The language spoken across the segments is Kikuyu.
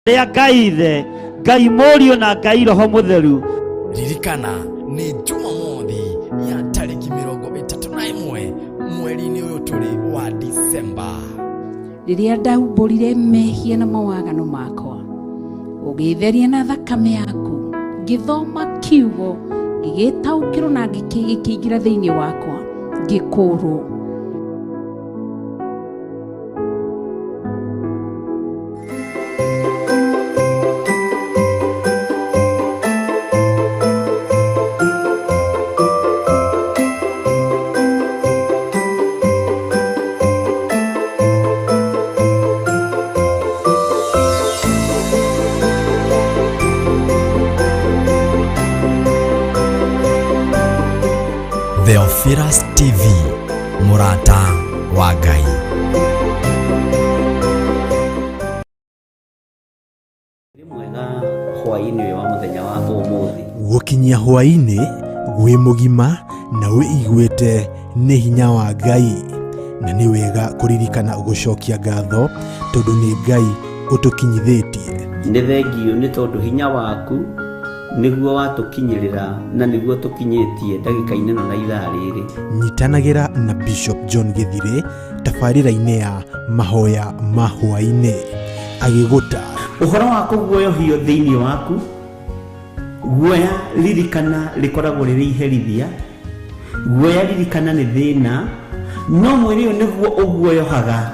Rĩa Ngai Ithe, Ngai Mũriũ na Ngai Roho Mũtheru. Ririkana nĩ Jumamothi ya tarĩki 31 mweri-inĩ ũyũ tũrĩ wa Disemba. Rĩrĩa ndaumbũrire mehia na mawaganu makwa, ũgĩtheria na thakame yaku. Ngĩthoma kiugo, ngĩgĩtaũkĩrwo na gĩkĩingĩra thĩinĩ wakwa, ngĩkũrwo. Theophilus TV, mũrata wa Ngai. Nĩ mwega hwaĩ-inĩ ũyũ wa mũthenya wa ũmũthĩ. Gũkinyia hwaĩ-inĩ wĩ mũgima na wĩiguĩte nĩ hinya wa Ngai, na nĩ wega kũririkana gũcokia ngatho tondũ nĩ Ngai ũtũkinyithĩtie. Nĩ thengiũ nĩ tondũ hinya waku nĩguo watũkinyĩrĩra na nĩguo tũkinyĩtie ndagĩka-inĩ ĩno na ithaa rĩrĩ. Nyitanagĩra na Bishop John Gĩthirĩ tabarĩra-inĩ ya mahoya ma hwaĩ-inĩ agĩgũta Ũhoro wa kũguoyohio thĩinĩ waku, guoya ririkana rĩkoragwo rĩrĩ iherithia, guoya ririkana nĩ thĩna, no mwĩrĩ ũyũ nĩguo ũguoyohaga.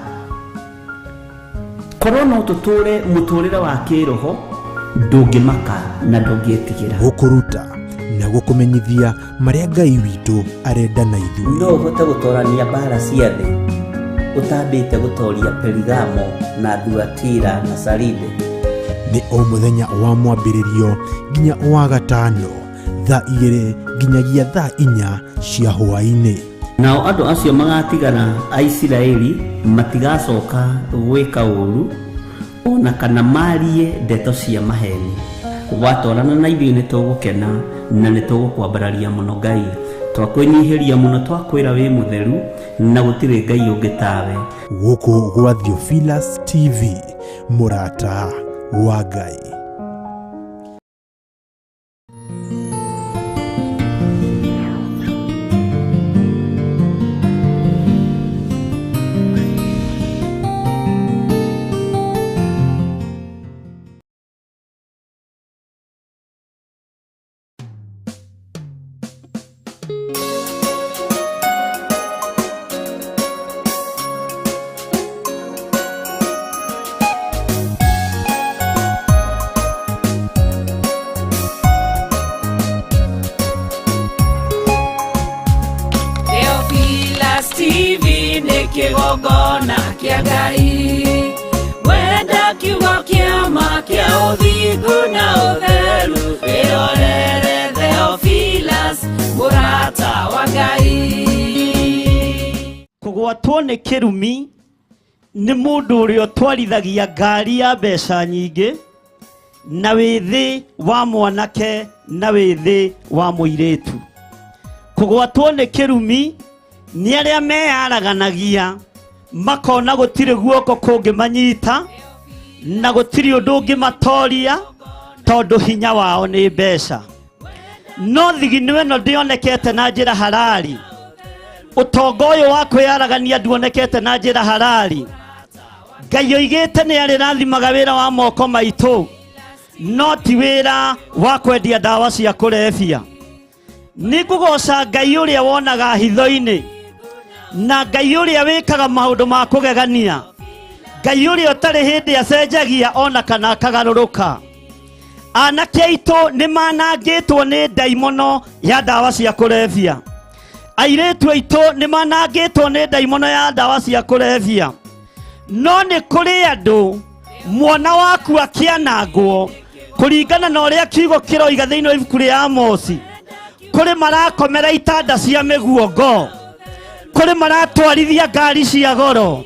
Korwo no tũtũre mũtũrĩre wa kĩroho, ndũngĩmaka na ndũngĩtigĩra. Gũkũruta na gũkũmenyithia marĩa Ngai witũ arenda na ithuĩ. No ũhote gũtorania mbara cia thĩ ũtambĩte gũtoria Perigamo na Thuatira na Saride? Nĩ o mũthenya wa mwambĩrĩrio nginya wa gatano thaa 2 nginyagia thaa 4 cia hwaĩ-inĩ. Nao andũ acio magatigara a Isiraeli matigacoka gwĩka ũũru o na kana marie ndeto cia maheni. Watwarana na ithuĩ nĩ tũgũkena na nĩ tũgũkwambararia mũno Ngai. Twakwĩnyihĩria mũno, twakwĩra wĩ mũtheru na gũtirĩ Ngai ũngĩ tawe. Gũkũ gwa Theophilus TV, mũrata wa Ngai. Theophilus TV nĩ kĩgongona kĩa Ngai. Wenda kiugo kĩa ma kĩa ũthingu na ũtheru, wĩrorere Theophilus mũrata wa Ngai. Kũgwatwo nĩ kĩrumi nĩ mũndũ ũrĩa ũtwarithagia ngari ya mbeca nyingĩ na wĩthĩ wa mwanake na wĩthĩ wa mũirĩtu. Kũgwatwo nĩ kĩrumi nĩ arĩa meyaraganagia makona gũtirĩ guoko kũngĩmanyita na gũtirĩ ũndũ ũngĩmatoria tondũ hinya wao nĩ mbeca. No thigino ĩno ndĩonekete na njĩra harari. Ũtonga ũyũ wa kwĩyaragania nduonekete na njĩra harari. Ngai oigĩte nĩ arĩrathimaga wĩra wa moko maitũ, no ti wĩra wa kwendia ndawa cia kũrebia. Nĩ ngũgoca Ngai ũrĩa wonaga hitho-inĩ, na Ngai ũrĩa wĩkaga maũndũ ma kũgegania, Ngai ũrĩa ũtarĩ hĩndĩ acenjagia ona kana akagarũrũka. Anake aitũ nĩ manangĩtwo nĩ ndaimono ya ndawa cia kũrebia. Airĩtu aitũ nĩ manangĩtwo nĩ ndaimono ya ndawa cia kũrebia. No nĩ kũrĩ andũ mwana waku akĩanangwo kũringana na ũrĩa kiugo kĩroiga thĩinĩ wa ibuku rĩa Amosi. Kũrĩ marakomera itanda cia mĩguongo, kũrĩ maratwarithia ngari cia goro,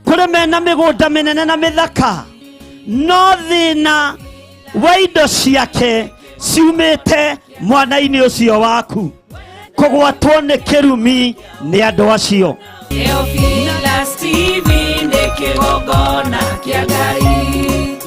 kũrĩ mena mĩgũnda mĩnene na mĩthaka, no thĩna wa indo ciake ciumĩte mwana-inĩ ũcio waku. Kũgwatwo nĩ kĩrumi nĩ andũ acio. Theophilus TV nĩ kĩgongona kĩa Ngai.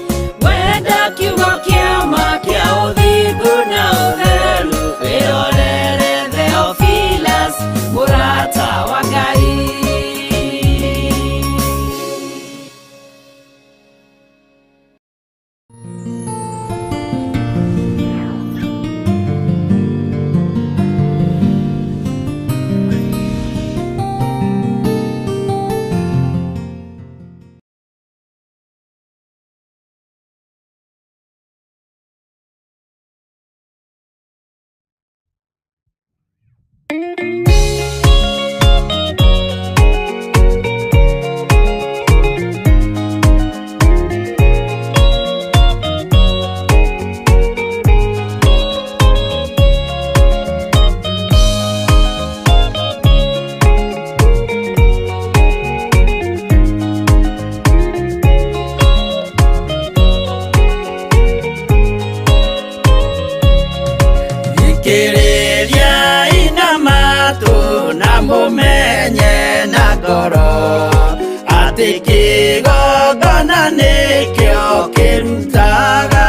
Nĩkĩo kĩrutaga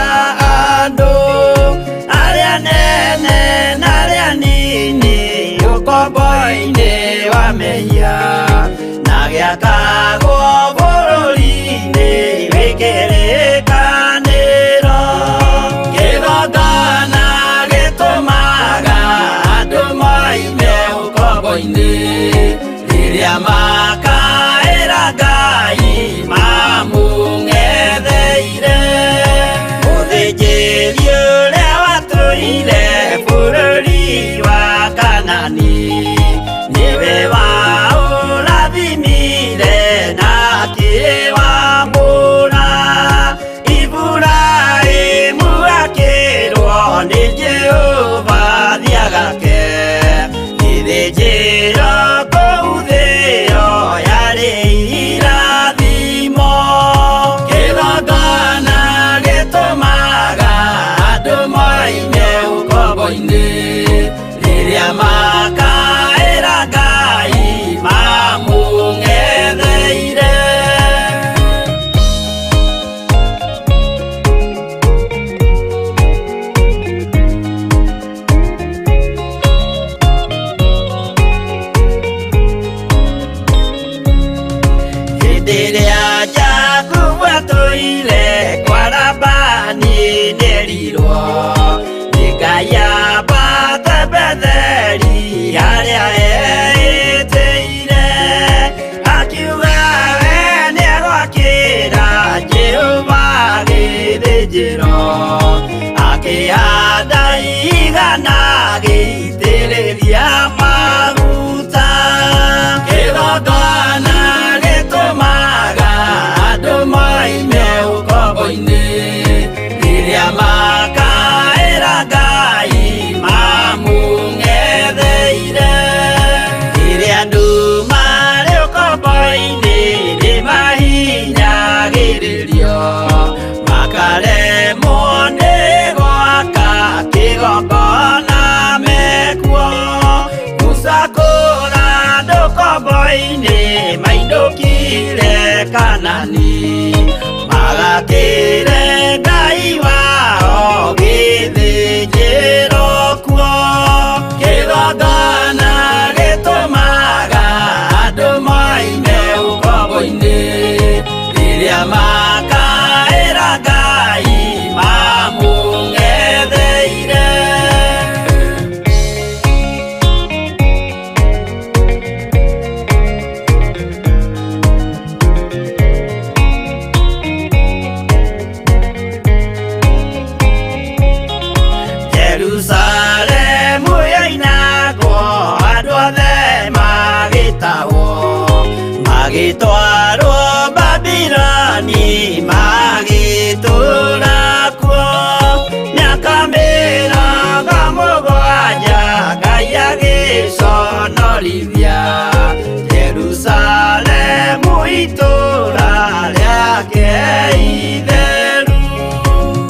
andũ arĩa nene na arĩa nini ũkombo-inĩ wa mehia na gĩakagwo bũrũri-inĩ wĩ kĩrĩkanĩro. Kĩgongona gĩtũmaga andũ moime ũkombo-inĩ rĩrĩa makaĩra Ngai mamũng'etheire. Mũthĩnjĩri ũrĩa watũire bũrũri wa Kanani nĩwe waũrathimire na akĩwamũra. Iburahĩmu akĩrwo nĩ Jehova thiagake gĩthĩnjĩro kũu thĩo yarĩ irathimo. Kĩgongona gĩtũmaga andũ moime ũkombo-inĩ rĩrĩa makaĩra Ngai mamũng'etheire. Hĩndĩ ĩrĩa Jakubu atũire kwa Labani nĩerirwo nĩ Ngai ambate Betheli harĩa eĩtĩire. Akiuga we nĩegwakĩra Jehova gĩthĩnjĩro, akĩhanda igana agĩitĩrĩria maguta. Kĩgongona gĩtũmaga andũ moime ũkombo-inĩ rĩrĩa makaĩra Ngai mamũng'etheire. Rĩrĩa andũ marĩ ũkombo-inĩ nĩmahinyagĩrĩrio makaremwo nĩ gwaka kĩgongona mekuo. Musa kũra andũ ũkombo-inĩ mainũkire Kanani magakĩre Ngai wao gĩthĩnjĩro kuo. Kĩgongona gĩtũmaga andũ moime ũkombo-inĩ rĩrĩa makaĩra Ngai mamũng'etheire. Jerusalemu yoinagwo andũ othe magĩtahwo magĩtwarwo Babiloni magĩtũũra kuo. Mĩaka 70 Ngai agĩconorithia Jerusalemu itũũra rĩake itheru.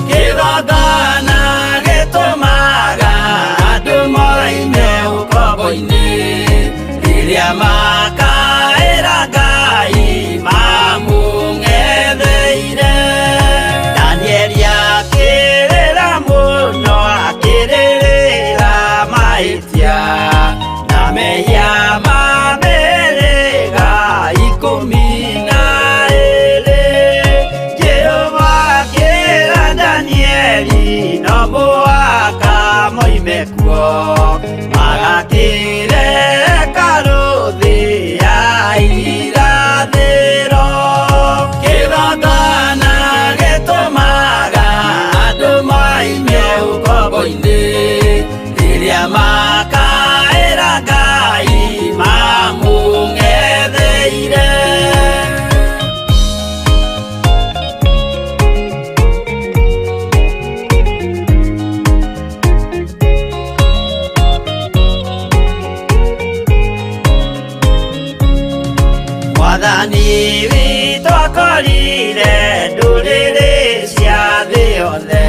Kĩgongona gĩtũmaga andũ moime ũkombo-inĩ rĩrĩa makaĩra Ngai mamũng'etheire. Danieli akĩrĩra mũno akĩrĩrĩra mahĩtia na mehia ma mĩhĩrĩga 12. Jehova akĩra Danieli no mũhaka moime kuo magakĩre hekarũ thĩ ya irathĩro. Kĩgongona gĩtũmaga andũ moime ũkombo-inĩ rĩrĩa makaĩra Ngai mamũng'etheire. Mwathani witũ akorire ndũrĩrĩ cia thĩ yothe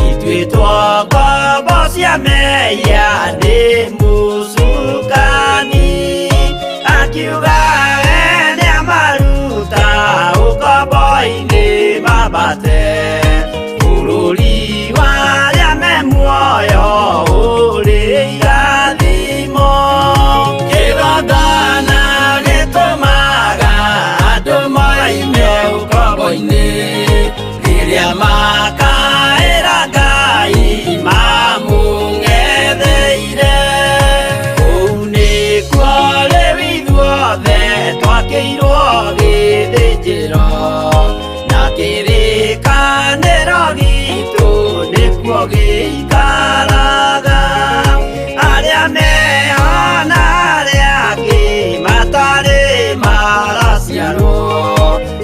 ituĩtwo ngombo cia mehia nĩ mũcukani. Akiuga we nĩamaruta ũkombo-inĩ. Rĩrĩa makaĩra Ngai mamũng'etheire. Kũu nĩkuo rĩu ithuothe twakĩirwo gĩthĩnjĩro, na kĩrĩkanĩro gitũ nĩkuo gĩikaraga. Arĩa meho na arĩa angĩ matarĩ maraciarwo,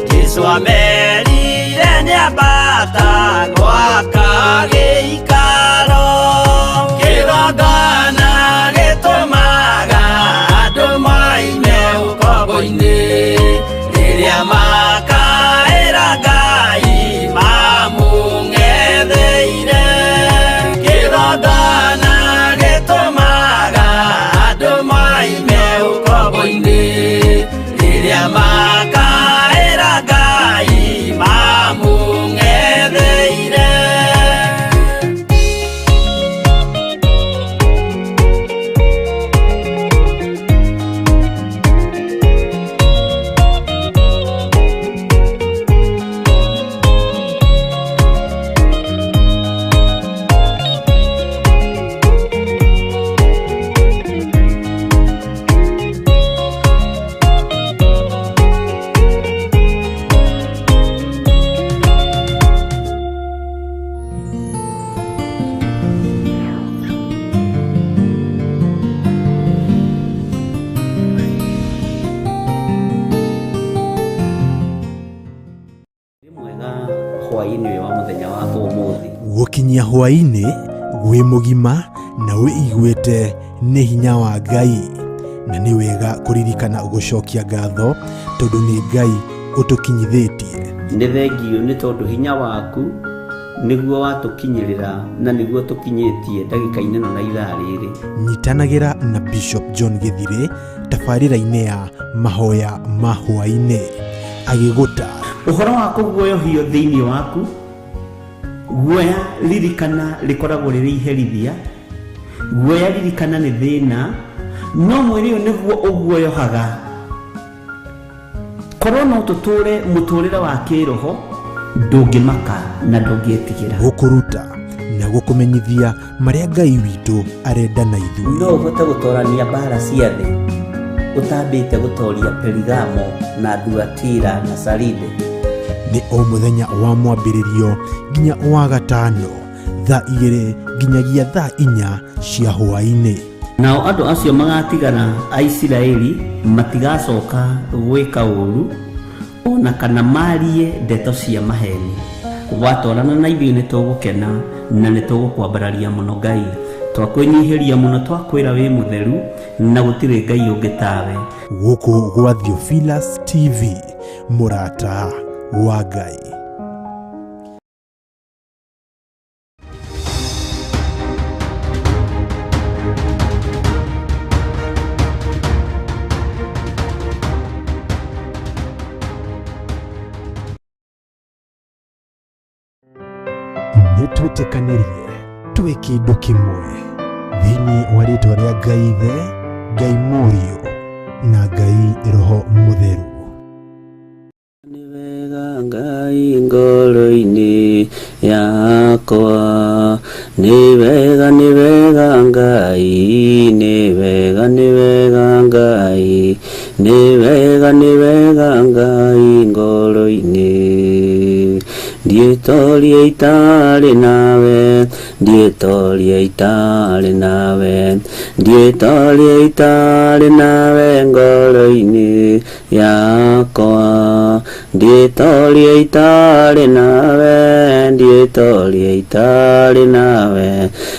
Jesũ amerire nĩambata gwaka gĩikaro. Kĩgongona gĩtũmaga andũ moime ũkombo-inĩ, rĩrĩa makaĩra Ngai mamũng'etheire. Kĩgongona gĩtũmaga andũ moime ũkombo-inĩ, rĩrĩa makaĩra Ngai mamũng'etheire. Mwega hwaĩ-inĩ ũyũ wa mũthenya wa ũmũthĩ. Gũkinyia hwaĩ-inĩ wĩ mũgima na wĩiguĩte nĩ hinya wa Ngai, na nĩ wega kũririkana gũcokia ngatho tondũ nĩ Ngai ũtũkinyithĩtie. Nĩ thengiũ nĩ tondũ hinya waku nĩguo watũkinyĩrĩra na nĩguo tũkinyĩtie ndagĩka-inĩ ĩno na ithaa rĩrĩ. Nyitanagĩra na Bishop John Gĩthirĩ tabarĩra-inĩ ya mahoya ma hwaĩ-inĩ agĩgũta ũhoro wa kũguoyohio thĩinĩ waku. Guoya ririkana rĩkoragwo rĩrĩ iherithia, guoya ririkana nĩ thĩna, no mwĩrĩ ũyũ nĩguo ũguoyohaga. Korwo no tũtũre mũtũrĩre wa kĩroho, ndũngĩmaka na ndũngĩtigĩra. Gũkũruta na gũkũmenyithia marĩa Ngai witũ arenda na ithuĩ. No ũhote gũtorania mbara cia thĩ ũtambĩte gũtoria Perigamo na Thuatira na Saride. Nĩ o mũthenya wa mwambĩrĩrio nginya wa gatano thaa 2 nginyagia thaa 4 cia hwaĩ-inĩ. Nao andũ acio magatigara a Isiraeli matigacoka gwĩka ũũru ona kana marie ndeto cia maheni. Watwarana na ithuĩ nĩ tũgũkena na nĩ tũgũkwambararia mũno Ngai, twakwĩnyihĩria mũno, twakwĩra wĩ mũtheru na gũtirĩ Ngai ũngĩ tawe. Gũkũ gwa Theophilus TV, mũrata wa Ngai. Nĩ twĩtĩkanĩrie twĩ kĩndũ kĩmwe thĩinĩ wa rĩtwa rĩa Ngai Ithe, Ngai Mũriũ na Ngai Roho Mũtheru. Nĩ wega Ngai ngoro-inĩ yakwa, nĩ wega, nĩ wega Ngai, nĩ wega, nĩ wega Ngai, nĩ wega, nĩ wega Ngai ngoro-inĩ. Ndiĩtoria itarĩ nawe, ndiĩtoria itarĩ nawe, ndiĩtoria itarĩ nawe ngoro-inĩ yakwa, ndiĩtoria itarĩ nawe, ndiĩtoria itarĩ nawe,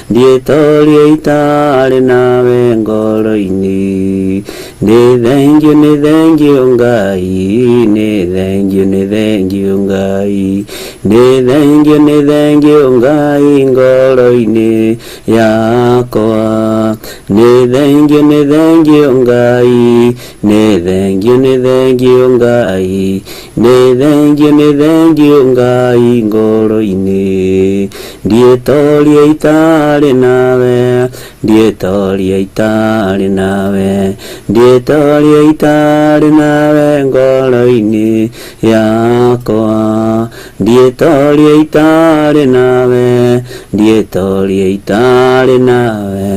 ndiĩtoria itarĩ nawe ngoro-inĩ. Nĩ thengiũ, nĩ thengiũ Ngai, nĩ thengiũ, nĩ thengiũ Ngai, nĩ thengiũ, nĩ thengiũ Ngai ngoro-inĩ yakwa, nĩ thengiũ, nĩ thengiũ Ngai, nĩ thengiũ, nĩ thengiũ Ngai, nĩ thengiũ, nĩ thengiũ Ngai ngoro-inĩ. Ndiĩtoria itarĩ nawe, ndiĩtoria itarĩ nawe, ndiĩtoria itarĩ nawe ngoro-inĩ yakwa. Ndiĩtoria itarĩ nawe, ndiĩtoria itarĩ nawe,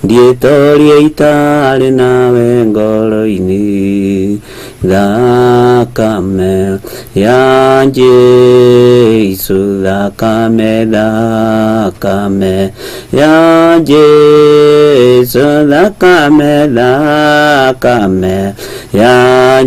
ndiĩtoria itarĩ nawe ngoro-inĩ. Thakame ya Jesu, thakame, thakame ya Jesu, thakame, thakame ya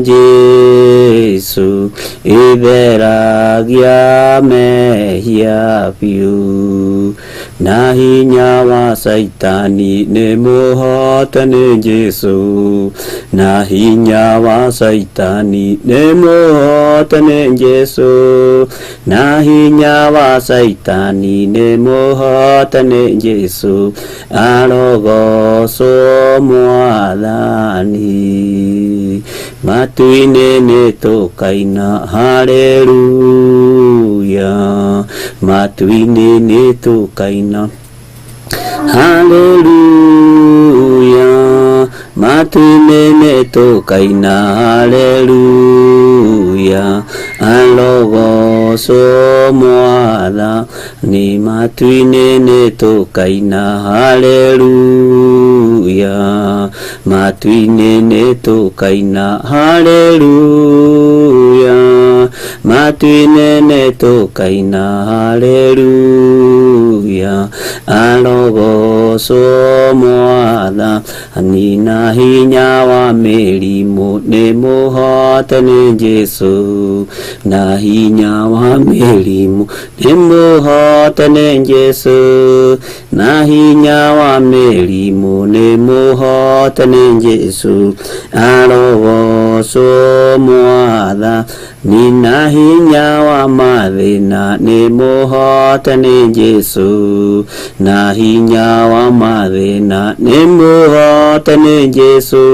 Jesu, ĩtheragia mehia biũ. Na hinya wa Saitani nĩ mũhote nĩ Jesu, na hinya wa Saitani nĩ mũhote nĩ Jesu, na hinya wa Saitani nĩ mũhote nĩ Jesu, arogocwo Mwathani. Matu-inĩ nĩ tũkaina haleluya, matu-inĩ nĩ tũkaina haleluya, matu-inĩ nĩ tũkaina haleluya, arogocwo Mwathani. Matu-inĩ nĩ tũkaina haleluya, matu-inĩ nĩ tũkaina haleluya, matu-inĩ nĩ tũkaina haleluya, arogocwo Mwathani. Na hinya wa mĩrimũ nĩ mũhote nĩ Jesu, na hinya wa mĩrimũ nĩ mũhote nĩ Jesu, na hinya wa mĩrimũ nĩ mũhote nĩ Jesu, arogocwo Mwathani. Na hinya wa mathĩna nĩ mũhote nĩ Jesu, na hinya wa mathĩna nĩ mũhote nĩ Jesu,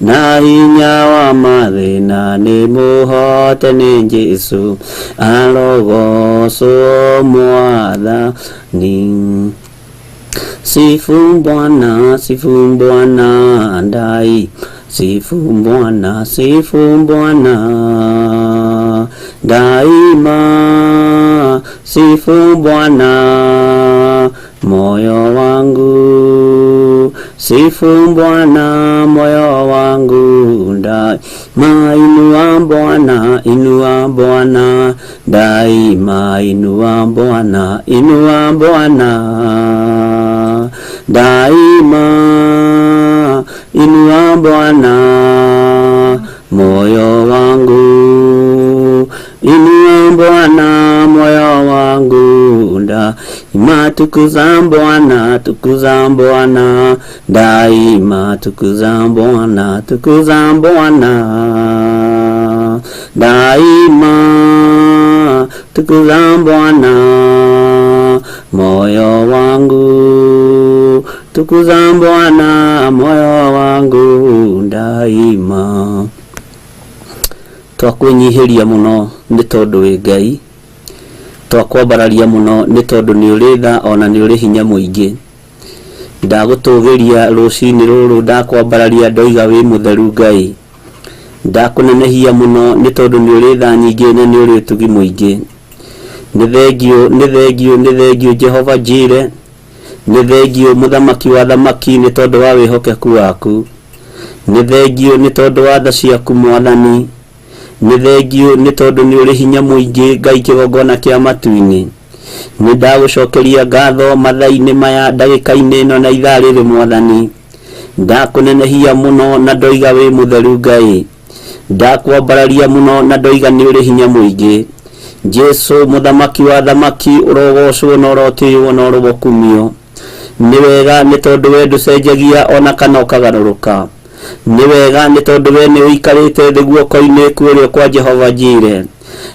na hinya wa mathĩna nĩ mũhote nĩ Jesu, arogocwo Mwathani. Sifu Bwana, sifu Bwana ndai, sifu Bwana, sifu Bwana daima, sifu Bwana moyo wangu, sifu Bwana moyo wangu daima, inua Bwana, inua Bwana daima, inua Bwana, inua Bwana daima, inua Bwana moyo wangu, inua Bwana moyo wangu daima, tukuza Bwana, tukuza Bwana daima, tukuza Bwana, tukuza Bwana daima, tukuza Bwana moyo wangu, tukuza Bwana moyo wangu daima. Twakwĩnyihĩria mũno nĩ tondũ wĩ Ngai, twakwambararia mũno nĩ tondũ nĩ ũrĩ tha ona nĩ ũrĩ hinya mũingĩ. Ndagũtũgĩria rũcinĩ rũrũ, ndakwambararia ndoiga wĩ mũtheru Ngai. Ndakũnenehia mũno nĩ tondũ nĩ ũrĩ tha nyingĩ na nĩ ũrĩ ũtugi mũingĩ. Nĩ thengio, nĩ thengio, nĩ thengio Jehova Jire, nĩ thengio mũthamaki wa thamaki nĩ tondũ wa wĩhokeku waku. Nĩ thengio nĩ tondũ wa tha ciaku Mwathani. Nĩ thengio nĩ tondũ nĩ ũrĩ hinya mũingĩ Ngai kĩgongona kĩa matu-inĩ. Nĩ ndagũcokeria ngatho mathaa-inĩ maya, ndagĩka-inĩ ĩno na ithaa rĩrĩ Mwathani. Ndakũnenehia mũno na ndoiga wĩ mũtheru Ngai. Ndakwambararia mũno na ndoiga nĩ ũrĩ hinya mũingĩ. Jesu mũthamaki wa thamaki, ũrogocwo na ũrotĩĩo na ũrokumio. Nĩ wega nĩ tondũ we ndũcenjagia ona kana ũkagarũrũka. Nĩ wega nĩ tondũ we nĩ ũikarĩte thĩ guoko-inĩ kũrĩa kwa Jehova Jire.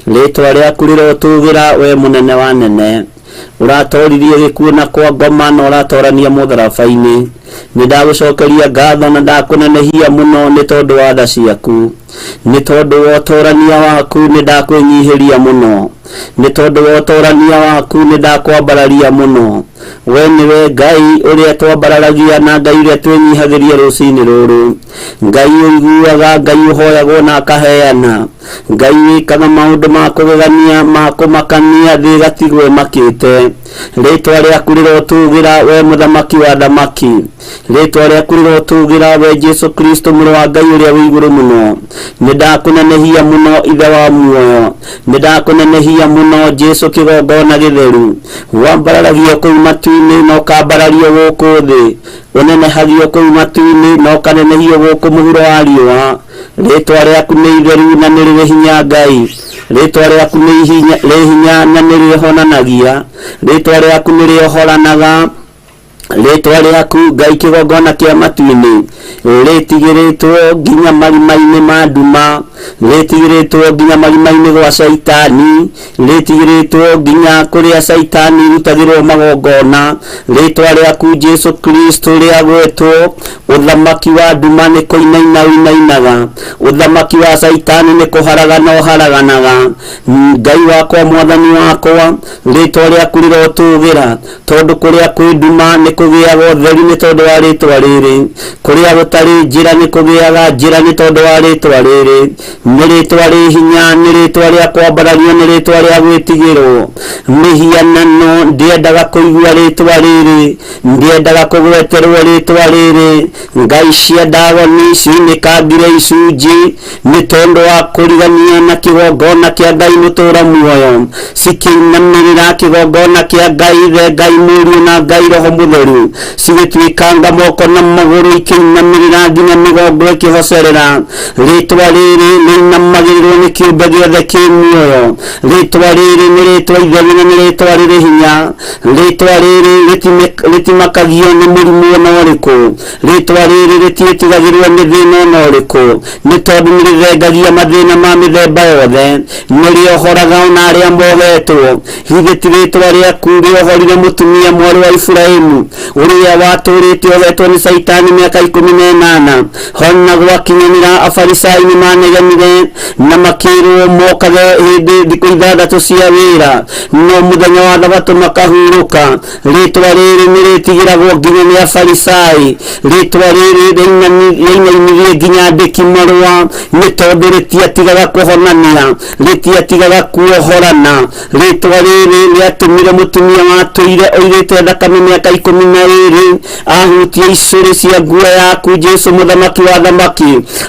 Rĩtwa rĩaku rĩrotũgĩra we mũnene wa nene. Ũratoririe gĩkuũ na kwa ngoma na ũratorania mũtharaba-inĩ. Nĩ ndagũcokeria ngatho na ndakũnenehia mũno nĩ tondũ wa tha ciaku, nĩ tondũ wa ũtũrania waku. Nĩ ndakwĩnyihĩria mũno nĩ tondũ wa ũtũrania waku. Nĩ ndakwambararia mũno. We nĩwe Ngai ũrĩa twambararagia na Ngai ũrĩa twĩnyihagĩria rũcinĩ rũrũ, Ngai ũiguaga, Ngai ũhoyagwo na akaheana, Ngai wĩkaga maũndũ ma kũgegania, ma kũmakania, thĩ ĩgatigwo ĩmakĩte. Rĩtwa rĩaku rĩrotũgĩra, we mũthamaki wa thamaki. Rĩtwa rĩaku rĩrotũgĩra, we Jesu Kristo, mũrũ wa Ngai ũrĩa wĩ igũrũ mũno. Nĩ ndakũnenehia mũno, Ithe wa muoyo. Nĩ ndakũnenehia mũno, Jesu kĩgongona gĩtheru. Wambararagio kũu matu-inĩ na ũkambarario gũkũ thĩ, ũnenehagio kũu matu-inĩ na ũkanenehio gũkũ mũhuro wa riũa. Rĩtwa rĩaku nĩ itheru na nĩ rĩrĩ hinya. Ngai, rĩtwa rĩaku nĩ rĩ hinya na nĩ rĩhonanagia. Rĩtwa rĩaku nĩ rĩohoranaga. Rĩtwa rĩaku, Ngai kĩgongona kĩa matu-inĩ, rĩtigĩrĩtwo nginya marima-inĩ ma nduma, rĩtigĩrĩtwo nginya marima-inĩ gwa caitani, rĩtigĩrĩtwo nginya kũrĩa caitani irutagĩrwo magongona. Rĩtwa rĩaku Jesu Kristo rĩagwetwo, ũthamaki wa nduma nĩ kũinaina ũinainaga, ũthamaki wa caitani nĩ kũharagana ũharaganaga. Ngai wakwa, mwathani wakwa, rĩtwa rĩaku rĩrotũgĩra, tondũ kũrĩa kwĩ nduma nĩ kũgĩaga ũtheri nĩ tondũ wa rĩtwa rĩrĩ, kũrĩa gũtarĩ njĩra nĩ kũgĩaga njĩra nĩ tondũ wa rĩtwa rĩrĩ. Nĩ rĩtwa rĩ hinya, nĩ rĩtwa rĩa kwambarario, nĩ rĩtwa rĩa gwĩtigĩrwo. Mĩhianano ndĩendaga kũigua rĩtwa rĩrĩ, ndĩendaga kũgweterwo rĩtwa rĩrĩ. Ngai cia Ndagoni ciunĩkangire icunjĩ nĩ tondũ wa kũrigania na kĩgongona kĩa Ngai mũtũra muoyo, cikĩinamĩrĩra kĩgongona kĩa Ngai Ithe, Ngai Mũriũ na Ngai Roho Mũtheru, cigĩtuĩkanga moko na magũrũ, ikĩinamĩrĩra nginya mĩgongo ĩkĩhocerera. Rĩtwa rĩrĩ rĩinamagĩrĩrwo nĩ kĩũmbe gĩothe kĩ muoyo. Rĩtwa rĩrĩ nĩ rĩtwa itheru na nĩ rĩtwa rĩrĩ hinya. Rĩtwa rĩrĩ rĩtimakagio nĩ mũrimũ ona ũrĩkũ. Rĩtwa rĩrĩ rĩtiĩtigagĩrwo nĩ thĩna ona ũrĩkũ, nĩ tondũ nĩ rĩthengagia mathĩna ma mĩthemba yothe, nĩ rĩohoraga ona arĩa mohetwo. Githĩ ti rĩtwa rĩaku rĩohorire mũtumia mwarĩ wa Iburahimu ũrĩa watũrĩte ohetwo nĩ caitani mĩaka 18? Hona gwakinyanĩra, Afarisai nĩ manegenire na makĩrwo mokage hĩndĩ thikũ 6 cia wĩra, no mũthenya wa thabatũ makahurũka. Rĩtwa rĩrĩ nĩ rĩtigĩragwo nginya nĩ Afarisai. Rĩtwa rĩrĩ rĩainainirie nginya andĩki marũa, nĩ tondũ rĩtiatigaga kũhonania, rĩtiatigaga kuohorana. Rĩtwa rĩrĩ rĩatũmire mũtumia watũire oirĩte thakame mĩaka 12 ahutie icũrĩ cia nguo yaku, Jesu mũthamaki wa thamaki,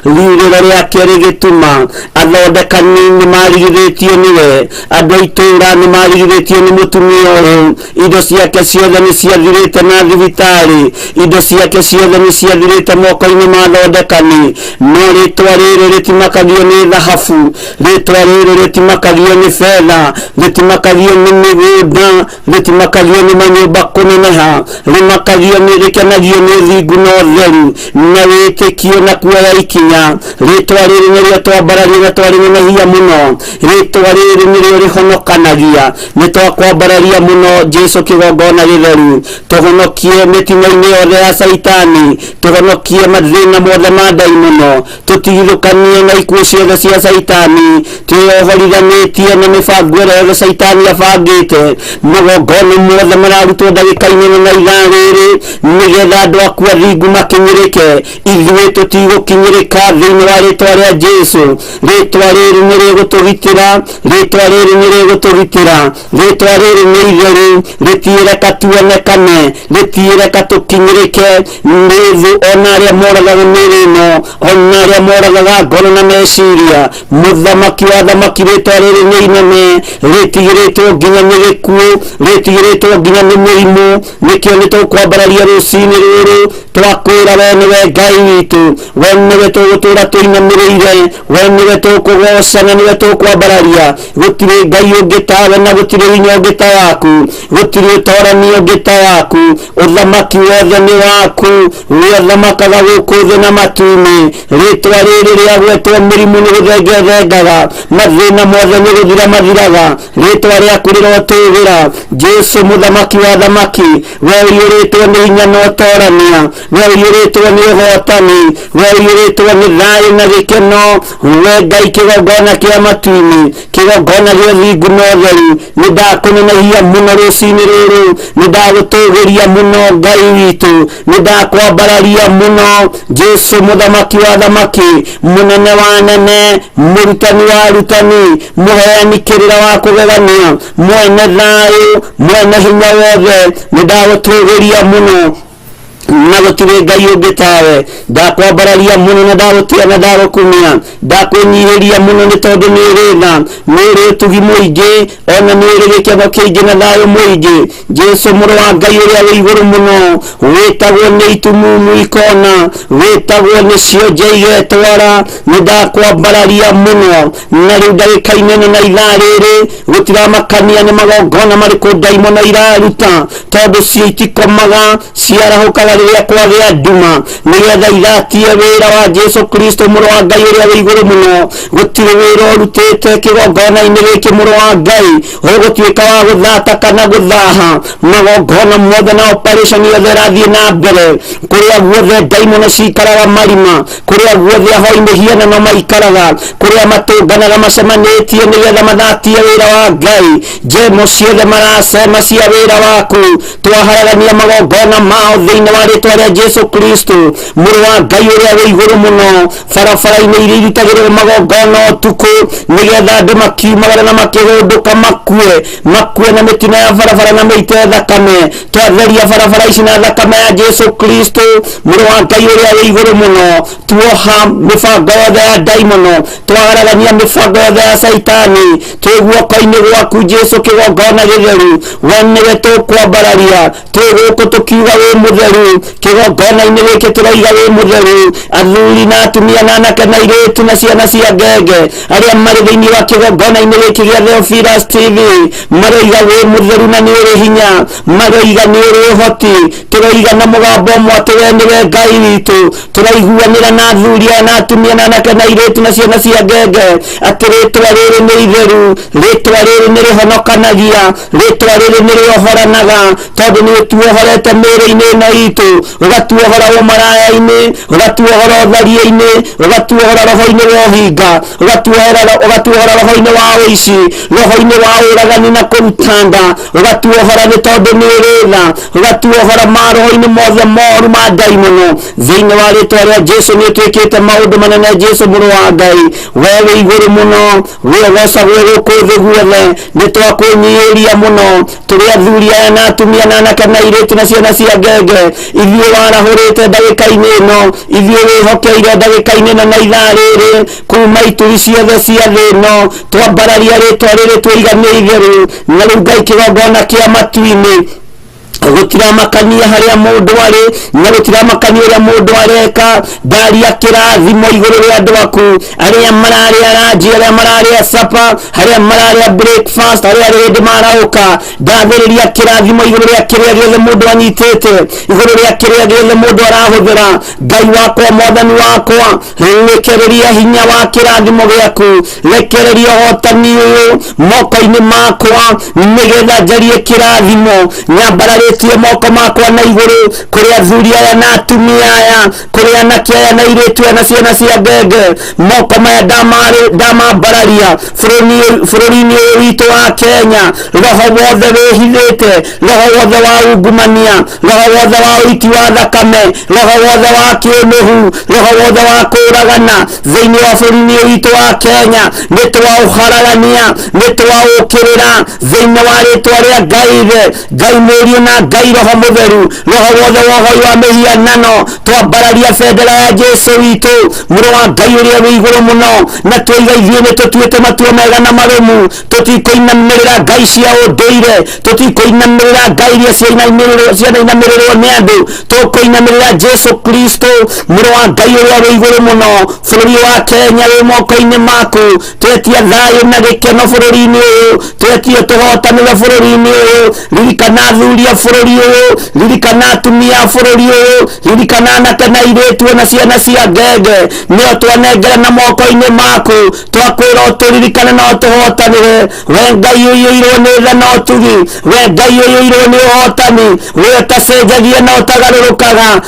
riurĩro rĩake rĩgĩtuma athondekani nĩ marigithĩtio nĩwe, andũ a itũũra nĩ marigithĩtio nĩ mũtumia ũyũ. Indo ciake ciothe nĩ ciathirĩte na thibitarĩ, indo ciake ciothe nĩ ciathirĩte moko-inĩ ma thondekani, no rĩtwa rĩrĩ rĩtimakagio nĩ thahabu, rĩtwa rĩrĩ rĩtimakagio nĩ betha, rĩtimakagio nĩ mĩgũnda, rĩtimakagio nĩ manyũmba kũneneha, rĩmakagio nĩ rĩkenagio nĩ thingu na ũtheru na wĩtĩkio na kuoya ikinya. Rĩtwa rĩrĩ nĩrĩo twambararia na twarĩnenehia mũno. Rĩtwa rĩrĩ nĩrĩo rĩhonokanagia. Nĩ twakwambararia mũno, Jesu kĩgongona gĩtheru. Tũhonokie mĩtino-inĩ yothe ya caitani, tũhonokie mathĩna mothe ma ndaimono, tũtigithũkanie na ikuũ ciothe cia caitani, twĩohorithanĩtie na mĩbango ĩrĩa yothe caitani abangĩte. Magongona mothe mararutwo ndagĩka-inĩ ĩno na ithaa rĩrĩ nĩgetha andũ aku athingu makinyĩrĩke, ithuĩ tũtigũkinyĩrĩka thĩinĩ wa rĩtwa rĩa Jesu. Rĩtwa rĩrĩ nĩ rĩgũtũgitĩra, rĩtwa rĩrĩ nĩ rĩgũtũgitĩra. Rĩtwa rĩrĩ nĩ itheru, rĩtiĩreka tuonekane, rĩtiĩreka tũkinyĩrĩke nĩ thũ, ona arĩa moragaga mĩĩrĩ ĩno, ona arĩa moragaga ngoro na meciria. Mũthamaki wa thamaki, rĩtwa rĩrĩ nĩ inene, rĩtigĩrĩtwo nginya nĩ gĩkuũ, rĩtigĩrĩtwo nginya nĩ mĩrimũ. Nĩkĩo nĩ tũkwambararia rũcinĩ rũrũ, twakwĩra we nĩwe Ngai witũ, we nĩwe tũgũtũra tũinamĩrĩire, we nĩwe tũkũgoca na nĩwe tũkwambararia. Gũtirĩ Ngai ũngĩ tawe na gũtirĩ hinya ũngĩ ta waku, gũtirĩ ũtorani ũngĩ ta waku. Ũthamaki wothe nĩ waku, wĩathamakaga gũkũ thĩ na matu-inĩ. Rĩtwa rĩrĩ rĩagwetwo, mĩrimũ nĩ gũthenga ĩthengaga, mathĩna mothe nĩ gũthira mathiraga. Rĩtwa rĩaku rĩrotũgĩra, Jesu mũthamaki wa thamaki, we ũiyũrĩtwo nĩ hinya na ũtorania. We ũiyũrĩtwo nĩ ũhotani, we ũiyũrĩtwo nĩ thayũ na gĩkeno, we Ngai kĩgongona kĩa matu-inĩ, kĩgongona gĩa ũthingu na ũtheru. Nĩ ndakũnenehia mũno rũcinĩ rũrũ, nĩ ndagũtũgĩria mũno Ngai witũ, nĩ ndakwambararia mũno Jesu mũthamaki wa thamaki, mũnene wa anene, mũrutani wa arutani, mũheani kĩrĩra wa kũgegania, mwene thayũ, mwene hinya wothe, nĩ ndagũtũgĩria mũno na gũtirĩ Ngai ũngĩ tawe. Ndakwambararia mũno na ndagũtĩa na ndagũkumia, ndakwĩnyihĩria mũno nĩ tondũ nĩ ũrĩ tha, nĩ ũrĩ ũtugi mũingĩ, ona nĩ ũrĩ gĩkeno kĩingĩ na thayũ mũingĩ. Jesu mũrũ wa Ngai ũrĩa wĩ igũrũ mũno, wĩtagwo nĩ itumumu ikona, wĩtagwo nĩ cionje igetwara, nĩ ndakwambararia mũno. Na rĩu ndagĩka-inĩ ĩno na ithaa rĩrĩ, gũtiramakania nĩ magongona marĩkũ ndaimono iraruta, tondũ cio itikomaga, ciarahũkaga rĩrĩa kwagĩa nduma, nĩgetha ithatie wĩra wa Jesu Kristo mũrũ wa Ngai ũrĩa wĩ igũrũ mũno. Gũtirĩ wĩra ũrutĩte kĩgongona-inĩ gĩkĩ mũrũ wa Ngai ũgũtuĩka wa gũthata kana gũthaha. Magongona mothe na operation yothe ĩrathiĩ na mbere, kũrĩa guothe ndaimono cikaraga marima, kũrĩa guothe ahoi mĩhianano maikaraga, kũrĩa matũnganaga macemanĩtie nĩgetha mathatie wĩra wa Ngai, njemo ciothe maracema cia wĩra waku, twaharagania magongona mao thĩinĩ wa rĩtwa rĩa Jesu Kristo mũrũ wa Ngai ũrĩa wĩ igũrũ mũno. Barabara-inĩ iria irutagĩrwo magongona ũtukũ, nĩgetha andũ makiumagara na makĩhũndũka makue, makue na mĩtino ya barabara na mĩite thakame, twatheria barabara ici na thakame ya Jesu Kristo mũrũ wa Ngai ũrĩa wĩ igũrũ mũno. Tuoha mĩbango yothe ya ndaimono, twagaragania mĩbango yothe ya caitani, twĩ guoko-inĩ gwaku Jesu kĩgongona gĩtheru, we nĩwe tũkwambararia, twĩ gũkũ tũkiuga wĩ mũtheru, kĩgongona-inĩ gĩkĩ tũroiga wĩ mũtheru. Athuri na atumia na anake na airĩtu na ciana cia ngenge arĩa marĩ thĩinĩ wa kĩgongona-inĩ gĩkĩ gĩa Theophilus TV maroiga wĩ mũtheru na nĩ ũrĩ hinya, maroiga nĩ ũrĩ ũhoti, tũroiga na mũgambo ũmwe atĩ we nĩwe Ngai witũ. Tũraiguanĩra na athuri aya na atumia na anake na airĩtu na ciana cia ngenge atĩ rĩtwa rĩrĩ nĩ itheru, rĩtwa rĩrĩ nĩ rĩhonokanagia, rĩtwa rĩrĩ nĩ rĩohoranaga, tondũ nĩ ũtuohorete mĩĩrĩ-inĩ ĩno itũ, ũgatuohora ũmaraya-inĩ, ũgatuohora ũtharia-inĩ, ũgatuohora roho-inĩ wa ũhinga, ũgatuohora roho-inĩ wa ũici, roho-inĩ wa ũragani na kũruta nda, ũgatuohora nĩ tondũ nĩ ũrĩ tha, ũgatuohora maroho-inĩ mothe moru ma ndaimono. Thĩinĩ wa rĩtwa rĩa Jesu nĩ ũtwĩkĩte maũndũ manene. Jesu mũrũ wa Ngai, we wĩ igũrũ mũno, we ũgocagwo gũkũ thĩ guothe, nĩ twakwĩnyihĩria mũno. Tũrĩ athuri aya na atumia na anake na airĩtu na ciana cia ngenge, ithuĩ warahũrĩte ndagĩka-inĩ ĩno, ithuĩ wĩhokeire ndagĩka-inĩ ĩno na ithaa rĩrĩ, kuma ituri ciothe cia thĩ ĩno, twambararia rĩtwa rĩrĩ twaiga nĩ itheru. Na rĩu Ngai kĩgongona kĩa matu-inĩ, gũtiramakania harĩa mũndũ arĩ na gũtiramakania ũrĩa mũndũ areka, ndaria kĩrathimo igũrũ rĩa andũ aku arĩa mararĩa ranji, arĩa mararĩa sapa, arĩa mararĩa breakfast, arĩa hĩndĩ marahũka, ndathĩrĩria kĩrathimo igũrũ rĩa kĩrĩa gĩothe mũndũ anyitĩte, igũrũ rĩa kĩrĩa gĩothe mũndũ arahũthĩra. Ngai wakwa, mwathani wakwa, rekereria hinya wa kĩrathimo gĩaku, rekereria ũhotani ũyũ moko-inĩ makwa, nĩgetha njarie kĩrathimo. Nyambararĩtie moko makwa na igũrũ kũrĩ athuri aya na atumia aya, kũrĩ anake aya na airĩtu aya na ciana cia ngenge, moko maya ndamambararia bũrũri-inĩ ũyũ witũ wa Kenya. Roho wothe wĩhithĩte, roho wothe wa ungumania, roho wothe wa ũiti wa thakame, roho wothe wa kĩũnũhu, roho wothe wa kũũragana thĩinĩ wa bũrũri-inĩ ũyũ witũ wa Kenya, nĩ twaũharagania, nĩ twaũkĩrĩra thĩinĩ wa rĩtwa rĩa Ngai Ithe, Ngai Mũriũ na Ngai Roho Mũtheru. Roho wothe wa ũhoi wa mĩhianano, twambararia bendera ya Jesu witũ mũrũ wa Ngai ũrĩa wĩ igũrũ mũno, na twaiga ithuĩ nĩ tũtuĩte matua mega na marũmu, tũtikũinamĩrĩra ngai cia ũndũire, tũtikũinamĩrĩra ngai iria cianainamĩrĩrwo nĩ andũ, tũkũinamĩrĩra Jesu Kristo mũrũ wa Ngai ũrĩa wĩ igũrũ mũno. Bũrũri wa Kenya wĩ moko-inĩ maku, twetia thayũ na gĩkeno bũrũri-inĩ ũyũ, twetie tũhotanĩre bũrũri-inĩ ũyũ. Ririkana Ririkana athuri a bũrũri ũyũ, ririkana atumia a bũrũri ũyũ, ririkana anake na airĩtu na ciana cia ngenge, nĩo twanengera na moko-inĩ maku. Twakwĩra ũtũririkane na ũtũhotanĩre. We Ngai ũiyũirwo nĩ tha na ũtugi, we Ngai ũiyũirwo nĩ ũhotani, we ũtacenjagia na ũtagarũrũkaga.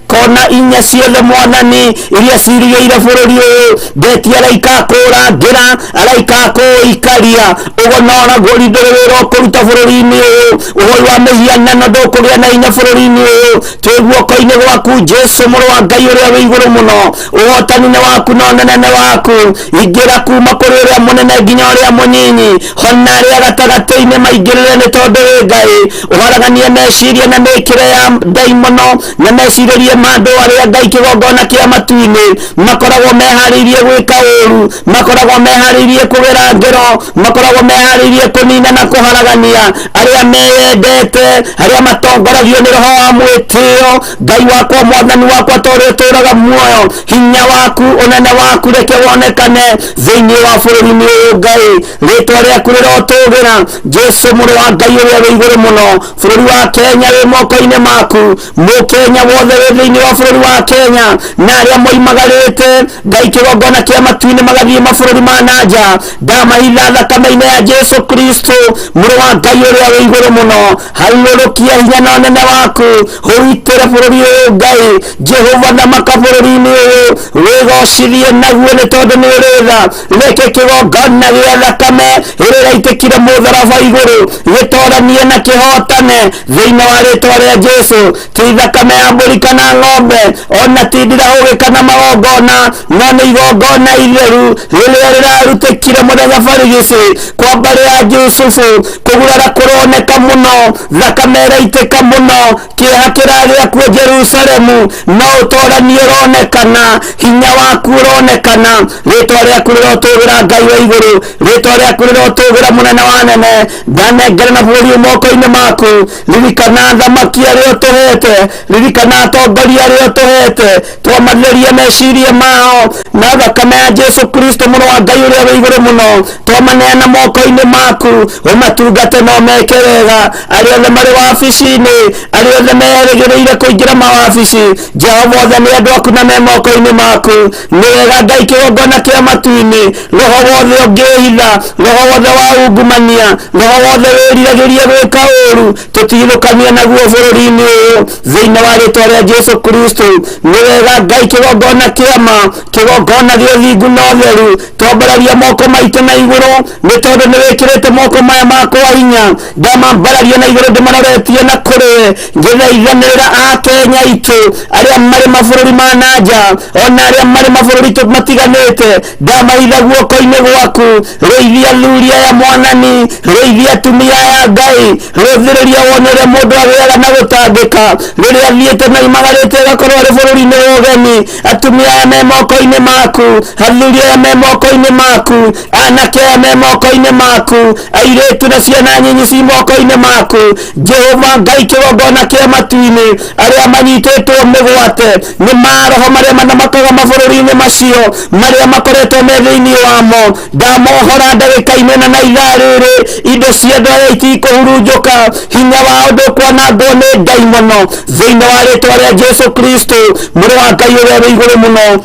Kona inya ciothe Mwathani iria cirigĩire bũrũri ũyũ, ndetia araika akũrangĩra, araika akũikaria. Ũguo no naguo ndũrĩ wĩra ũkũruta bũrũri-inĩ ũyũ. Ũhoi wa mĩhianano ndũkũgĩa na hinya bũrũri-inĩ ũyũ. Twĩ guoko-inĩ gwaku Jesu mũrũ wa Ngai ũrĩa wĩ igũrũ mũno. Ũhotani nĩ waku na ũnene nĩ waku. Ingĩra kuma kũrĩ ũrĩa mũnene nginya ũrĩa mũnyinyi. Hona arĩa gatagatĩ-inĩ maingĩrĩre nĩ tondũ wĩ Ngai. Ũharaganie meciria na mĩkĩre ya ndaimono na mecirĩrie ma andũ arĩa Ngai kĩgongona kĩa matu-inĩ makoragwo meharĩirie gwĩka ũru, makoragwo meharĩirie kũgera ngero, makoragwo meharĩirie kũnina na kũharagania arĩa meyendete, arĩa matongoragio nĩ roho wa mwĩtĩo. Ngai wakwa, Mwathani wakwa, ta ũrĩa ũtũũraga muoyo, hinya waku, ũnene waku reke wonekane thĩinĩ wa bũrũri-inĩ ũyũ. Ngai, rĩtwa rĩaku rĩrotũgĩra. Jesu mũrũ wa Ngai ũrĩa wĩ igũrũ mũno, bũrũri wa Kenya wĩ moko-inĩ maku. Mũkenya wothe wĩ thĩinĩ wa bũrũri wa Kenya na arĩa moimagarĩte Ngai kĩgongona kĩa matu-inĩ magathiĩ mabũrũri ma nanja, ndamahitha thakame-inĩ ya Jesu Kristo mũrũ wa Ngai ũrĩa wĩ igũrũ mũno. Harũrũkia hinya na ũnene waku, ũgitĩre bũrũri ũyũ Ngai. Jehova thamaka bũrũri-inĩ ũyũ, wĩgocithie naguo nĩ tondũ nĩ ũrĩ tha. Reke kĩgongona gĩa thakame ĩrĩa ĩraitĩkire mũtharaba igũrũ gĩtoranie na kĩhotane thĩinĩ wa rĩtwa rĩa Jesu. Ti thakame ya mbũri kana ng'ombe, ona ti ndirahũgĩ kana magongona, no nĩ igongona itheru rĩrĩa rĩrarutĩkire mũthenya barigici kwa mbarĩ ya Jusufu. Kũgurara kũroneka mũno, thakame ĩraitĩka mũno, kĩeha kĩragĩa kuo Jerusalemu, no ũtorani ũronekana, hinya waku ũronekana. Rĩtwa rĩaku rĩrotũgĩra Ngai wa igũrũ, rĩtwa rĩaku rĩrotũgĩra mũnene wa nene. Ndanengera na bũrũri ũyũ moko-inĩ maku. Ririkana athamaki arĩa ũtũhete, ririkana atongoria arĩa ũtũhete, twamatherie meciria mao na thakame ya Jesu Kristo mũrũ wa Ngai ũrĩa wĩ igũrũ mũno. Twamaneana moko-inĩ maku, ũmatungate na ũmeke wega. Arĩa othe marĩ wabici-inĩ, arĩa othe merĩgĩrĩire kũingĩra mawabici, Jehova othe nĩ andũ aku na me moko-inĩ maku. Nĩ wega Ngai kĩgongona kĩa matu-inĩ, roho wothe ũngĩhitha, roho wothe wa ungumania, roho wothe wĩriragĩria gwĩka ũru, tũtigithũkanie naguo bũrũri-inĩ ũyũ thĩinĩ wa rĩtwa rĩa Jesu Kristo. Nĩ wega Ngai kĩgongona kĩama, kĩgongona gĩa ũthingu na ũtheru. Twambararia moko maitũ na igũrũ nĩ tondũ nĩ wĩkĩrĩte moko maya makwa hinya. Ndamambararia na igũrũ ndĩmaroretie na kũrĩ we, ngĩthaithanĩrĩra Akenya aitũ arĩa marĩ mabũrũri ma nanja, ona arĩa marĩ mabũrũri matiganĩte. Ndamahitha guoko-inĩ gwaku. Rĩithia athuri aya Mwathani, rĩithia atumia aya Ngai, rũthĩrĩria wone ũrĩa mũndũ agĩaga na gũtangĩka rĩrĩa athiĩte na imagarĩte agakorwo arĩ bũrũri-inĩ wa ũgeni. Atumia aya me moko-inĩ maku, athuri aya me moko-inĩ maku, anake aya me moko-inĩ maku, airĩtu na ciana nyinyi ci moko-inĩ maku. Jehova Ngai kĩgongona kĩa matu-inĩ, arĩa manyitĩtwo mĩgwate nĩ maroho marĩa mathamakaga mabũrũri-inĩ macio marĩa makoretwo me thĩinĩ wamo, ndamohora ndagĩka-inĩ ĩno na ithaa rĩrĩ. Indo cia andũ aya itikũhurunjũka, hinya wao ndũkwanangwo nĩ ndaimono thĩinĩ wa rĩtwa rĩa Jesu Kristo mũrũ wa Ngai ũrĩa wĩ igũrũ mũno.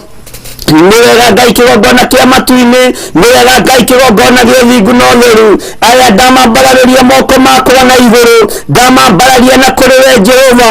Nĩ wega Ngai kĩgongona kĩa matu-inĩ, nĩ wega Ngai kĩgongona gĩa ũthingu na ũtheru. Aya ndamambararĩria moko makwa na igũrũ, ndamambararia na kũrĩ we Jehova,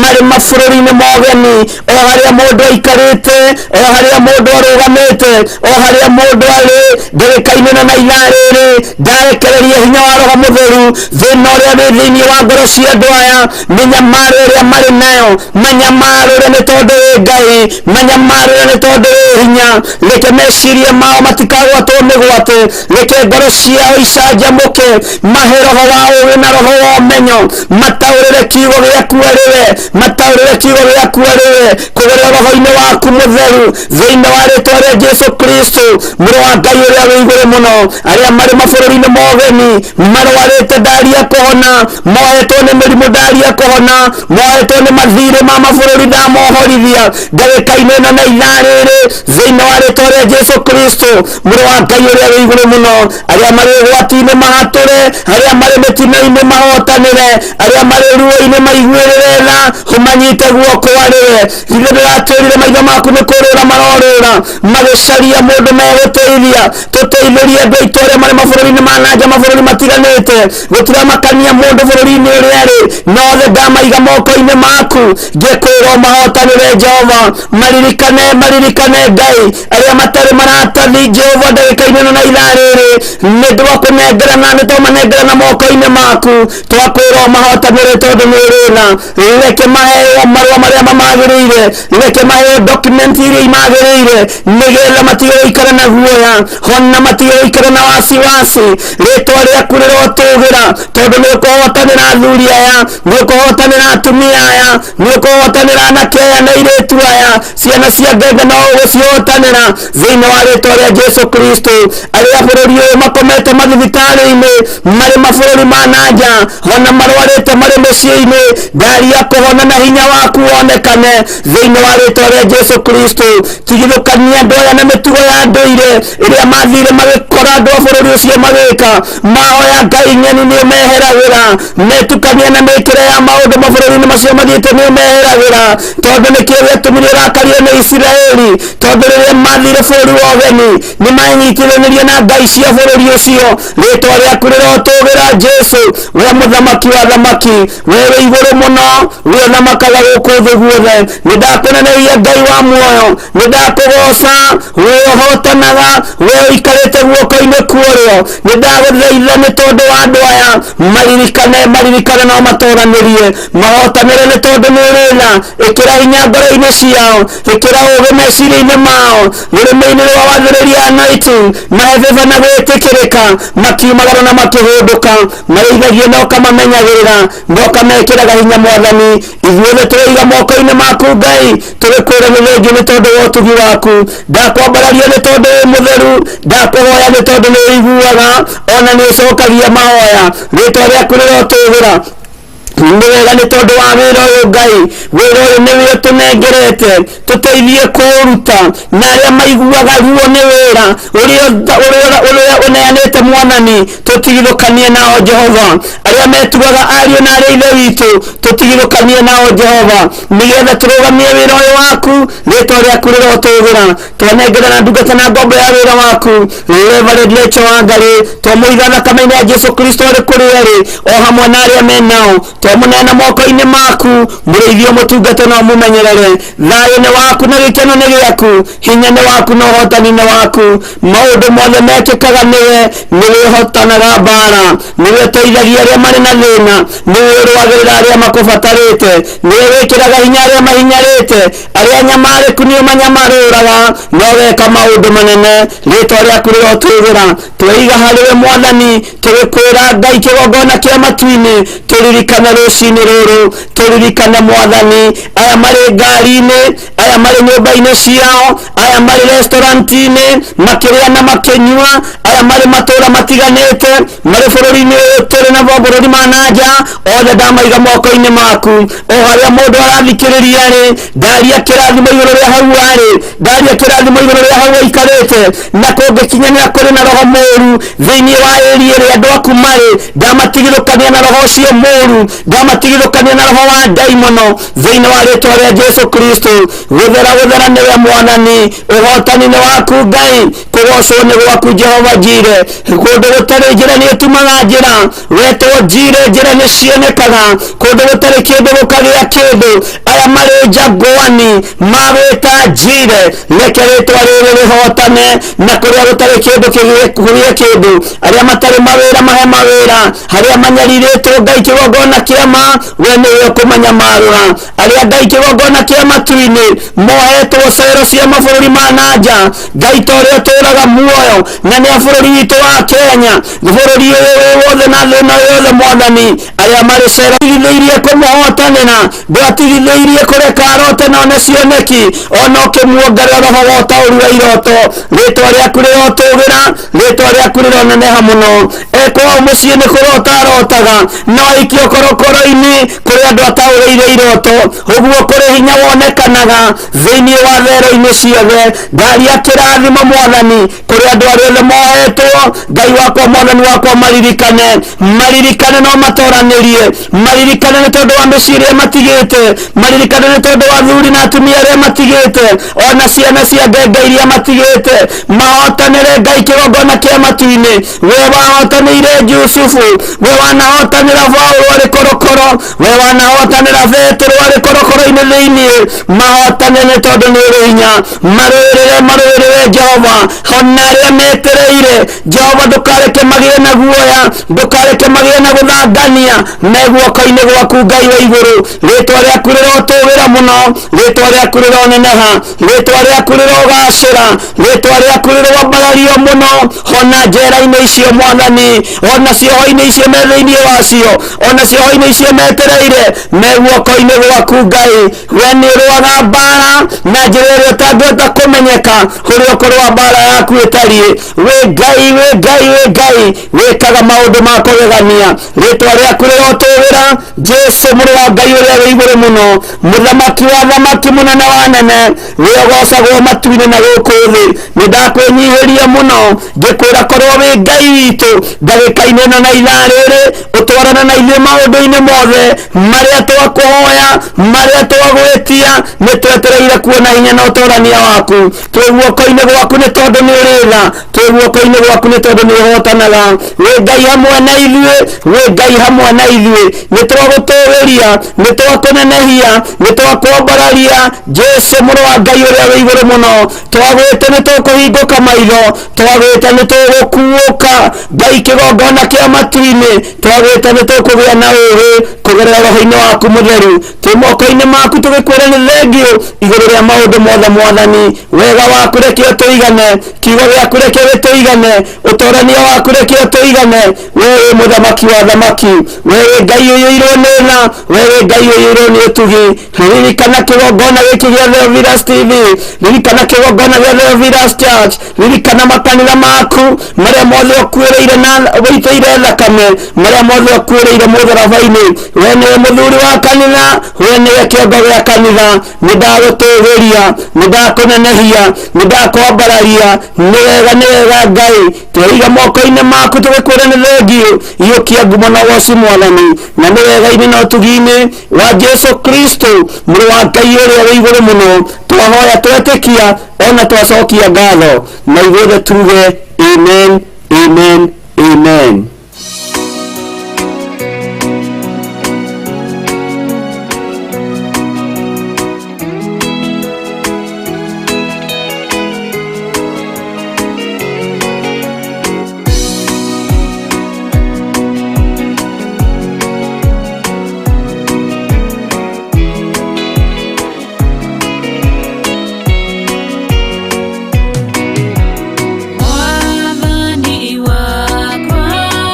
marĩ mabũrũri-inĩ ma ũgeni, o harĩa mũndũ aikarĩte, o harĩa mũndũ arũgamĩte, o harĩa mũndũ arĩ ndagĩka-inĩ ĩno na ithaa rĩrĩ, ndarekereria hinya wa Roho Mũtheru thĩna ũrĩa wĩ thĩinĩ wa ngoro cia andũ aya, mĩnyamaro ĩrĩa marĩ nayo, manyamarũre nĩ tondũ wĩ Ngai, manyamarũre nĩ tondũ wĩ hinya. Reke meciria mao matikagwatwo mĩgwate, reke ngoro ciao icanjamũke, mahe roho wa ũũgĩ na roho wa ũmenyo, mataũrĩre kiugo gĩaku arĩ we, mataũrĩre kiugo gĩaku arĩ we kũgerera roho-inĩ waku mũtheru thĩinĩ wa rĩtwa rĩa Jesu Kristo mũrũ wa Ngai ũrĩa wĩ igũrũ mũno. Arĩa marĩ mabũrũri-inĩ ma ũgeni marwarĩte ndaria kũhona. kũhona, mohetwo nĩ mĩrimũ ndaria kũhona, mohetwo nĩ mathirĩ ma mabũrũri ndamohorithia ndagĩka-inĩ ĩno na ithaa rĩrĩ thĩinĩ wa rĩtwa rĩa Jesu Kristo mũrũ wa Ngai ũrĩa wĩ igũrũ mũno. Arĩa marĩ ũgwati-inĩ mahatũre, arĩa marĩ mĩtino-inĩ mahotanĩre, arĩa marĩ ruo-inĩ maiguĩrĩre tha, ũmanyite guoko arĩwe. Ithe ndĩratwĩrire maitho maku nĩ kũrũra marorũra magĩcaria mũndũ megũteithia. Tũteithĩrie andũ aitũ arĩa marĩ mabũrũri-inĩ ma nanja, mabũrũri matiganĩte, gũtiramakania mũndũ bũrũri-inĩ ũrĩa arĩ, nothe ndamaiga moko-inĩ maku, ngĩkwĩra ũmahotanĩre Jehova. Maririkane, maririkane Ngai arĩa matarĩ maratathi Jehova ndagĩka-inĩ ĩno na ithaa rĩrĩ, nĩ twakũnengerana, nĩ twamanengerana moko-inĩ maku, twakwĩra ũmahotanĩre tondũ nĩ ũrĩ tha. Reke maheo marũa marĩa mamagĩrĩire, reke maheo document iria imagĩrĩire, nĩgetha matige gũikara na guoya, ona matige gũikara na wasiwasi. Rĩtwa rĩaku rĩrotũgĩra tondũ nĩ ũkũhotanĩra athuri aya, nĩ ũkũhotanĩra atumia aya, nĩ ũkũhotanĩra anake aya na airĩtu aya, ciana cia ngenge no ũgũcihotanĩra thĩinĩ wa rĩtwa rĩa Jesu Kristo. Arĩa bũrũri ũyũ makomete mathibitarĩ-inĩ, marĩ mabũrũri ma nanja, ona marwarĩte marĩ mĩciĩ-inĩ, ndaria kũhona na hinya waku wonekane thĩinĩ wa rĩtwa rĩa Jesu Kristo. Tigithũkania andũ aya na mĩtugo ya ndũire ĩrĩa mathire magĩkora andũ a bũrũri ũcio magĩka, mahoya Ngai ng'eni nĩ ũmeheragĩra, metukania na mĩkĩre ya maũndũ mabũrũri-inĩ macio mathiĩte nĩ ũmeheragĩra, tondũ nĩkĩo gĩatũmire ũrakario nĩ Isiraeli, tondũ rĩrĩa mathire bũrũri wa ũgeni nĩ manyitithanirie na ngai cia bũrũri ũcio. Rĩtwa rĩaku rĩrotũgĩra Jesu, we mũthamaki wa thamaki, we wĩ igũrũ mũno, we ũthamakaga gũkũ thĩ guothe. Nĩ ndakũneneria Ngai wa muoyo, nĩ ndakũgoca, we ũhotanaga, we ũikarĩte guoko-inĩ kuorĩo. Nĩ ndagũthaitha nĩ tondũ wa andũ aya, maririkane, maririkane no matoranĩrie, mahotanĩre nĩ tondũ nĩ ũrĩ tha. Ĩkĩra hinya ngoro-inĩ ciao, ĩkĩra ũũgĩ meciria-inĩ mao, rũrĩmĩ-inĩ rwa wathĩrĩria anointing, mahe favor na gwĩtĩkĩrĩka, makiumagara na makĩhũndũka, marĩithagie na ũkamamenyagĩrĩra na ũkamekĩraga hinya Mwathani. Ithuothe tũrĩiga moko-inĩ maku Ngai, tũgĩkwĩra nĩ thengiũ nĩ tondũ wa ũtugi waku. Ndakwambararia nĩ tondũ wĩ mũtheru, ndakũhoya nĩ tondũ nĩ ũiguaga ona nĩ ũcokagia mahoya. Rĩtwa rĩaku rĩrotũgĩra. Nĩ wega nĩ tondũ wa wĩra ũyũ Ngai, wĩra ũyũ nĩwe ũtũnengerete, tũteithie kũũruta, na arĩa maiguaga ruo nĩ wĩra ũrĩa ũneanĩte Mwathani, tũtigithũkanie nao Jehova. Arĩa metuaga ariũ na arĩa ithe witũ, tũtigithũkanie nao Jehova, nĩgetha tũrũgamie wĩra ũyũ waku. Rĩtwa rĩaku rĩrotũgĩra. Twanengerana ndungata na ngombo ya wĩra waku Reverend Rachel Wangari, twamũiga thakame-inĩ ya Jesu Kristo arĩ kũrĩa arĩ o hamwe na arĩa me nao, twamũneana moko-inĩ maku, mũrĩithie mũtungate na ũmũmenyerere. Thayũ nĩ waku na gĩkeno nĩ gĩaku, hinya nĩ waku na ũhotani nĩ waku. Maũndũ mothe mekĩkaga nĩwe, nĩwe ũhotanaga mbara, nĩwe ũteithagia arĩa marĩ na thĩna, nĩwe ũrũagĩrĩra arĩa makũbatarĩte, nĩwe wĩkĩraga hinya arĩa mahinyarĩte, arĩa nyamarĩku nĩ ũmanyamarũraga, no weka maũndũ manene. Rĩtwa rĩaku rĩrotũgĩra. Tweiga harĩwe Mwathani, tũgĩkwĩra Ngai kĩgongona kĩa matu-inĩ, tũririkane rũcinĩ rũrũ, tũririkane Mwathani, aya marĩ ngari-inĩ, aya marĩ nyũmba-inĩ ciao, aya marĩ restaurant-inĩ makĩrĩa na makĩnyua, aya marĩ matũra matiganĩte, marĩ bũrũri-inĩ ũyũ tũrĩ na mabũrũri ma nanja, othe ndamaiga moko-inĩ maku. O harĩa mũndũ arathikĩrĩria rĩ, ndaria kĩrathimo igũrũ rĩa hau arĩ, ndaria kĩrathimo igũrũ rĩa hau aikarĩte, na kũngĩkinyanĩra kũrĩ na roho mũru thĩinĩ wa area ĩrĩa andũ aku marĩ, ndamatigithũkania na roho ũcio mũru, ndamatigithũkania na roho wa ndaimono thĩinĩ wa rĩtwa rĩa Jesu Kristo. Gũthera gũthera nĩwe Mwathani, ũhotani nĩ waku Ngai, kũgocwo nĩ gwaku Jehova Jire. Kũndũ gũtarĩ njĩra nĩ ũtumaga njĩra, wetwo Jire, njĩra nĩ cionekaga, kũndũ gũtarĩ kĩndũ gũkagĩa kĩndũ. Aya marĩ njangwani magwĩta Jire, reke rĩtwa rĩrĩ rĩhotane, na kũrĩa gũtarĩ kĩndũ kũgĩe kĩndũ. Arĩa matarĩ mawĩra mahe mawĩra, arĩa manyarirĩtwo Ngai kĩgongona kĩa ma, we nĩwe ũkũmanyamarũra. Arĩa Ngai kĩgongona kĩa matu-inĩ mohetwo cero cia mabũrũri ma nanja, Ngai ta ũrĩa ũtũraga muoyo na nĩ a bũrũri witũ wa Kenya, bũrũri ũyũ wĩ wothe na thĩ ĩno yothe Mwathani, Arĩa marĩ cera tigithĩirie kũmũhotanĩra, ndwatigithĩirie kũreka arote na one cioneki, ona ũkĩmuongerera roho wa ũtaũri wa iroto. Rĩtwa rĩaku rĩrotũgĩra, rĩtwa rĩaku rĩroneneha mũno. Ekwao mũciĩ nĩ kũrota arotaga, no aikio korokoro-inĩ kũrĩ andũ ataũrĩire iroto. Ũguo kũrĩ hinya wonekanaga thĩinĩ wa thero-inĩ ciothe. Ngaria kĩrathimo Mwathani kũrĩ andũ arĩa othe mohetwo. Ngai wakwa, Mwathani wakwa, maririkane, maririkane no matoranĩrie, maririkane nĩ tondũ wa mĩciĩ ĩrĩa matigĩte, maririkane nĩ tondũ wa athuri na atumia arĩa matigĩte, ona ciana cia ngenge iria matigĩte. Mahotanĩre Ngai kĩgongona kĩa matu-inĩ. We wahotanĩire Jusufu, we wanahotanĩra Paulo arĩ korokoro, we wanahotanĩra Petero arĩ korokoro-inĩ thĩinĩ. Mahotane nĩ tondũ nĩ ũrĩ hinya. Marũĩrĩre, marũĩrĩre Jehova, ona arĩa metereire Jehova, ndũkareke magĩe na guoya, ndũkareke magĩe na gũthangania, me guoko-inĩ gwaku Ngai wa igũrũ. Rĩtwa rĩaku rĩrotũgĩra mũno, rĩtwa rĩaku rĩroneneha, rĩtwa rĩaku rĩrogacĩra, rĩtwa rĩaku rĩroambarario mũno. Ona njera-inĩ icio Mwathani, ona cioho-inĩ icio me thĩinĩ wacio, ona cioho-inĩ icio metereire, me guoko-inĩ gwaku Ngai. We nĩ ũrũaga mbara na njĩra ĩrĩa ũtangĩhota kũmenyeka ũrĩa ũkũrũa mbara yaku ĩtariĩ. Wĩ Ngai, wĩ Ngai, wĩ Ngai wĩkaga maũndũ ma kũgegania. Rĩtwa rĩaku rĩrotũgĩra, Jesu mũrũ wa Ngai ũrĩa wĩ igũrũ mũno, mũthamaki wa thamaki, mũnene wa nene, wĩ ũgocagwo matu-inĩ na gũkũ thĩ. Nĩ ndakwĩnyihĩria mũno ngĩkwĩra korwo wĩ Ngai witũ ndagĩka-inĩ ĩno na ithaa rĩrĩ, ũtwarane na ithuĩ maũndũ-inĩ mothe marĩa twakũhoya, marĩa twagwĩtia. Nĩ twetereire kuona hinya na ũtorania waku. Twĩ guoko-inĩ gwaku nĩ tondũ nĩ ũrĩ tha, twĩ guoko-inĩ gwaku nĩ tondũ nĩ ũhotanaga. Wĩ Ngai hamwe na ithuĩ, wĩ Ngai hamwe na ithuĩ. Nĩ twagũtũgĩria, nĩ twakũnenehia, nĩ twakwambararia, Jesu mũrũ wa Ngai ũrĩa wĩ igũrũ mũno. Twagwĩte nĩ tũkũhingũka maitho, twagwĩte nĩ tũgũkuũka Ngai kĩgongona kĩa matu-inĩ, twagwĩte nĩ tũkũgĩa na ũũgĩ kũgerera roho-inĩ waku mũtheru. Twĩ moko-inĩ maku tũgĩkwĩra nĩ thengiũ igũrũ rĩa maũndũ mothe. Mwathani, wega waku reke ũtũigane, kiugo gĩaku reke gĩtũigane, ũtorania waku reke ũtũigane. We wĩ mũthamaki wa thamaki, we wĩ Ngai ũiyũirwo nĩ tha, we wĩ Ngai ũiyũirwo nĩ ũtugi. Ririkana kĩgongona gĩkĩ gĩa Theophilus TV, ririkana kĩgongona gĩa Theophilus Church, ririkana makanitha maku marĩa mothe ũkuĩrĩire na wĩitĩire thakame, marĩa mothe ũkuĩrĩire mũtharaba-inĩ. We nĩwe mũthuri wa kanitha, we nĩwe kĩongo gĩa kanitha. Nĩ ndagũtũgĩria, nĩ ndakũnenehia, nĩ ndakwambararia. Nĩ wega, nĩ wega Ngai. Tweiga moko-inĩ maku tũgĩkwĩra nĩ thengiũ. Iyũkia ngumo na ũgoci Mwathani, na nĩ wega-inĩ na ũtugi-inĩ wa Jesu Kristo mũrũ wa Ngai ũrĩa wĩ igũrũ mũno twahoya, twetĩkia, ona twacokia ngatho, na ithuothe tuge amen, amen, amen. Mwathani wakwa.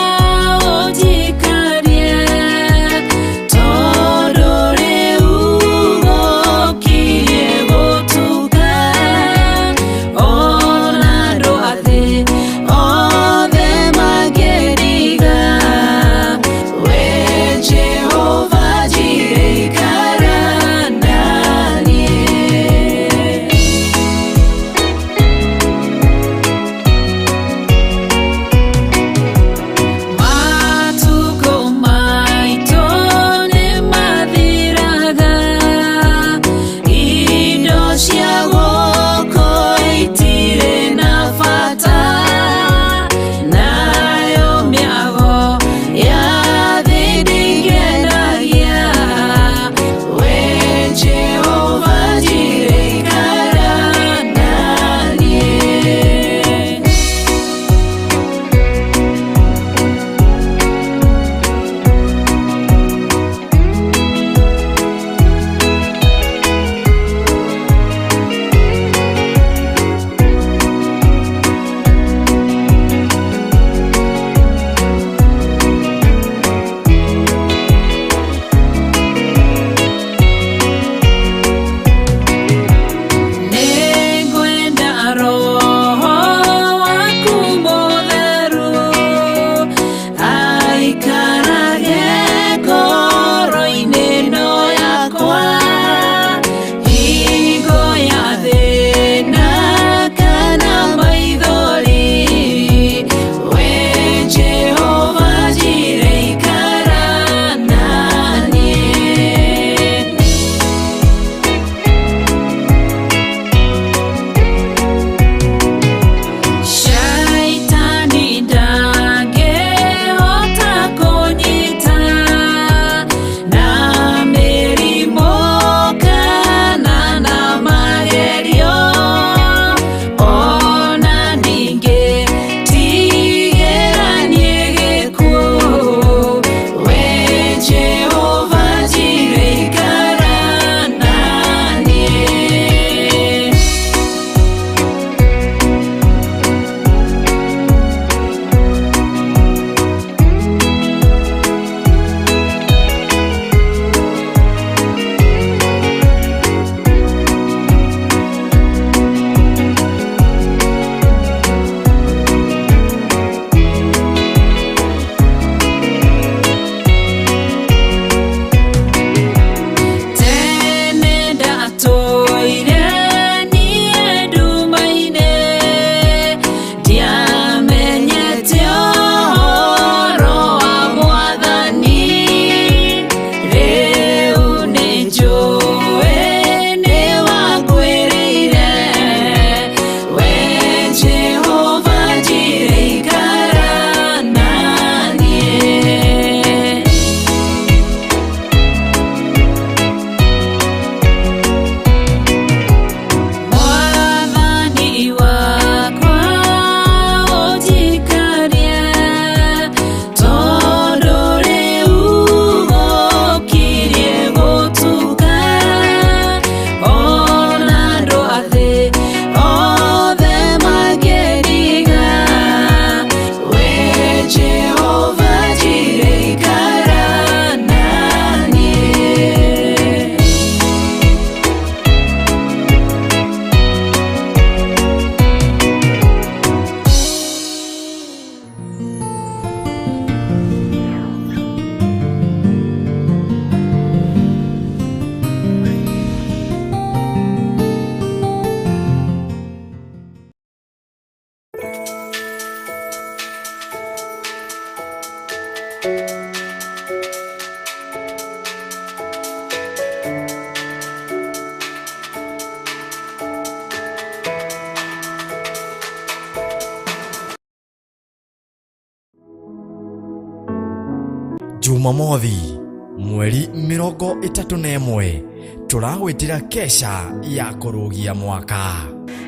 Jumamothi mweri 31 tũragwĩtĩra kesha ya kũrũgia mwaka.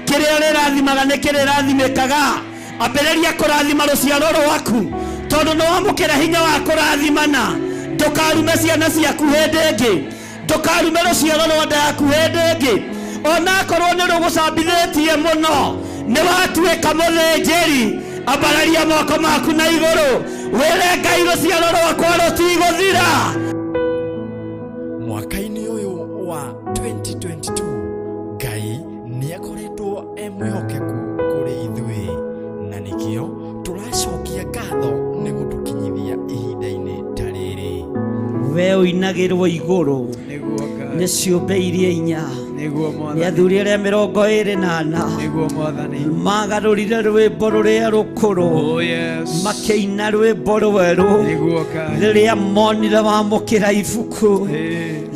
Kĩrĩa ũrĩrathimaga nĩ kĩrĩrathimĩkaga. Ambĩrĩria kũrathima rũciaro rwaku, tondũ nĩ wamũkĩra hinya wa kũrathimana. Ndũkarume ciana ciaku hĩndĩ ĩngĩ, ndũkarume rũciaro rwa nda yaku hĩndĩ ĩngĩ, onakorwo nĩ rũgũcambithĩtie mũno. Nĩ watuĩka mũthĩnjĩri. Ambararia moko maku na igũrũ, wĩre Ngai rũciaro rwakwa rũtigũthira. Mwaka-inĩ ũyũ wa 2022 Ngai nĩ akoretwo e mwĩhokeku kũrĩ ithuĩ, na nĩkĩo tũracokia ngatho nĩ gũtũkinyithia ihinda-inĩ ta rĩrĩ. We ũinagĩrwo igũrũ nĩ ciũmbe iria inya, nĩ athuri arĩa 24 magarũrire rwĩmbo rũrĩa rũkũrũ, makĩina rwĩmbo rwerũ rĩrĩa monire wamũkĩra ibuku,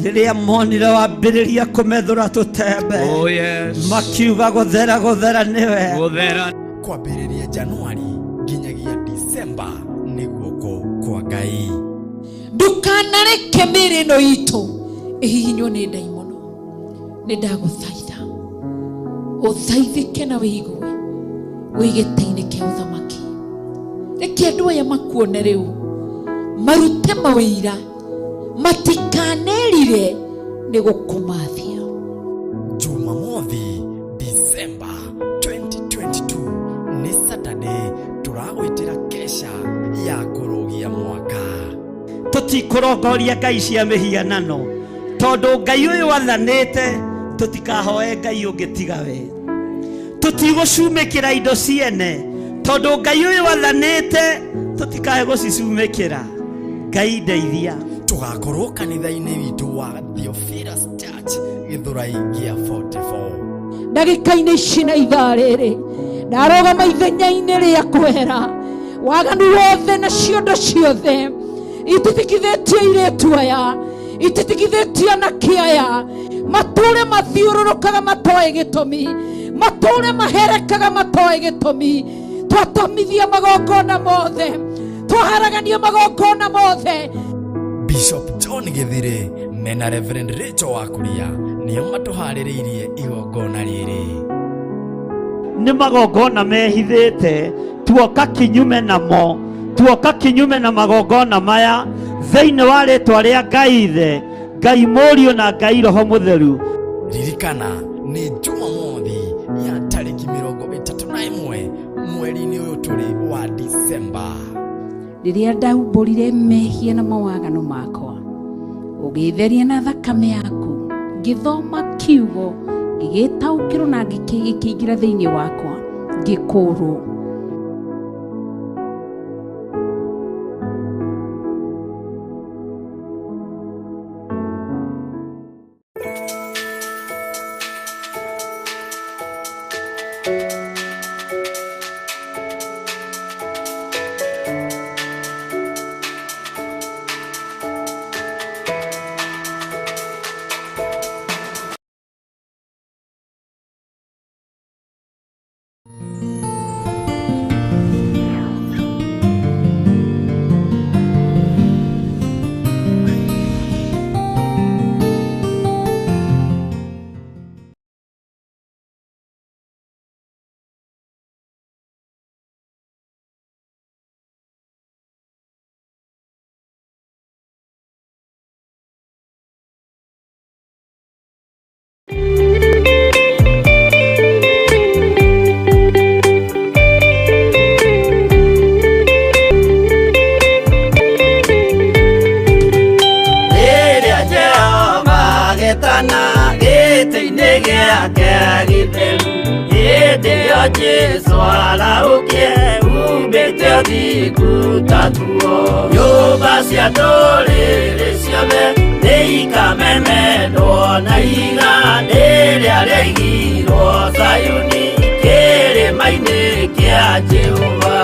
rĩrĩa monire wambĩrĩria kũmethũra tũtembe, makiuga gũthera gũthera nĩwe. Kwambĩrĩria Januari nginyagia Disemba nĩ guoko kwa Ngai. Ndukanareke mĩĩrĩ ĩno itũ ĩhihinywo nĩ ndaimono. Nĩ ndagũthaitha ũthaithĩke na wĩigue wĩ gĩtĩ-inĩ kĩa ũthamaki. Reke andũ aya makuone rĩu, marute mawĩira, matikanerire nĩ gũkũmathia. Jumamothi Disemba 2022 nĩ Saturday, tũragwĩtĩra kesha ya kũrũgia mwaka. Tũtikũrongoria ngai cia mĩhianano, tondũ Ngai ũyũ athanĩte tũtikahoe Ngai ũngĩ tiga we. Tũtigũcumĩkĩra indo ciene, tondũ Ngai ũyũ athanĩte tũtikae gũcicumĩkĩra. Ngai ndeithia. Tũgakorwo kanitha-inĩ witũ wa Theophilus Church Gĩthũrai gĩa 44. Ndagĩka-inĩ ici na ithaa rĩrĩ ndarũgama ithenya-inĩ rĩa kwehera waganu wothe na ciondo ciothe ititikithĩtie airĩtu aya, ititikithĩtie anake aya, matũre mathiũrũrũkaga matoĩ gĩtũmi, matũre maherekaga matoĩ gĩtũmi. Twatomithia magongona mothe, twaharagania magongona mothe. Bishop John Gĩthire mena Reverend Rachel Wakuria nĩo matũharĩrĩirie igongona rĩrĩ. Nĩ magongona mehithĩte, tuoka kinyume namo, tuoka kinyume na magongona maya thĩinĩ wa rĩtwa rĩa Ngai Ithe, Ngai Mũriũ na Ngai Roho Mũtheru. Ririkana nĩ Jumamothi ya tarĩki 31 mweri-inĩ ũyũ tũrĩ wa Disemba. Rĩrĩa ndaumbũrire mehia na mawaganu makwa, ũgĩtheria na thakame yaku, ngĩthoma kiugo, ngĩgĩtaũkĩrwo na gĩkĩingĩra thĩinĩ wakwa, ngĩkũrwo. Rĩrĩa Jehova agetana gĩtĩ-inĩ gĩake gĩtheru, hĩndĩ ĩyo Jesũ arahũkie umbĩte ũthingu ta nguo. Nyũmba cia ndũrĩrĩ ciothe nĩikamemendwo na ihiga rĩrĩa rĩaigirwo Zayuni kĩrĩma-inĩ kĩa Jehova.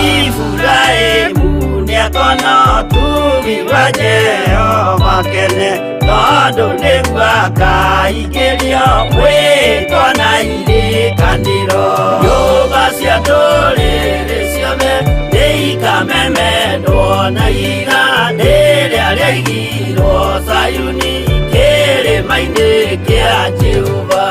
Iburahĩmu nĩakona ũtugi wa Jehova kene, tondũ nĩguo akaingĩrio mwĩtwa na irĩkanĩro. Nyũmba cia ndũrĩrĩ ciothe nĩ Nĩikamemendwo na ihiga rĩrĩa rĩaigirwo Zayuni kĩrĩma-inĩ kĩa Jehova.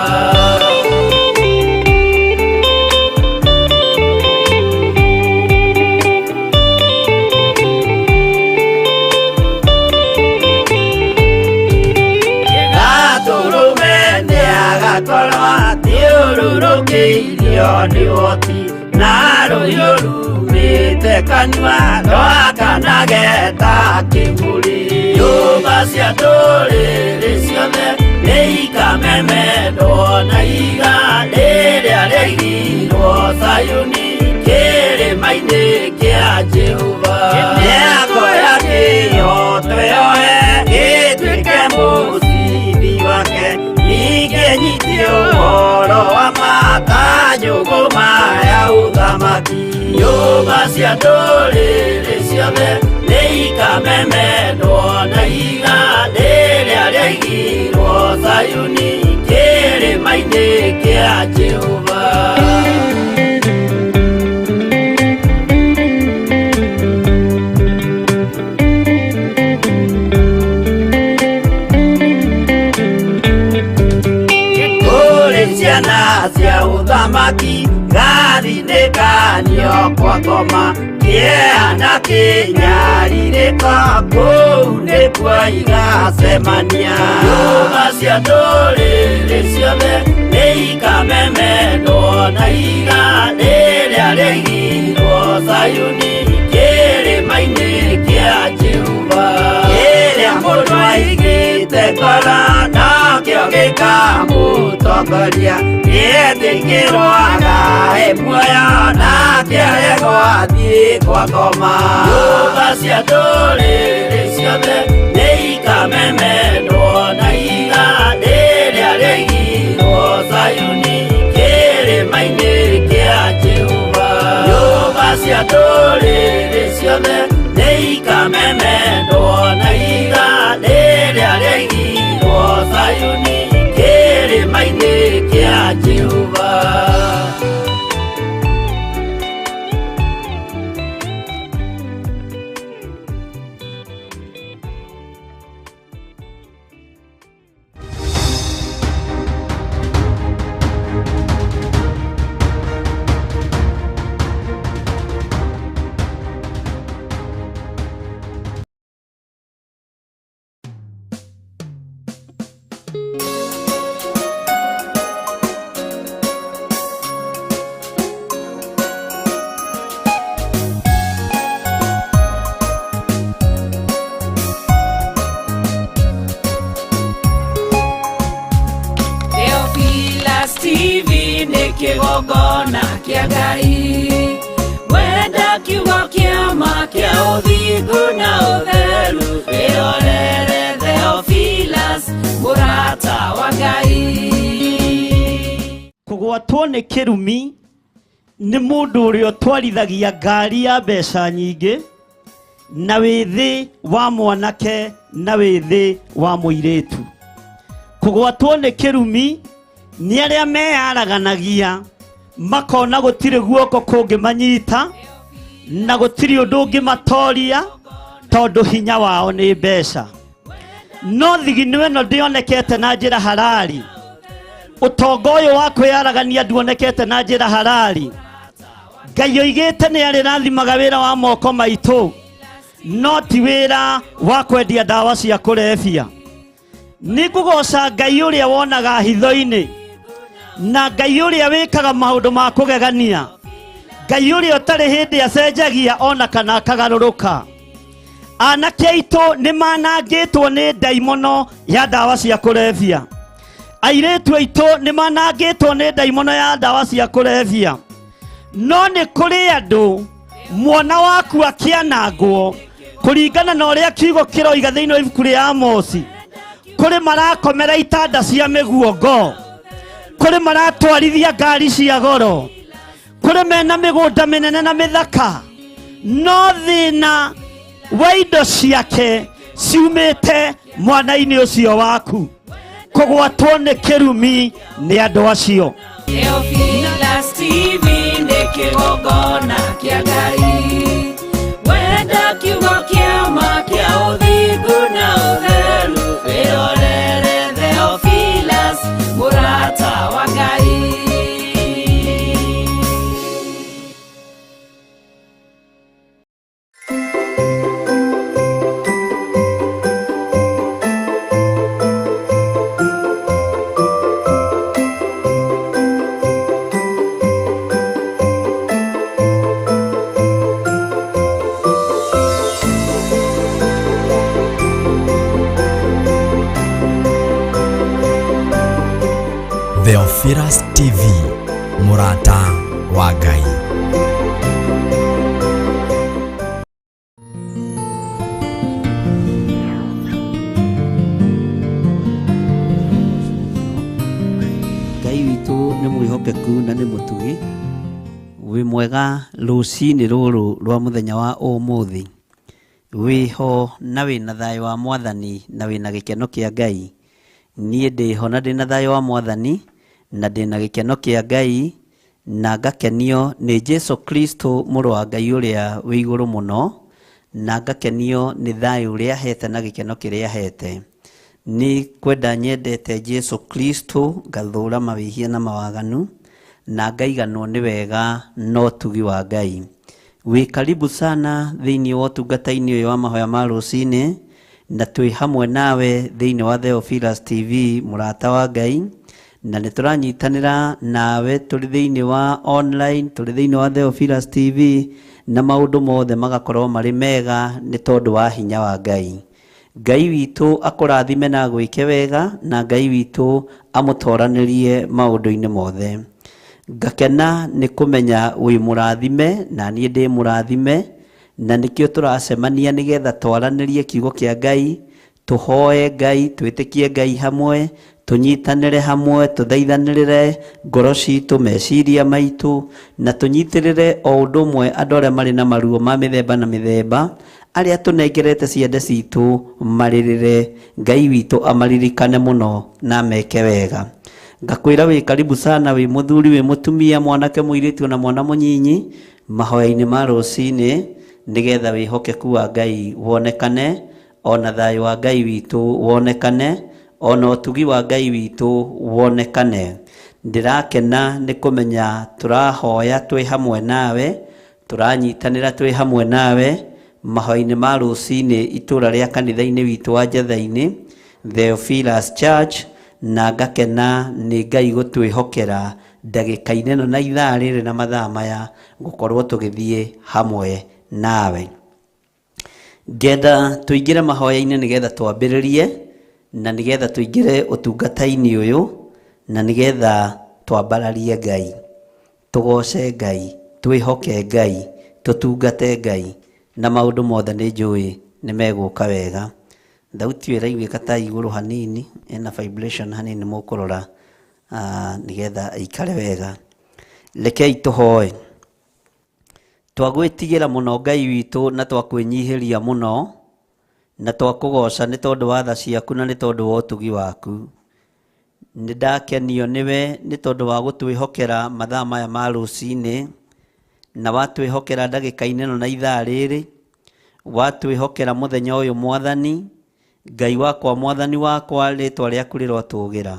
Gatũrũme nĩagakorwo athiũrũrũkĩirio nĩ ũhoti na rũhiũ rumĩte kanua rwakanage ta kĩburi. Nyũmba cia ndũrĩrĩ ciothe nĩikamemendwo na ihiga rĩrĩa rĩaigirwo Zayuni kĩrĩma-inĩ kĩa Jehova. Mĩako ya kĩhooto yoe ĩtuĩke mũcibi wake, ningĩ nyite ũhoro wa ma ta njũgũma ya ũthamaki. Nyũmba cia ndũrĩrĩ ciothe nĩikamemendwo na ihiga rĩrĩa rĩaigirwo Zayuni kĩrĩma-inĩ kĩa Jehova. Kũrĩ ciana cia ũthamaki gathinĩkanio kwa ngoma kĩeha na kĩnyarirĩko kũu nĩkuo igacemania. Nyũmba cia ndũrĩrĩ ciothe nĩikamemendwo na ihiga rĩrĩa rĩaigirwo Zayuni kĩrĩma-inĩ kĩa Jehova. Kĩrĩa mũndũ aigĩte ngoro nokĩo gĩkamũtongoria, nĩetĩkĩrwo agae muoyo nake aregwo athiĩ kwa ngoma. Nyũmba cia ndũrĩrĩ ciothe nĩikamemendwo na ihiga rĩrĩa rĩaigirwo Zayuni kĩrĩma-inĩ kĩa Jehova. Nyũmba cia ndũrĩrĩ ciothe nĩikamemendwo na ihiga rĩrĩa rĩaigirwo Zayuni kĩrĩma-inĩ kĩa Jehova. Theophilus TV nĩ kĩgongona kĩa Ngai wenda kiugo kĩa ma kĩa ũthingu na ũtheru wĩrorere Theophilus mũrata wa Ngai. Kũgwatwo nĩ kĩrumi nĩ mũndũ ũrĩa ũtwarithagia ngari ya mbeca nyingĩ na wĩthĩ wa mwanake na wĩthĩ wa mũirĩtu. Kũgwatwo nĩ kĩrumi nĩ arĩa meyaraganagia makona gũtirĩ guoko kũngĩmanyita na gũtirĩ ũndũ ũngĩmatoria tondũ hinya wao nĩ mbeca. No thigino ĩno ndĩonekete na njĩra harari. Ũtonga ũyũ wa kwĩyaragania nduonekete na njĩra harari. Ngai oigĩte nĩ arĩrathimaga wĩra wa moko maitũ, no ti wĩra wa kwendia ndawa cia kũrebia. Nĩ ngũgoca Ngai ũrĩa wonaga hitho-inĩ, na Ngai ũrĩa wĩkaga maũndũ ma kũgegania, Ngai ũrĩa ũtarĩ hĩndĩ acenjagia ona kana akagarũrũka. Anake aitũ nĩ manangĩtwo nĩ ndaimono ya ndawa cia kũrebia. Airĩtu aitũ nĩ manangĩtwo nĩ ndaimono ya ndawa cia kũrebia. No nĩ kũrĩ andũ mwana waku akĩanangwo kũringana na ũrĩa kiugo kĩroiga thĩinĩ wa ibuku rĩa Amosi. Kũrĩ marakomera itanda cia mĩguongo, kũrĩ maratwarithia ngari cia goro, kũrĩ mena mĩgũnda mĩnene na mĩthaka, no thĩna wa indo ciake ciumĩte mwana-inĩ ũcio waku. Kũgwatwo nĩ kĩrumi nĩ andũ acio. Theophilus TV nĩ kĩgongona kĩa Ngai Theophilus TV, mũrata wa Ngai. Ngai witũ nĩ mwĩhokeku na nĩ mũtugi. Wĩ mwega rũcinĩ rũrũ rwa mũthenya wa ũmũthĩ. Wĩho na wĩna thayũ wa Mwathani na wĩna gĩkeno kĩa Ngai. Niĩ ndĩho na ndĩna thayũ wa Mwathani na ndĩna gĩkeno kĩa Ngai na ngakenio nĩ Jesu Kristo mũrũ wa Ngai ũrĩa wĩ igũrũ mũno, na ngakenio nĩ thayũ ũrĩa ahete na gĩkeno kĩrĩa ahete. Nĩ kwenda nyendete Jesu Kristo, ngathũra mawĩhia na mawaganu, na ngaiganwo nĩ wega na ũtugi wa Ngai. Wĩ karibu sana thĩinĩ wa ũtungata-inĩ ũyũ wa mahoya ma rũcinĩ, na twĩ hamwe nawe thĩinĩ wa Theophilus TV, mũrata wa Ngai, na nĩ tũranyitanĩra nawe tũrĩ thĩinĩ wa online, tũrĩ thĩinĩ wa Theophilus TV, na maũndũ mothe magakorwo marĩ mega nĩ tondũ wa hinya wa Ngai. Ngai witũ akũrathime na agwĩke wega, na Ngai witũ amũtoranĩrie maũndũ-inĩ mothe. Ngakena nĩ kũmenya wĩ mũrathime na niĩ ndĩ mũrathime, na nĩkĩo tũracemania nĩgetha twaranĩrie kiugo kĩa Ngai, tũhoe Ngai, twĩtĩkie Ngai hamwe, tũnyitanĩre hamwe, tũthaithanĩrĩre ngoro citũ, meciria maitũ, na tũnyitĩrĩre o ũndũ ũmwe andũ arĩa marĩ na maruo ma mĩthemba na mĩthemba, arĩa tũnengerete ciande citũ marĩrĩre, Ngai witũ amaririkane mũno na ameke wega. Ngakwĩra wĩ karibu sana, wĩ mũthuri, wĩ mũtumia, mwanake, mũirĩtu ona mwana mũnyinyi, mahoya-inĩ ma rũcinĩ, nĩgetha wĩhokeku wa Ngai wonekane, ona thayũ wa Ngai witũ wonekane, ona ũtugi wa Ngai witũ wonekane. Ndĩrakena nĩ kũmenya tũrahoya twĩ hamwe nawe, tũranyitanĩra twĩ hamwe nawe mahoya-inĩ ma rũcinĩ itũra rĩa kanitha-inĩ witũ wa Njatha-inĩ, Theophilus Church, na ngakena nĩ Ngai gũtwĩhokera ndagĩka-inĩ ĩno na ithaa rĩrĩ na mathaa maya gũkorwo tũgĩthiĩ hamwe nawe. Ngenda tũingĩre mahoya-inĩ nĩgetha twambĩrĩrie na nĩgetha tũingĩre ũtungata-inĩ ũyũ na nĩgetha twambararie Ngai, tũgoce Ngai, twĩhoke Ngai, tũtungate Ngai, na maũndũ mothe nĩ njũĩ nĩ megũka wega. Thauti ĩyo ĩraiguĩka ta igũrũ hanini, ĩna vibration hanini mũkũrora nĩgetha ĩikare wega. Rekei tũhoe. Twagwĩtigĩra mũno Ngai witũ na twakwĩnyihĩria mũno, na twakũgoca nĩ tondũ wa tha ciaku na nĩ tondũ wa ũtugi waku. Nĩ ndakenio nĩwe nĩ tondũ wa gũtwĩhokera mathaa maya ma rũcinĩ, na watwĩhokera ndagĩka-inĩ ĩno na ithaa rĩrĩ, watwĩhokera mũthenya ũyũ Mwathani, Ngai wakwa, Mwathani wakwa, rĩtwa rĩaku rĩrotũgĩra.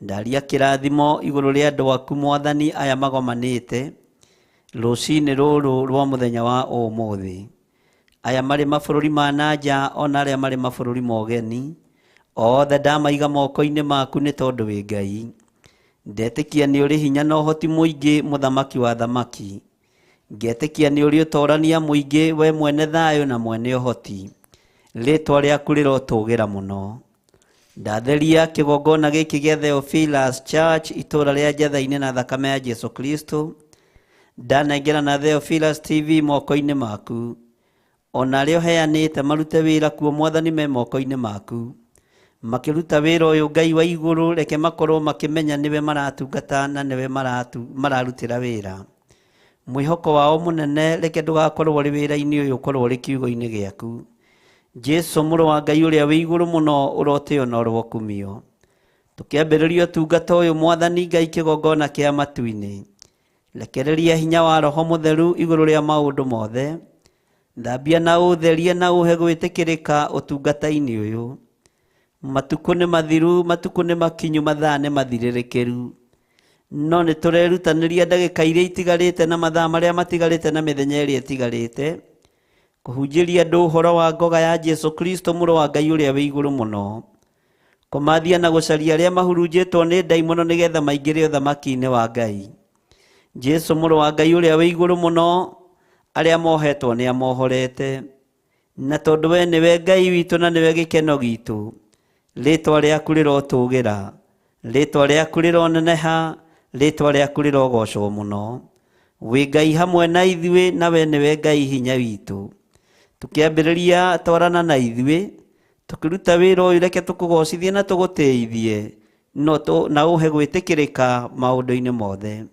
Ndaria kĩrathimo igũrũ rĩa andũ aku Mwathani aya magomanĩte rũcinĩ rũrũ rwa mũthenya wa ũmũthĩ, aya marĩ mabũrũri ma na nja ona arĩa marĩ mabũrũri ma ũgeni, othe ndamaiga moko-inĩ maku nĩ tondũ wĩ Ngai. Ndetĩkia nĩ ũrĩ hinya na ũhoti mũingĩ, mũthamaki wa athamaki. Ngetĩkia nĩ ũrĩ ũtorania mũingĩ, we mwene thayũ na mwene ũhoti. Rĩtwa rĩaku rĩrotũgĩra mũno. Ndatheria kĩgongona gĩkĩ gĩa Theophilus Church itũra rĩa Njatha-inĩ na thakame ya Jesu Kristo. Ndanengera na Theophilus TV moko-inĩ maku. Ona arĩa ũheanĩte marute wĩra kuo Mwathani me moko-inĩ maku. Makĩruta wĩra ũyũ Ngai wa igũrũ, reke makorwo makĩmenya nĩwe maratungata na nĩwe mararutĩra wĩra. Mwĩhoko wao mũnene reke ndũgakorwo ũrĩ wĩra-inĩ ũyũ, ũkorwo ũrĩ kiugo-inĩ gĩaku. Jesu mũrũ wa Ngai ũrĩa wĩ igũrũ mũno, ũrotĩo na ũrokumio. Tũkĩambĩrĩria ũtungata ũyũ Mwathani Ngai kĩgongona kĩa matu-inĩ, rekereria hinya wa Roho Mũtheru igũrũ rĩa maũndũ mothe. Thambia na ũtherie na ũhe gwĩtĩkĩrĩka ũtungata-inĩ ũyũ. Matukũ nĩ mathiru, matukũ nĩ makinyu, mathaa nĩ mathirĩrĩkĩru. No nĩ tũrerutanĩria ndagĩka iria itigarĩte na mathaa marĩa matigarĩte na mĩthenya ĩrĩa ĩtigarĩte kũhunjĩria andũ ũhoro wa ngoga ya Jesu Kristo mũrũ wa Ngai ũrĩa wĩ igũrũ mũno, kũmathia na gũcaria arĩa mahurunjĩtwo nĩ ndaimono nĩgetha maingĩre ũthamaki-inĩ wa Ngai. Jesu mũrũ wa Ngai ũrĩa wĩ igũrũ mũno, arĩa mohetwo nĩ amohorete. Na tondũ we nĩwe Ngai witũ na nĩwe gĩkeno gitũ, rĩtwa rĩaku rĩrotũgĩra, Rĩtwa rĩaku rĩroneneha, rĩtwa rĩaku rĩrogocwo mũno. Wĩ Ngai hamwe na ithuĩ, na we nĩwe Ngai hinya witũ. Tũkĩambĩrĩria twarana na ithuĩ, tũkĩruta wĩra ũyũ, reke tũkũgocithie na tũgũtĩithie, no na ũhe gwĩtĩkĩrĩka maũndũ-inĩ mothe.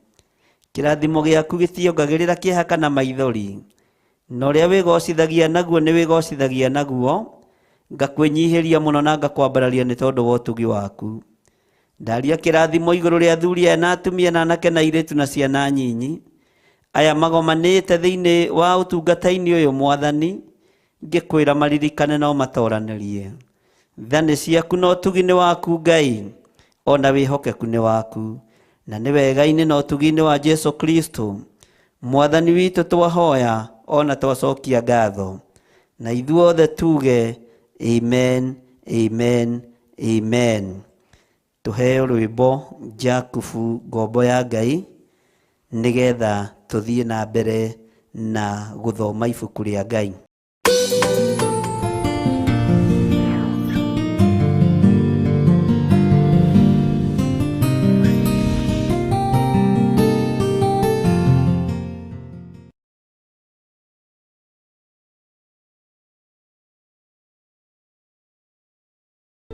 Kĩrathimo gĩaku gĩtiongagĩrĩra kĩeha kana maithori, na ũrĩa wĩgocithagia naguo nĩ wĩgocithagia naguo. Ngakwĩnyihĩria mũno na ngakwambararia nĩ tondũ wa ũtugi waku. Ndaria kĩrathimo igũrũ rĩa athuri aya na atumia na anake na airĩtu na ciana nyinyi aya magomanĩte thĩinĩ wa ũtungata-inĩ ũyũ, Mwathani, ngĩkwĩra maririkane no matoranĩrie. Tha nĩ ciaku na ũtugi nĩ waku Ngai, ona wĩhokeku nĩ waku, na nĩ wega-inĩ na ũtugi-inĩ wa Jesu Kristo Mwathani witũ twahoya ona twacokia ngatho, na ithuothe tuge amen, amen, amen. Tuheo rwĩmbo Jakubu ngombo ya Ngai, nĩgetha tũthiĩ na mbere na gũthoma ibuku rĩa Ngai.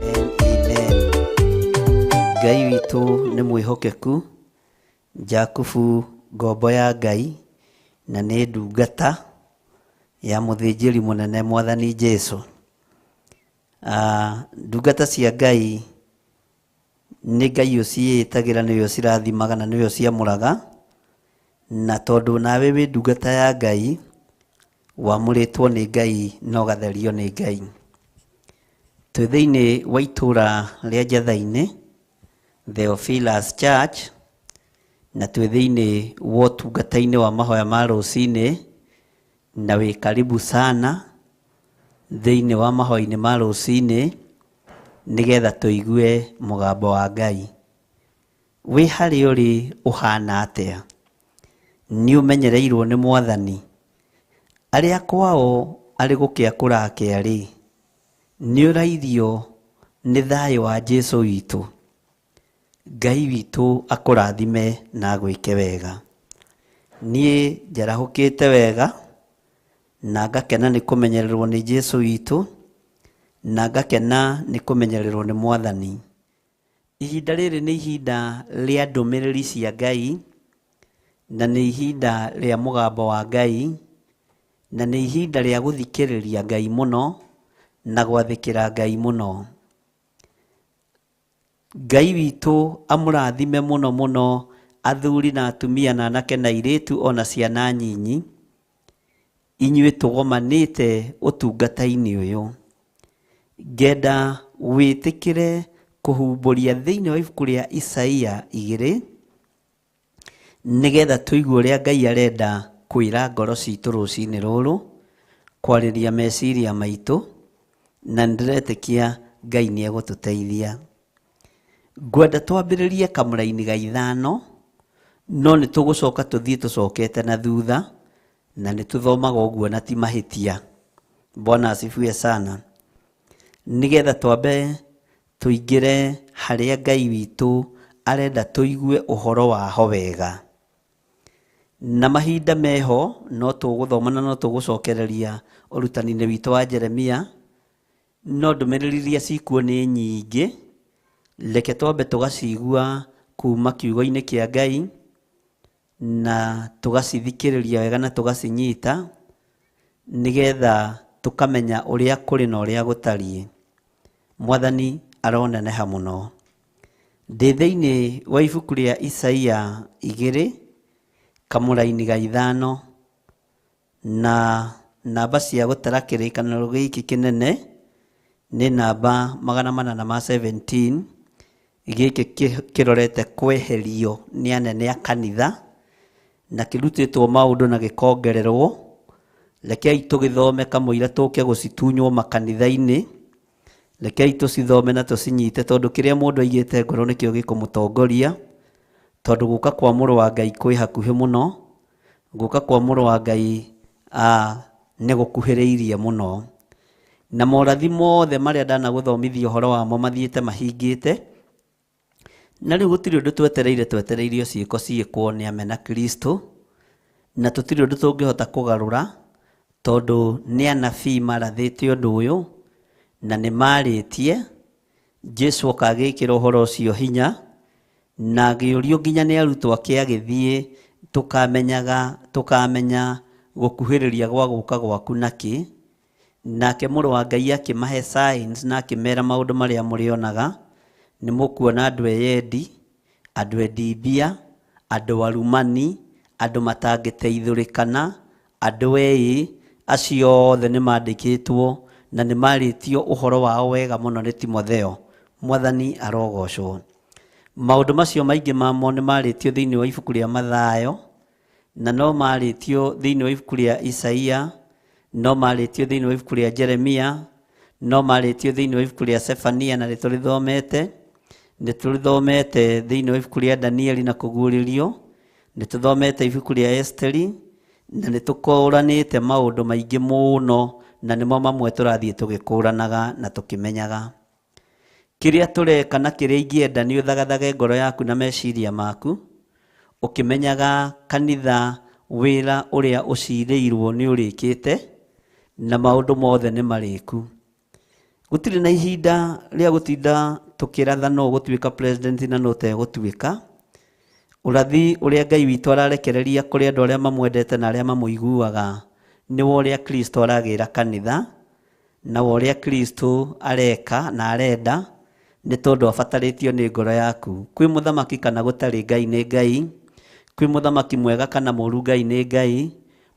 Amen. Ngai witũ nĩ mwĩhokeku. Jakubu ngombo ya Ngai, na nĩ ndungata ya mũthĩnjĩri mũnene Mwathani Jesu. Ndungata cia Ngai nĩ Ngai ũciĩtagĩra, nĩwe ũcirathimaga na nĩwe ũciamũraga, na tondũ nawe wĩ ndungata ya Ngai, wamũrĩtwo nĩ Ngai na ũgatherio nĩ Ngai. Twĩ thĩinĩ wa itũra rĩa Njatha-inĩ, Theophilus Church, na twĩ thĩinĩ wa ũtungata-inĩ wa mahoya ma rũcinĩ, na wĩ karibu sana thĩinĩ wa mahoya-inĩ ma rũcinĩ, nĩgetha tũigue mũgambo wa Ngai. Wĩ harĩa ũrĩ ũhana atĩa? Nĩ ũmenyereirwo nĩ Mwathani? Arĩa kwao arĩ gũkĩa kũrakĩa rĩ, nĩ ũrairio nĩ thayũ wa Jesu witũ? Ngai witũ akũrathime na agwĩke wega. Niĩ njarahũkĩte wega na ngakena nĩ kũmenyererwo nĩ Jesu witũ, na ngakena nĩ kũmenyererwo nĩ Mwathani. Ihinda rĩrĩ nĩ ihinda rĩa ndũmĩrĩri cia Ngai, na nĩ ihinda rĩa mũgambo wa Ngai, na nĩ ihinda rĩa gũthikĩrĩria Ngai mũno na gwathĩkĩra Ngai mũno. Ngai witũ amũrathime mũno mũno, athuri na atumia na anake na airĩtu ona ciana nyinyi, inyuĩ tũgomanĩte ũtungata-inĩ ũyũ. Ngenda wĩtĩkĩre kũhumbũria thĩinĩ wa ibuku rĩa Isaia 2, nĩgetha tũigue ũrĩa Ngai arenda kwĩra ngoro citũ rũcinĩ rũrũ, kwarĩria meciria maitũ, na nĩndĩretĩkia Ngai nĩ egũtũteithia. Ngwenda twambĩrĩrie kamũraini ga 5, no nĩ tũgũcoka tũthiĩ tũcokete na thutha, na nĩ tũthomaga ũguo na ti mahĩtia. Bwana asifiwe sana. Nĩgetha twambe tũingĩre harĩa Ngai witũ arenda tũigue ũhoro waho wega. Na mahinda meho no tũgũthoma na no tũgũcokereria ũrutani-inĩ witũ wa Jeremia, no ndũmĩrĩri iria cikuo nĩ nyingĩ, reke twambe tũgacigua kuma kiugo-inĩ kĩa Ngai, na tũgacithikĩrĩria wega na tũgacinyita, nĩgetha tũkamenya ũrĩa kũrĩ na ũrĩa gũtariĩ. Mwathani aroneneha mũno. Ndĩ thĩinĩ wa ibuku rĩa Isaia 2, kamũraini ga 5, na namba cia gũtara kĩrĩkanĩro gĩkĩ kĩnene nĩ namba 417. Gĩkĩ kĩrorete kweherio nĩ anene a kanitha, na kĩrutĩtwo maũndũ na gĩkongererwo. Rekei tũgĩthome kamũira tũke gũcitunywo makanitha-inĩ. Rekei tũcithome na tũcinyite, tondũ kĩrĩa mũndũ aigĩte ngoro nĩkĩo gĩkũmũtongoria, tondũ gũka kwa mũrũ wa Ngai kwĩ hakuhĩ mũno, gũka kwa mũrũ wa Ngai nĩ gũkuhĩrĩirie mũno. Na morathi mothe marĩa ndanagũthomithia ũhoro wamo mathiĩte mahingĩte, Na rĩu gũtirĩ ũndũ twetereire, twetereirio ciĩko ciĩkwo nĩ amena Kristo, na tũtirĩ ũndũ tũngĩhota kũgarũra, tondũ nĩ anabii marathĩte ũndũ ũyũ, na nĩ marĩtie. Jesu oka agĩkĩra ũhoro ũcio hinya, na agĩũrio nginya nĩ arutwo ake agĩthiĩ, tũkamenyaga tũkamenya gũkuhĩrĩria gwa gũka gwaku nakĩ. Nake mũrũ wa Ngai akĩmahe signs na akĩmera maũndũ marĩa mũrĩonaga. Nĩ mũkuona andũ eyendi, andũ endi mbia, andũ arumani, andũ matangĩteithũrĩkana, andũ eĩ, acio othe nĩ mandĩkĩtwo na nĩ marĩtio ũhoro wao wega mũno nĩ Timotheo. Mwathani arogocwo. Maũndũ macio maingĩ mamo nĩ marĩtio thĩinĩ wa ibuku rĩa Mathayo, na no marĩtio thĩinĩ wa ibuku rĩa Isaia, no marĩtio thĩinĩ wa ibuku rĩa Jeremia, no marĩtio thĩinĩ wa ibuku rĩa Sefania, na nĩtũrĩthomete. Nĩtũrĩthomete thĩinĩ wa ibuku rĩa Danieli na kũguũrĩrio, nĩtũthomete ibuku rĩa Esteri, na nĩtũkũranĩte maũndũ maingĩ mũno, na nĩmo mamwe tũrathiĩ tũgĩkũranaga na tũkĩmenyaga. Kĩrĩa tũreka na kĩrĩa ingĩenda nĩ ũthagathage ngoro yaku na meciria maku, ũkĩmenyaga kanitha wĩra ũrĩa ũcirĩirwo nĩ ũrĩkĩte, na maũndũ mothe nĩ marĩku. Gũtirĩ na ihinda rĩa gũtinda tũkĩratha no gũtuĩka president na no tegũtuĩka. Ũrathi ũrĩa Ngai witũ ararekereria kũrĩ andũ arĩa mamwendete na arĩa mamũiguaga nĩ wa ũrĩa Kristo aragĩra kanitha, na wa ũrĩa Kristo areka na arenda, nĩ tondũ abatarĩtio nĩ ngoro yaku. Kwĩ mũthamaki kana gũtarĩ, Ngai nĩ Ngai. Kwĩ mũthamaki mwega kana mũru, Ngai nĩ Ngai.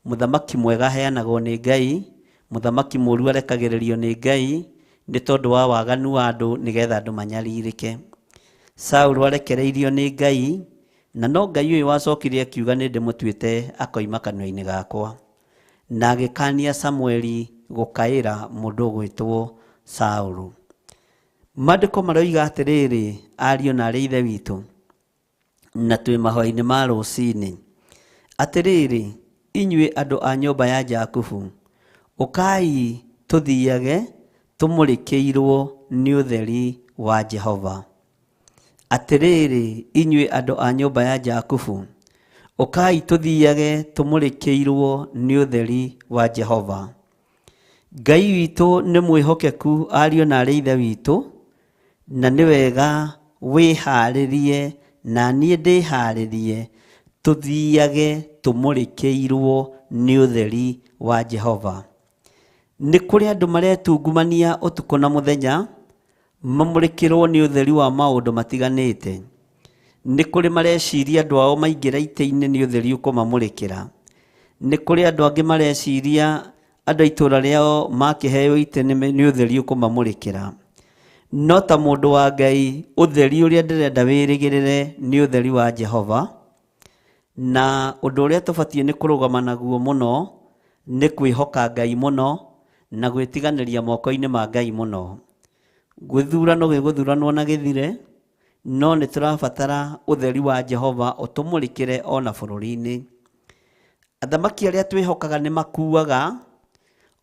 Mũthamaki mwega aheanagwo nĩ Ngai, mũthamaki mũru arekagĩrĩrio nĩ Ngai, nĩ tondũ wa waganu wa andũ, nĩgetha andũ manyarirĩke. Saũlũ arekereirio nĩ Ngai, na no Ngai ũyũ wacokire akiuga nĩ ndĩmũtuĩte akoima kanua-inĩ gakwa. Na agĩkania Samueli gũkaĩra mũndũ ũgwĩtwo Saũlũ. Maandĩko maroiga atĩrĩrĩ, ariũ na arĩ ithe witũ, na twĩ mahoya-inĩ ma rũcinĩ, atĩrĩrĩ inyuĩ andũ a nyũmba ya Jakubu, ũkai tũthiage tũmũrĩkĩirwo nĩ ũtheri wa Jehova. Atĩrĩrĩ inyuĩ andũ a nyũmba ya Jakubu, ũkai tũthiage tũmũrĩkĩirwo nĩ ũtheri wa Jehova. Ngai witũ nĩ mwĩhokeku, ariũ na arĩ ithe witũ, na nĩ wega wĩharĩrie na niĩ ndĩharĩrie tũthiage tũmũrĩkĩirwo nĩ ũtheri wa Jehova. Nĩ kũrĩ andũ maretungumania ũtukũ na mũthenya, mamũrĩkĩrwo nĩ ũtheri wa maũndũ matiganĩte. Nĩ kũrĩ mareciria andũ ao maingĩra itĩ-inĩ nĩ ũtheri ũkũmamũrĩkĩra. Nĩ kũrĩ andũ angĩ mareciria andũ a itũũra rĩao makĩheo itĩ nĩ ũtheri ũkũmamũrĩkĩra. No ta mũndũ wa Ngai, ũtheri ũrĩa ndĩrenda wĩrĩgĩrĩre nĩ ũtheri wa Jehova. Na ũndũ ũrĩa tũbatiĩ nĩ kũrũgama naguo mũno nĩ kwĩhoka Ngai mũno na gwĩtiganĩria moko-inĩ ma Ngai mũno. Gĩthurano gĩgũthuranwo na gĩthire, no nĩ tũrabatara ũtheri wa Jehova ũtũmũrĩkĩre ona bũrũri-inĩ. Athamaki arĩa twĩhokaga nĩ makuaga,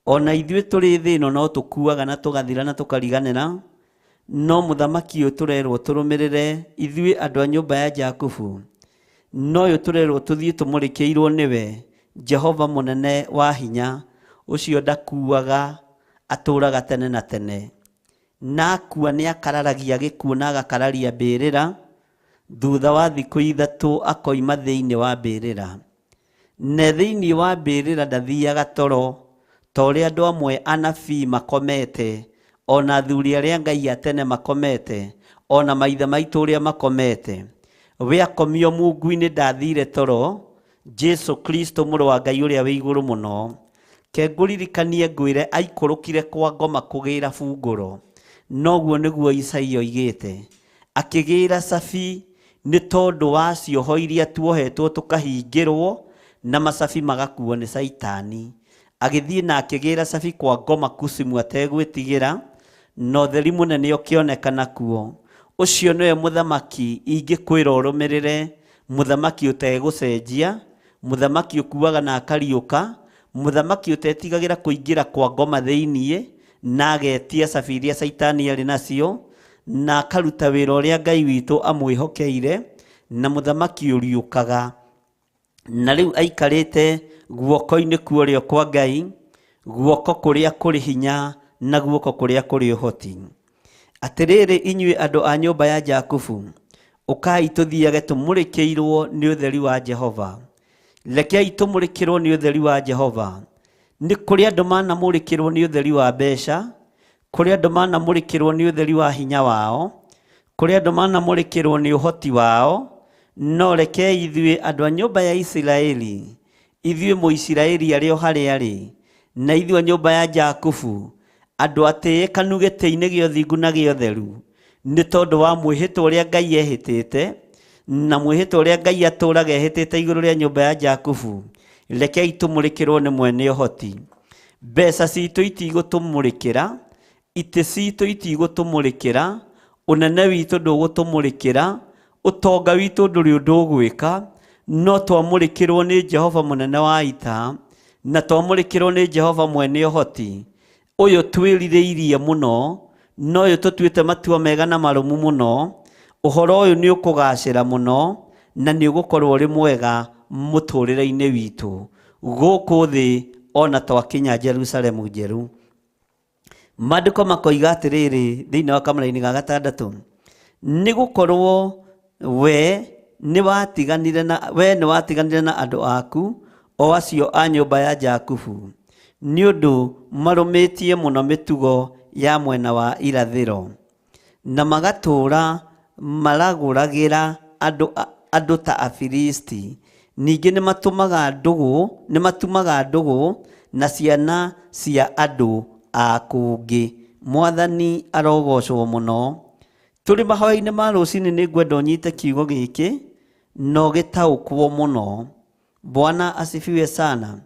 ona ithuĩ tũrĩ thĩ ĩno no tũkuaga na tũgathira na tũkariganĩra, no mũthamaki ũyũ tũrerwo tũrũmĩrĩre ithuĩ andũ a nyũmba ya Jakubu, no ũyũ tũrerwo tũthiĩ tũmũrĩkĩirwo nĩwe, Jehova mũnene wa hinya, ũcio ndakuaga, atũũraga tene na tene. Na akua nĩ akararagia gĩkuũ na agakararia mbĩrĩra, thutha wa thikũ ithatũ akoima thĩinĩ wa mbĩrĩra. Na thĩinĩ wa mbĩrĩra ndathiaga toro, ta ũrĩa andũ amwe anabii makomete, ona athuri arĩa Ngai a tene makomete, ona maithe maitũ ũrĩa makomete. We akomio mungu-inĩ ndathire toro, Jesu Kristo mũrũ wa Ngai ũrĩa wĩ igũrũ mũno. Ke ngũririkanie ngwĩre aikũrũkire kwa ngoma kũgĩra bungũro. Noguo nĩguo Isaia oigĩte. Akĩgĩra cabi nĩ tondũ wa cioho iria tuohetwo tũkahingĩrwo na macabi magakuo nĩ Caitani. Agĩthiĩ na akĩgĩra cabi kwa ngoma kusimu ategwĩtigĩra, na ũtheri mũnene ũkĩonekana kuo. Ũcio nĩwe mũthamaki ingĩkwĩra ũrũmĩrĩre, mũthamaki ũtegũcenjia, mũthamaki ũkuaga na akariũka, mũthamaki ũtetigagĩra kũingĩra kwa ngoma thĩiniĩ na agetia cabi iria Caitani arĩ nacio. Na akaruta wĩra ũrĩa Ngai witũ amwĩhokeire, na mũthamaki ũriũkaga. Na rĩu aikarĩte guoko-inĩ kwa ũrĩo kwa Ngai, guoko kũrĩa kũrĩ hinya na guoko kũrĩa kũrĩ ũhoti. Atĩrĩrĩ inyuĩ andũ a nyũmba ya Jakubu, ũkai tũthiage tũmũrĩkĩirwo nĩ ũtheri wa Jehova. Rekei tũmũrĩkĩrwo nĩ ũtheri wa Jehova. Nĩ kũrĩ andũ manamũrĩkĩrwo nĩ ũtheri wa mbeca, kũrĩ andũ manamũrĩkĩrwo nĩ ũtheri wa hinya wao, kũrĩ andũ manamũrĩkĩrwo nĩ ũhoti wao, no rekei ithuĩ andũ a nyũmba ya Isiraeli, ithuĩ Mũisiraeli arĩ o harĩa arĩ, na ithuĩ a nyũmba ya Jakubu, andũ atĩĩkanu gĩtĩ-inĩ gĩa ũthingu na gĩa ũtheru, nĩ tondũ wa mwĩhĩtwa ũrĩa Ngai ehĩtĩte, na mwĩhĩtwa ũrĩa Ngai atũũraga ehĩtĩte igũrũ rĩa nyũmba ya Jakubu, rekei tũmũrĩkĩrwo nĩ mwene ũhoti. Mbeca citũ itigũtũmũrĩkĩra, itĩ citũ itigũtũmũrĩkĩra, ũnene witũ ndũgũtũmũrĩkĩra, ũtonga witũ ndũrĩ ũndũ ũgwĩka, no twamũrĩkĩrwo nĩ Jehova mũnene wa ita, na twamũrĩkĩrwo nĩ Jehova mwene ũhoti. Ũyũ twĩrirĩirie mũno, na ũyũ tũtuĩte matua mega na marũmu mũno, ũhoro ũyũ nĩ ũkũgacĩra mũno, na nĩ ũgũkorwo ũrĩ mwega mũtũrĩre-inĩ witũ gũkũ thĩ ona twakinya Jerusalemu njerũ. Maandĩko makoiga atĩrĩrĩ thĩinĩ wa kamũraini ga gatandatũ, nĩ gũkorwo we nĩ na we nĩwatiganire na andũ aku o acio a nyũmba ya Jakubu, nĩ ũndũ marũmĩtie mũno mĩtugo ya mwena wa irathĩro, na magatũũra maragũragĩra andũ, andũ ta Afilisti. Ningĩ nĩmatumaga ndũgũ, nĩmatumaga ndũgũ na ciana cia andũ a kũngĩ. Mwathani arogocwo mũno. Tũrĩ mahoya-inĩ ma rũcinĩ nĩ ngwenda ũnyite kiugo gĩkĩ na ũgĩtaũkwo mũno. Bwana asifiwe sana.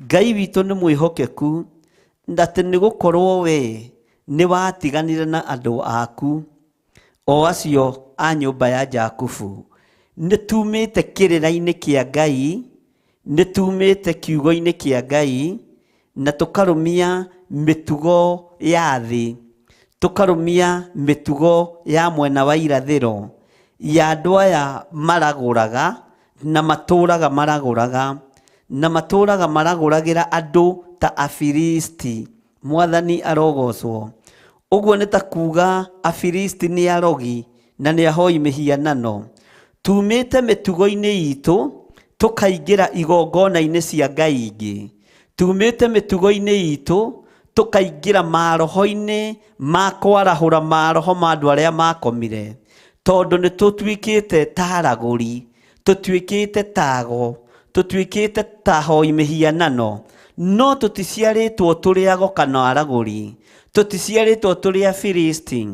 Ngai witũ nĩ mwĩhokeku, atĩ nĩ gũkorwo we nĩ watiganire na andũ aku o acio a nyũmba ya Jakubu. Nĩ tumĩte kĩrĩra-inĩ kĩa Ngai, nĩ tumĩte kiugo-inĩ kĩa Ngai, na tũkarũmia mĩtugo ya thĩ, tũkarũmia mĩtugo ya mwena wa irathĩro ya andũ aya maragũraga na matũraga maragũraga na matũraga maragũragĩra andũ ta Afilisti. Mwathani arogocwo. Ũguo nĩ ta kuga Afilisti nĩ arogi na nĩ ahoi mĩhianano. Tumĩte mĩtugo-inĩ itũ tũkaingĩra igongona-inĩ cia ngai ingĩ. Tumĩte mĩtugo-inĩ itũ tũkaingĩra maroho-inĩ ma kwarahũra maroho ma andũ arĩa makomire, tondũ nĩ tũtuĩkĩte ta aragũri, tũtuĩkĩte ta ago, tũtuĩkĩte ta ahoi mĩhianano, no tũticiarĩtwo tũrĩ ago kana aragũri, tũticiarĩtwo tũrĩ Afilisti,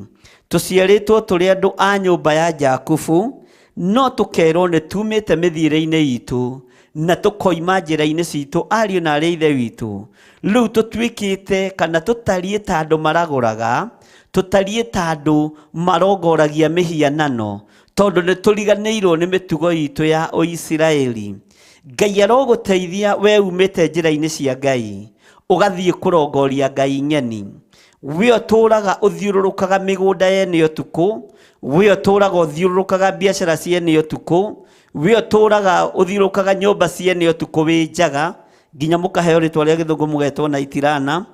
tũciarĩtwo tũrĩ andũ a nyũmba ya Jakubu, no tũkerwo nĩ tumĩte mĩthiĩre-inĩ itũ na tũkoima njĩra-inĩ citũ ariũ na arĩ ithe witũ. Rĩu tũtuĩkĩte kana tũtariĩ ta andũ maragũraga, tũtariĩ ta andũ marongoragia mĩhianano, tondũ nĩ tũriganĩirwo nĩ mĩtugo itũ ya Ũisiraeli. Ngai arogũteithia we umĩte njĩra-inĩ cia Ngai, ũgathiĩ kũrongoria ngai ng'eni. We ũtũraga ũthiũrũrũkaga mĩgũnda yene ũtukũ, we ũtũraga ũthiũrũrũkaga biacara ciene ũtukũ, we ũtũraga ũthiũrũrũkaga nyũmba ciene ũtukũ wĩ njaga, nginya mũkaheo rĩtwa rĩa gĩthũngũ mũgetwo na itirana.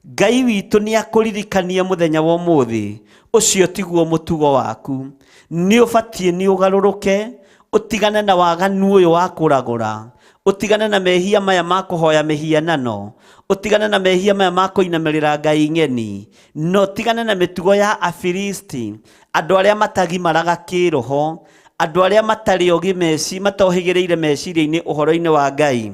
Ngai witũ nĩ akũririkania mũthenya wa ũmũthĩ, ũcio tiguo mũtugo waku. Nĩ ũbatiĩ nĩ ũgarũrũke, ũtigane na waganu ũyũ wa kũragũra, ũtigane na mehia maya ma kũhoya mĩhianano, ũtigane na mehia maya ma kũinamĩrĩra ngai ng'eni, na ũtigane na mĩtugo ya Afilisti, andũ arĩa matagimaraga kĩroho, andũ arĩa matarĩ ogĩ meci matohĩgĩrĩire meciria-inĩ ũhoro-inĩ wa Ngai.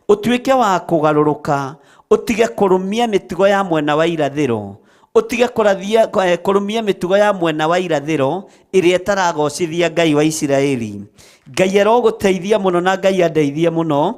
Ũtuĩke wa kũgarũrũka, ũtige kũrũmia mĩtugo ya mwena wa irathĩro, ũtige kũrathia kũrũmia mĩtugo ya mwena wa irathĩro ĩrĩa ĩtaragocithia Ngai wa Isiraeli. Ngai arogũteithia mũno na Ngai andeithie mũno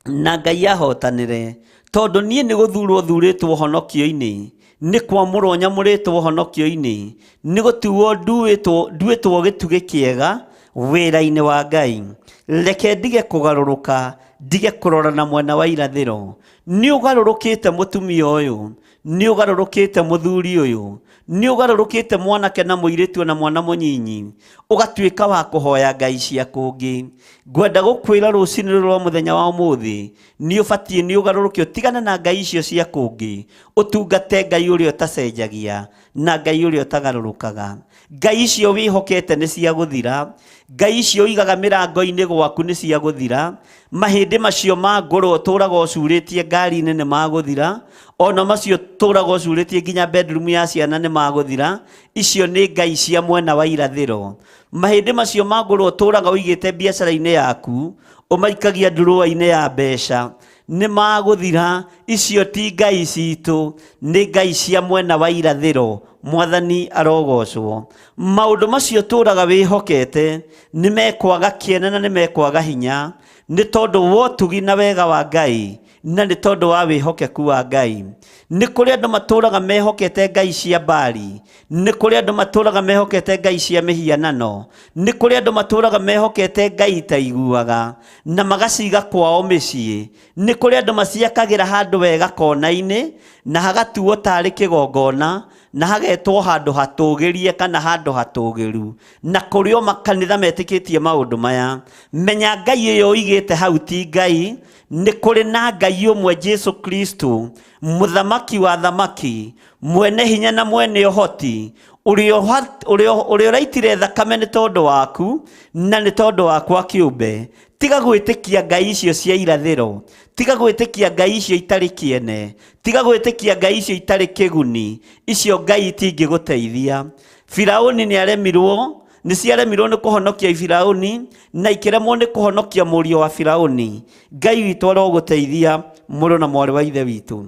na Ngai ahotanĩre, tondũ niĩ nĩ gũthurwo thurĩtwo ũhonokio-inĩ, nĩ kwamũrwo nyamũrĩtwo ũhonokio-inĩ, nĩ gũtuo nduĩtwo gĩtugĩ kĩega wĩra-inĩ wa Ngai. Reke ndige kũgarũrũka, ndige kũrora na mwena wa irathĩro. Nĩ ũgarũrũkĩte mũtumia ũyũ, nĩ ũgarũrũkĩte mũthuri ũyũ, Nĩ ũgarũrũkĩte mwanake na mũirĩtu na mwana mũnyinyi, ũgatuĩka wa kũhoya ngai cia kũngĩ. Ngwenda gũkwĩra rũcinĩ rũrũ rwa mũthenya wa ũmũthĩ, nĩ ũbatiĩ nĩ ũgarũrũke ũtigane na ngai icio cia kũngĩ, ũtungate Ngai ũrĩa ũtacenjagia na Ngai ũrĩa ũtagarũrũkaga. Ngai icio wĩhokete nĩ cia gũthira, ngai icio ũigaga mĩrango-inĩ gwaku nĩ cia gũthira, mahĩndĩ macio ma ngũrwe ũtũraga ũcurĩtie ngari-inĩ nĩ magũthira, ona macio ũtũraga ũcurĩtie nginya bedroom ya ciana nĩ magũthira. Icio nĩ ngai cia mwena wa irathĩro. Mahĩndĩ macio ma ngũrwe ũtũraga ũigĩte biacara-inĩ yaku, ũmaikagia ndurũa-inĩ ya mbeca, nĩ magũthira. Icio ti ngai citũ, nĩ ngai cia mwena wa irathĩro. Mwathani arogocwo. Maũndũ macio ũtũraga wĩhokete nĩ mekwaga kĩene na nĩ mekwaga hinya, nĩ tondũ wa ũtugi na wega wa Ngai, na nĩ tondũ wa wĩhokeku wa Ngai. Nĩ kũrĩ andũ matũraga mehokete ngai cia Baali, nĩ kũrĩ andũ matũraga mehokete ngai cia mĩhianano, nĩ kũrĩ andũ matũraga mehokete ngai itaiguaga na magaciga kwao mĩciĩ. Nĩ kũrĩ andũ maciakagĩra handũ wega kona-inĩ na hagatuo tarĩ kĩgongona, na hagetwo handũ hatũgĩrie kana handũ hatũgĩru, na kũrĩ o makanitha metĩkĩtie maũndũ maya. Menya ngai ĩyo ũigĩte hau ti ngai. Nĩ kũrĩ na Ngai ũmwe, Jesu Kristo, mũthamaki wa thamaki, mwene hinya na mwene ũhoti, ũrĩa ũraitire thakame nĩ tondũ waku na nĩ tondũ wakwa kĩũmbe. Tiga gwĩtĩkia ngai icio cia irathĩro, tiga gwĩtĩkia ngai icio itarĩ kĩene, tiga gwĩtĩkia ngai icio itarĩ kĩguni. Icio ngai itingĩgũteithia. Firauni nĩ aremirwo, nĩ ciaremirwo nĩ kũhonokia Firauni na ikĩremwo nĩ kũhonokia mũriũ wa Firauni. Ngai witũ arogũteithia mũrũ na mwarĩ wa ithe witũ.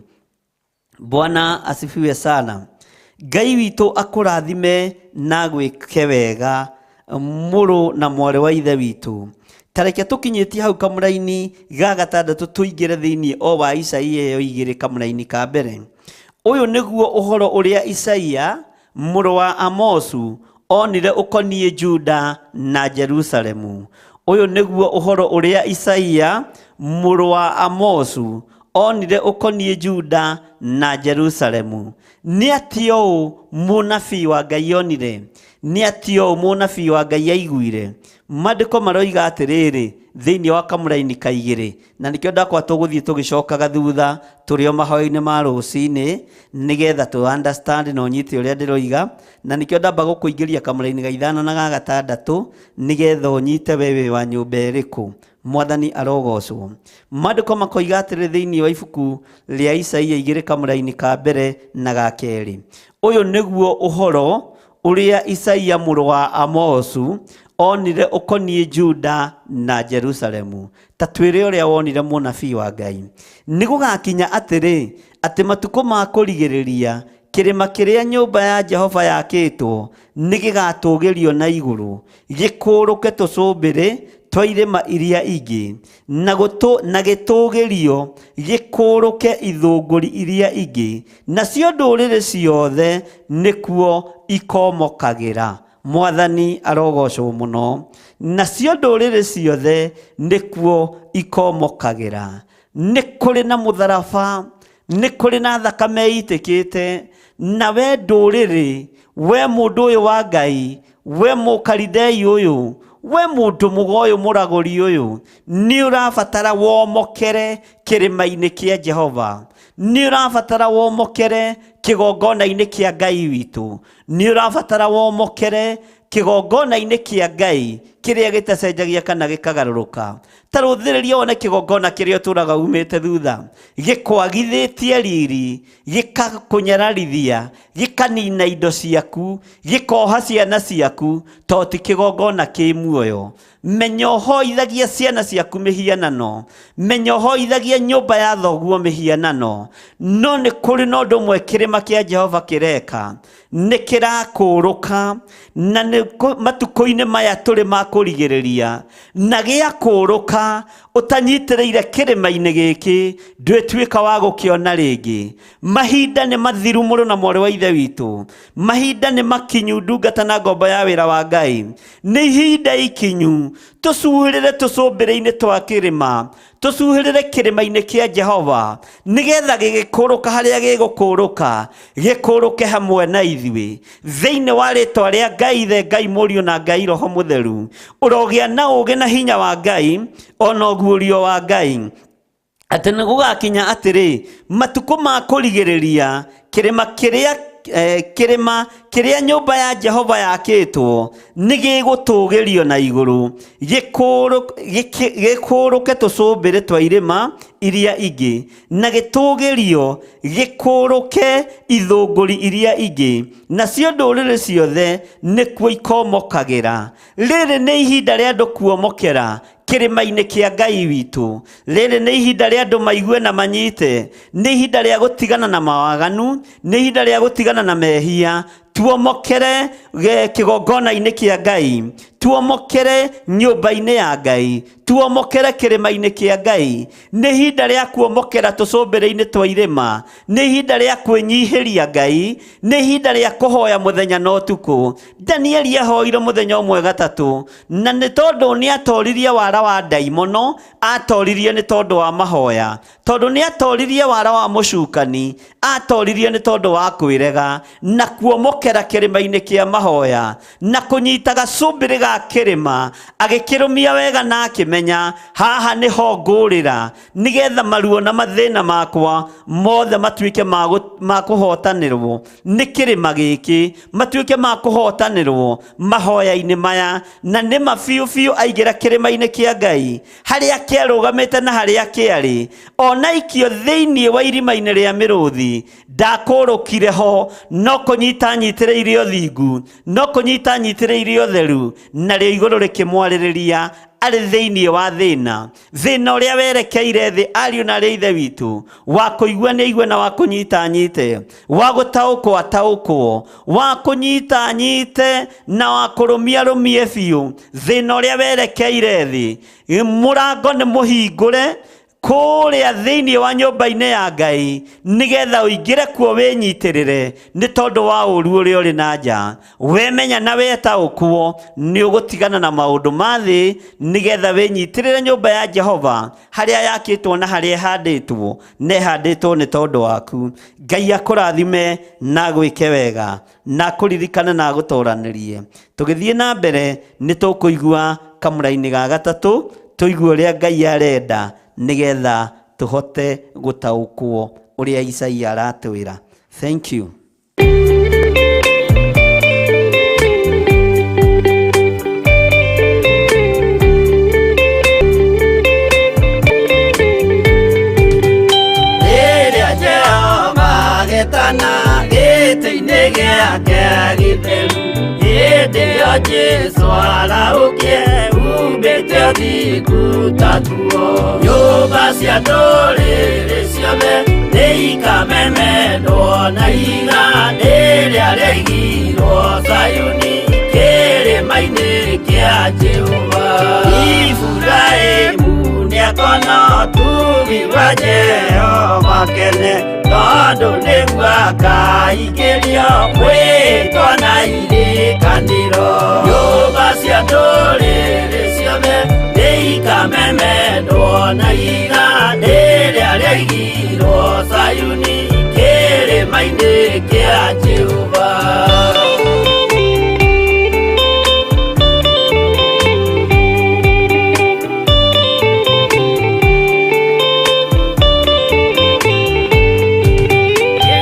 Bwana asifiwe sana. Ngai witũ akũrathime na gwĩke wega mũrũ na mwarĩ wa ithe witũ. Ta reke tũkinyĩtie hau kamũraini ga gatandatũ tũingĩre thĩinĩ o wa Isaia ĩyo igĩrĩ kamũraini ka mbere. Ũyũ nĩguo ũhoro ũrĩa Isaia mũrũ wa Amosu onire ũkoniĩ Juda na Jerusalemu. Ũyũ nĩguo ũhoro ũrĩa Isaia mũrũ wa Amosu onire ũkoniĩ Juda na Jerusalemu. Nĩ atĩa ũũ mũnabii wa Ngai onire? Nĩ atĩa ũũ mũnabii wa Ngai aiguire? Maandĩko maroiga atĩrĩrĩ thĩinĩ wa kamũraini ka igĩrĩ, na nĩkĩo ndakwa tũgũthiĩ tũgĩcokaga thutha tũrĩ o mahoya-inĩ ma rũcinĩ nĩgetha tũ understand na ũnyite ũrĩa ndĩroiga, na nĩkĩo ndamba gũkũingĩria kamũraini ga ithano na ga gatandatũ nĩgetha ũnyite we wĩ wa nyũmba ĩrĩkũ. Mwathani arogocwo. Maandĩko makoiga atĩrĩ thĩinĩ wa ibuku rĩa Isaia igĩrĩ kamũraini ka mbere na ga kerĩ, ũyũ nĩguo ũhoro ũrĩa Isaia mũrũ wa Amosu onire ũkoniĩ Juda na Jerusalemu. Ta twĩre ũrĩa wonire mũnabii wa Ngai. Nĩ gũgakinya atĩrĩ, atĩ matukũ ma kũrigĩrĩria, kĩrĩma kĩrĩa nyũmba ya Jehova yakĩtwo nĩ gĩgatũũgĩrio na igũrũ, gĩkũũrũke tũcũmbĩrĩ twa irĩma iria ingĩ, na gĩtũũgĩrio gĩkũũrũke ithũngũri iria ingĩ, nacio ndũrĩrĩ ciothe nĩkuo ikomokagĩra. Mwathani arogocwo mũno. Nacio ndũrĩrĩ ciothe nĩkuo ikomokagĩra. Nĩ kũrĩ na mũtharaba, nĩ kũrĩ na thakame ĩitĩkĩte, na we ndũrĩrĩ, we mũndũ ũyũ wa Ngai, we mũkaridei ũyũ, we mũndũ mũgo ũyũ mũragũri ũyũ, nĩ ũrabatara womokere kĩrĩma-inĩ kĩa Jehova, nĩ ũrabatara womokere kĩgongona-inĩ kĩa Ngai witũ, nĩ ũrabatara womokere kĩgongona-inĩ kĩa Ngai kĩrĩa gĩtacenjagia kana gĩkagarũrũka. Ta rũthĩrĩria wone kĩgongona kĩrĩa ũtũraga umĩte thutha, gĩkwagithĩtie riri, gĩkakũnyararithia, gĩkanina indo ciaku, gĩkoha ciana ciaku, to ti kĩgongona kĩ muoyo. Menya ũhoithagia ciana ciaku mĩhianano, menya ũhoithagia nyũmba ya thoguo mĩhianano, no nĩ kũrĩ na ũndũ ũmwe kĩrĩma kĩa Jehova kĩreka, nĩ kĩrakũũrũka, na nĩ matukũ-inĩ maya tũrĩ ma kũrigĩrĩria, na gĩakũũrũka ũtanyitĩrĩire kĩrĩma-inĩ gĩkĩ, ndwĩtuĩka wa gũkĩona rĩngĩ. Mahinda nĩ mathiru mũrũ na mwarĩ wa ithe witũ, mahinda nĩ makinyu ndungata na ngombo ya wĩra wa Ngai, nĩ ihinda ikinyu tũcuhĩrĩre tũcũmbĩrĩ-inĩ twa kĩrĩma, Tũcuhĩrĩre kĩrĩma-inĩ kĩa Jehova nĩgetha gĩgĩkũrũka harĩa gĩgũkũrũka gĩkũrũke hamwe na ithuĩ thĩinĩ wa rĩtwa rĩa Ngai Ithe, Ngai Mũriũ na Ngai Roho Mũtheru. Ũrogĩa na ũũgĩ na hinya wa Ngai ona ũguũrio wa Ngai atĩ nĩ gũgakinya atĩrĩ matukũ ma kũrigĩrĩria kĩrĩma kĩrĩa kĩrĩma kĩrĩa nyũmba ya Jehova yakĩtwo nĩ gĩgũtũgĩrio na igũrũ gĩkũrũke tũcũmbĩrĩ twa irĩma iria ingĩ na gĩtũgĩrio gĩkũrũke ithũngũri iria ingĩ nacio ndũrĩrĩ ciothe nĩkuo ikomokagĩra. Rĩrĩ nĩ ihinda rĩa andũ kuomokera kĩrĩma-inĩ kĩa Ngai witũ. Rĩrĩ nĩ ihinda rĩa andũ maigue na manyite, nĩ ihinda rĩa gũtigana na mawaganu, nĩ ihinda rĩa gũtigana na mehia. Tuomokere kĩgongona-inĩ kĩa Ngai, tuomokere nyũmba-inĩ ya Ngai, tuomokere kĩrĩma-inĩ kĩa Ngai. Nĩ ihinda rĩa kuomokera tũcũmbĩrĩ-inĩ twa irĩma, nĩ ihinda rĩa kwĩnyihĩria Ngai, nĩ ihinda rĩa kũhoya mũthenya na ũtukũ. Danieli ahoire mũthenya ũmwe gatatũ, na nĩ tondũ nĩ atoririe wara wa ndaimono, atoririe nĩ tondũ wa mahoya, tondũ nĩ atoririe wara wa mũcukani, atoririe nĩ tondũ wa kwĩrega na kuomokera kĩrĩma-inĩ kĩa mahoya na kũnyita gacũmbĩrĩ ga kĩrĩma agĩkĩrũmia wega na akĩmenya haha nĩho ngũrĩra nĩgetha maruo na mathĩna makwa mothe matuĩke ma kũhotanĩrwo nĩ kĩrĩma gĩkĩ, matuĩke ma kũhotanĩrwo mahoya-inĩ maya. Na nĩ ma biũ biũ aingĩra kĩrĩma-inĩ kĩa Ngai harĩa kĩarũgamĩte na harĩa kĩarĩ, ona ikio thĩinĩ wa irima-inĩ rĩa mĩrũthi ndakũrũkire ho, no kũnyita nyitĩrĩire ũthingu, no kũnyita nyitĩrĩire ũtheru, narĩo igũrũ rĩkĩmwarĩrĩria arĩ thĩinĩ wa thĩna, thĩna ũrĩa werekeire thĩ. Ariũ na arĩ ithe witũ, wa kũigua nĩ aigue na wa kũnyita anyite, wa gũtaũkwo ataũkwo, wa kũnyita anyite na wa kũrũmia rũmie biũ. Thĩna ũrĩa werekeire thĩ, mũrango nĩ mũhingũre kũrĩa thĩinĩ wa nyũmba-inĩ ya Ngai nĩgetha ũingĩre kuo wĩnyitĩrĩre nĩ tondũ wa ũũru ũrĩa ũrĩ na nja. Wemenya na wetaũkwo nĩ ũgũtigana na maũndũ ma thĩ nĩgetha wĩnyitĩrĩre nyũmba ya Jehova harĩa yakĩtwo na harĩa ĩhandĩtwo, na ĩhandĩtwo nĩ tondũ waku. Ngai akũrathime na agwĩke wega na akũririkane na agũtoranĩrie. Tũgĩthiĩ na mbere nĩ tũkũigua kamũra-inĩ ga gatatũ, tũigue ũrĩa Ngai arenda nĩgetha tũhote gũtaũkwo ũrĩa Isaia aratwĩra. Thank you. Rĩrĩa Jehova agetana gĩtĩ-inĩ gĩake gĩtheru, hĩndĩ ĩyo Jesũ arahũkie umbĩte ũthingu ta nguo. Nyũmba cia ndũrĩrĩ ciothe nĩ ikamemendwo na ihiga rĩrĩa rĩaigirwo Zayuni kĩrĩma-inĩ kĩa Jehova. Iburahĩmu nĩakona ũtugi wa Jehova kene, tondũ nĩguo akaingĩrio mwĩtwa na irĩkanĩro. Nyũmba cia ndũrĩrĩ ciothe nĩ ikamemendwo na ihiga rĩrĩa rĩaigirwo Zayuni kĩrĩma-inĩ kĩa Jehova.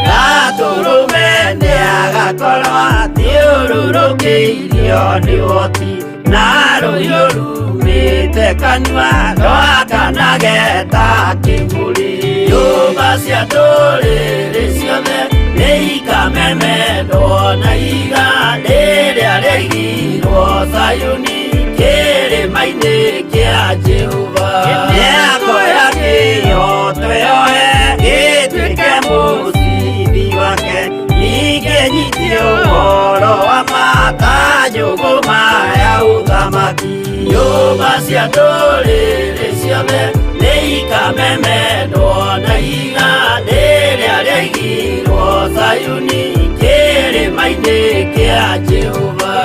Gatũrũme nĩagakorwo athiũrũrũkĩirio nĩ ũhoti, na rũhiũ rumĩte kanua rwakanage ta kĩmũrĩ. Nyũmba cia ndũrĩrĩ ciothe nĩ ikamemendwo na ihiga rĩrĩa rĩaigirwo Zayuni kĩrĩma-inĩ kĩa Jehova. Nĩakoya kĩhooto yoe gĩtuĩke mũcibi wake, ningĩ nyitie ũhoro wa ma ta njũgũma ya ũthamaki. Nyũmba cia ndũrĩrĩ ciothe nĩ ikamemendwo na ihiga rĩrĩa rĩaigirwo Zayuni kĩrĩma-inĩ kĩa Jehova.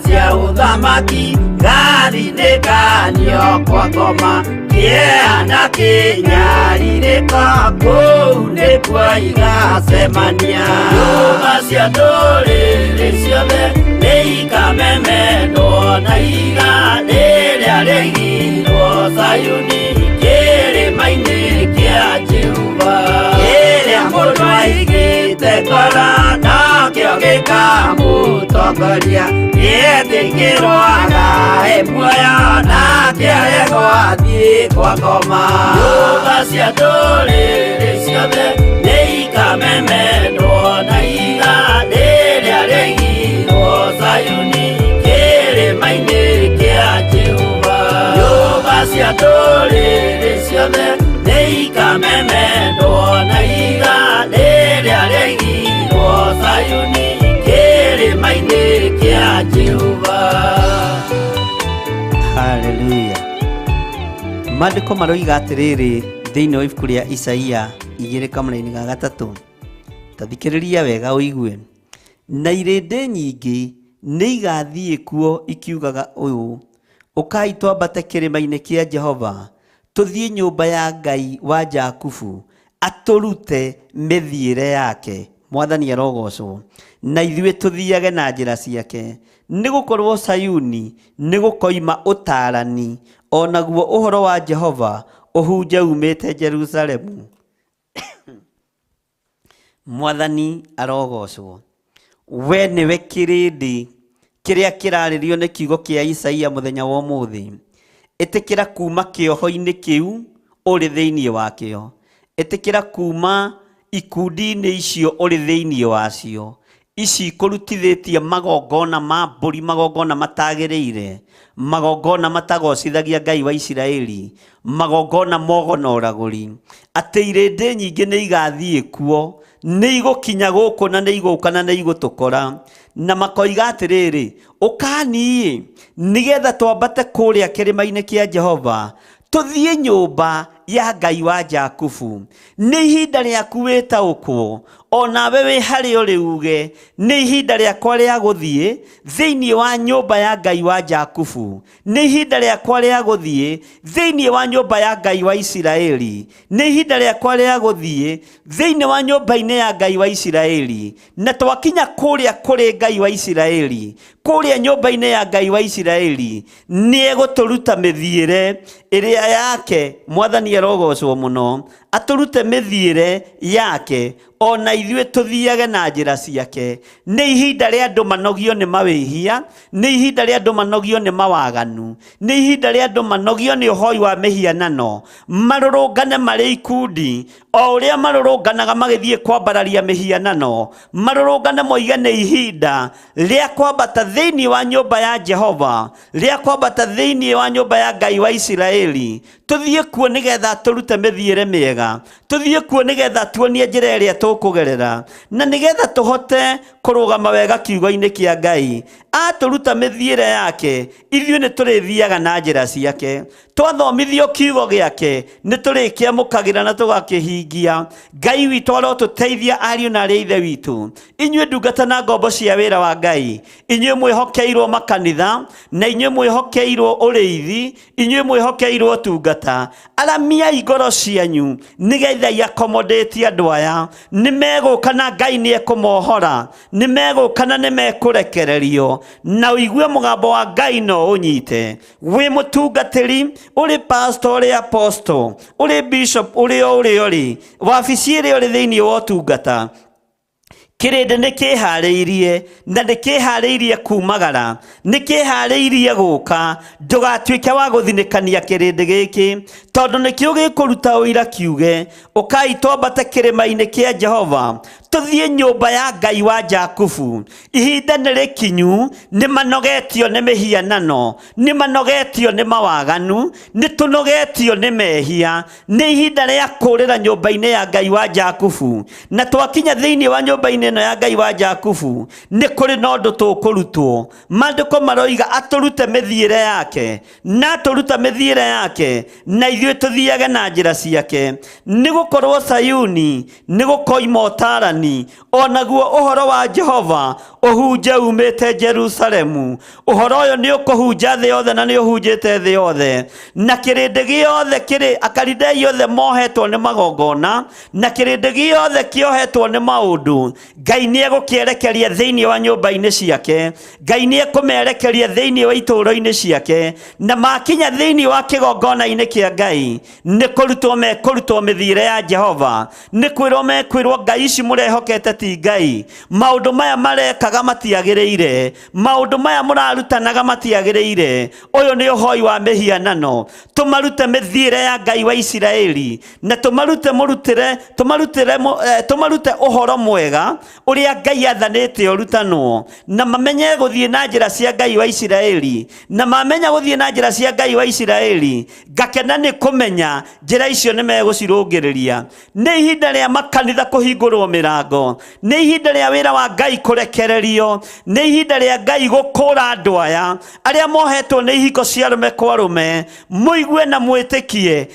cia ũthamaki gathinĩkanio kwa ngoma kĩeha na kĩnyarirĩko kũu nĩkuo igacemania. Nyũmba cia ndũrĩrĩ ciothe nĩ ikamemendwo na ihiga rĩrĩa rĩigirwo Zayuni kĩrĩma-inĩ kĩa Jehova. Kĩrĩa mũndũ aigĩte ngoro nakĩo gĩkamũtongoria, gĩetĩkĩrwo agae muoyo nake aregwo athiĩ kwa ngoma. Nyũmba cia ndũrĩrĩ ciothe nĩ ikamemendwo na ihiga rĩrĩa rĩigirwo Zayuni kĩrĩma-inĩ kĩa Jehova. Nyũmba cia ndũrĩrĩ ciothe nĩ ikamemendwo na ihiga rĩrĩa rĩigirwo Zayuni kĩrĩma-inĩ kĩa Jehova. Haleluya. Maandĩko maroiga atĩrĩrĩ thĩinĩ wa ibuku rĩa Isaia igĩrĩ kamũraini ga gatatũ. Ta thikĩrĩria wega ũigue. Na irĩndĩ nyingĩ nĩ igathiĩ kuo ikiugaga ũũ, ũkai twambate kĩrĩma-inĩ kĩa Jehova, tũthiĩ nyũmba ya Ngai wa Jakubu, atũrute mĩthiĩre yake. Mwathani arogocwo. Na ithuĩ tũthiage na njĩra ciake. Nĩ gũkorwo Sayuni nĩ gũkoima ũtaarani, o naguo ũhoro wa Jehova ũhunje umĩte Jerusalemu. Mwathani arogocwo. We nĩwe kĩrĩndĩ kĩrĩa kĩrarĩrio nĩ kiugo kĩa Isaia mũthenya wa ũmũthĩ. Ĩtĩkĩra kuma kĩoho-inĩ kĩu ũrĩ thĩinĩ wakĩo. Ĩtĩkĩra kuma ikundi-inĩ icio ũrĩ thĩinĩ wacio. Ici ikũrutithĩtie magongona ma mbũri, magongona matagĩrĩire, magongona matagocithagia Ngai wa Isiraeli, magongona mogo na ũragũri. Atĩ irĩndĩ nyingĩ nĩ igathiĩ kuo, nĩ igũkinya gũkũ na nĩ igũka na nĩ igũtũkora. Na makoiga atĩrĩrĩ, ũkani nĩgetha twambate kũrĩa kĩrĩma-inĩ kĩa Jehova, tũthiĩ nyũmba ya Ngai wa Jakubu. Nĩ ihinda rĩaku wĩtaũkwo, onawe wĩ harĩa ũrĩ uge, nĩ ihinda rĩakwa rĩa gũthiĩ thĩinĩ wa nyũmba ya Ngai wa Jakubu. Nĩ ihinda rĩakwa rĩa gũthiĩ thĩinĩ wa nyũmba ya Ngai wa Isiraeli. Nĩ ihinda rĩakwa rĩa gũthiĩ thĩinĩ wa nyũmba-inĩ ya Ngai wa Isiraeli. Na twakinya kũrĩa kũrĩ Ngai wa Isiraeli, kũrĩa nyũmba-inĩ ya Ngai wa Isiraeli, nĩ egũtũruta mĩthiĩre ĩrĩa yake. Mwathani arogocwo mũno. Atũrute mĩthiĩre yake, ona ithuĩ tũthiage na njĩra ciake. Nĩ ihinda rĩa andũ manogio nĩ mawĩhia, nĩ ihinda rĩa andũ manogio nĩ mawaganu, nĩ ihinda rĩa andũ manogio nĩ ũhoi wa mĩhianano, marũrũngane marĩ ikundi, o ũrĩa marũrũnganaga magĩthiĩ kwambararia mĩhianano, marũrũngane moige nĩ ihinda rĩa kwambata thĩinĩ wa nyũmba ya Jehova, rĩa kwambata thĩinĩ wa nyũmba ya Ngai wa Isiraeli, tũthiĩ kuo nĩgetha tũrute mĩthiĩre mĩega, tũthiĩ kuo nĩgetha tuonie njĩra ĩrĩa tũkũgerera, na nĩgetha tũhote kũrũgama wega kiugo-inĩ kĩa Ngai. Atũruta mĩthiĩre yake, ithuĩ nĩ tũrĩthiaga na njĩra ciake. Twathomithio kiugo gĩake, nĩ tũrĩkĩamũkagĩra na tũgakĩhingia. Ngai witũ arotũteithia ariũ na arĩ a ithe witũ. Inyuĩ ndungata na ngombo cia wĩra wa Ngai, inyuĩ mwĩhokeirwo makanitha, na inyuĩ mwĩhokeirwo ũrĩithi, inyuĩ mwĩhokeirwo ũtungata, aramiai ngoro cianyu nĩgetha iakomodĩtie andũ aya. Nĩ megũka na Ngai nĩ ekũmohora, nĩ megũka na nĩ mekũrekererio, na ũigue mũgambo wa Ngai no ũnyite. Wĩ mũtungatĩri, ũrĩ pastor, ũrĩ apostle, ũrĩ bishop, ũrĩ o ũrĩa ũrĩ, wabici ĩrĩa ũrĩ thĩinĩ wa ũtungata, kĩrĩndĩ nĩ kĩharĩirie, na nĩ kĩharĩirie kumagara, nĩ kĩharĩirie gũka. Ndũgatuĩke wa gũthinĩkania kĩrĩndĩ gĩkĩ, tondũ nĩkĩo gĩkũruta ũira kiuge, ũkai twambate kĩrĩma-inĩ kĩa Jehova, tũthiĩ nyũmba ya Ngai wa Jakubu. Ihinda nĩ rĩkinyu, nĩ manogetio nĩ mĩhianano, nĩ manogetio nĩ mawaganu, nĩ tũnogetio nĩ mehia. Nĩ ihinda rĩa kũrĩra nyũmba-inĩ ya Ngai wa Jakubu. Na twakinya thĩinĩ wa nyũmba-inĩ ĩno ya Ngai wa Jakubu, nĩ kũrĩ na ũndũ tũkũrutwo. Maandĩko maroiga atũrute mĩthiĩre yake, na atũruta mĩthiĩre yake, na ithuĩ tũthiage na njĩra ciake. Nĩ gũkorwo Sayuni nĩ gũkoima ũtaarani, Mwathani, onaguo ũhoro wa Jehova ũhunje umĩte Jerusalemu. Ũhoro ũyũ nĩ ũkũhunja thĩ yothe na nĩ ũhunjĩte thĩ yothe, na kĩrĩndĩ gĩothe kĩrĩ Akalidei othe mohetwo nĩ magongona, na kĩrĩndĩ gĩothe kĩohetwo nĩ maũndũ, Ngai nĩ egũkĩerekeria thĩinĩ wa nyũmba-inĩ ciake, Ngai nĩ ekũmerekeria thĩinĩ wa itũũro-inĩ ciake, na makinya thĩinĩ wa kĩgongona-inĩ kĩa Ngai nĩ kũrutwo mekũrutwo mĩthiĩre ya Jehova, nĩ kwĩrwo mekwĩrwo ngai ici mũrehokete ti ngai, maũndũ maya marekaga matiagĩrĩire, maũndũ maya mũrarutanaga matiagĩrĩire, ũyũ nĩ ũhoi wa mĩhianano. Tũmarute mĩthiĩre ya Ngai wa Isiraeli, na tũmarute mũrutĩre, tũmarutĩre, tũmarute ũhoro mwega ũrĩa Ngai athanĩte ũrutanwo, na mamenye gũthiĩ na njĩra cia Ngai wa Isiraeli, na mamenya gũthiĩ na njĩra cia Ngai wa Isiraeli, ngakena nĩ kũmenya njĩra icio nĩ megũcirũngĩrĩria. Nĩ ihinda rĩa makanitha kũhingũrwo mĩrango, nĩ ihinda rĩa wĩra wa Ngai kũrekererio, nĩ ihinda rĩa Ngai gũkũra andũ aya arĩa mohetwo nĩ ihiko cia arũme kwa arũme. Mũigue na mwĩtĩkie,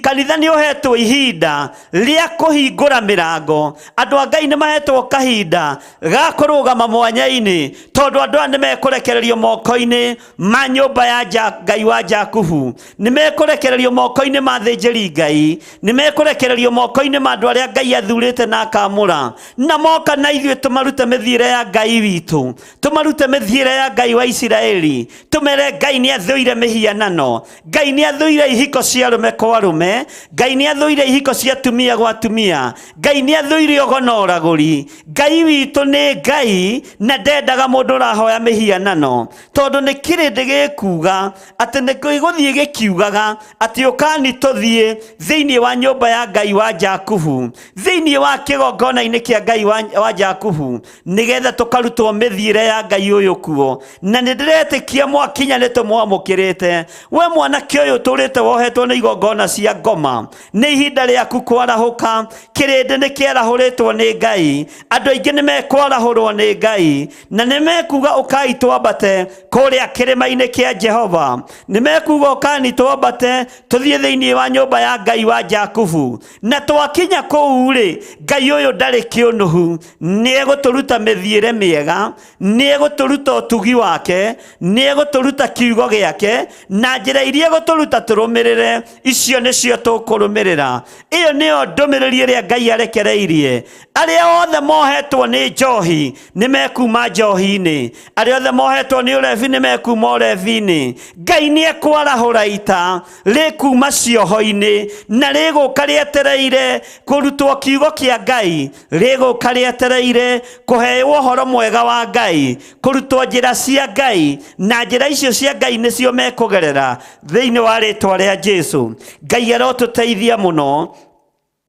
kanitha nĩ ũhetwo ihinda rĩa kũhingũra mĩrango. Andũ a Ngai nĩ mahetwo kahinda ga kũrũgama mwanya-inĩ, tondũ andũ aya nĩ mekũrekererio moko-inĩ ma nyũmba ya Ngai wa Jakubu, nĩ mekũrekererio moko-inĩ ma thĩnjĩri Ngai, nĩ mekũrekererio moko-inĩ ma andũ arĩa Ngai athurĩte na akamũra, na moka na ithuĩ tũmarute mĩthiĩre ya Ngai witũ, tũmarute mĩthiĩre ya Ngai wa Isiraeli, tũmere Ngai nĩ athũire mĩhianano, Ngai nĩ athũire ihiko cia arũme kwa arũme, Ngai nĩ athũire ihiko cia atumia gwa atumia, Ngai nĩ athũire ũgo na ũragũri. Ngai witũ nĩ Ngai na ndendaga mũndũ ũrahoya mĩhianano, tondũ nĩ kĩrĩndĩ gĩkuga atĩ nĩ gĩgũthiĩ gĩkiugaga atĩ ũkani tũthiĩ thĩinĩ wa nyũmba ya Ngai wa Jakubu, thĩinĩ wa kĩgongona-inĩ kĩa Ngai wa Jakubu, nĩgetha tũkarutwo mĩthiĩre ya Ngai ũyũ kuo. Na nĩ ndĩretĩkia mwakinya nĩ tũmwamũkĩrĩte. We mwanake ũyũ ũtũrĩte wohetwo nĩ igongona cia ngoma, nĩ ihinda rĩaku kwarahũka. Kĩrĩndĩ nĩ kĩarahũrĩtwo nĩ Ngai, andũ aingĩ nĩ mekwarahũrwo nĩ Ngai, na nĩ mekuga ũkai twambate kũrĩa kĩrĩma-inĩ kĩa Jehova, nĩ mekuga ũkani twambate tũthiĩ thĩinĩ wa nyũmba ya Ngai wa Jakubu. Na twakinya kũu rĩ, Ngai ũyũ ndarĩ kĩũnũhu, nĩ egũtũruta mĩthiĩre mĩega, nĩ egũtũruta ũtugi wake, nĩ egũtũruta kiugo gĩake, na njĩra iria egũtũruta tũrũmĩrĩre, icio nĩcio tũkũrũmĩrĩra. Ĩyo nĩyo ndũmĩrĩri ĩrĩa Ngai arekereirie. Arĩa othe mohetwo nĩ njohi nĩ mekuma njohi-inĩ, arĩa othe mohetwo nĩ ũrebi nĩ mekuma ũrebi-inĩ. Ngai nĩ ekwarahũra ita rĩkuma cioho-inĩ, na rĩgũka rĩetereire kũrutwo kiugo kĩa Ngai, rĩgũka rĩetereire kũheo ũhoro mwega wa Ngai, kũrutwo njĩra cia Ngai, na njĩra icio cia Ngai nĩcio mekũgerera thĩinĩ wa rĩtwa rĩa Jesu. Ngai arotũteithia mũno,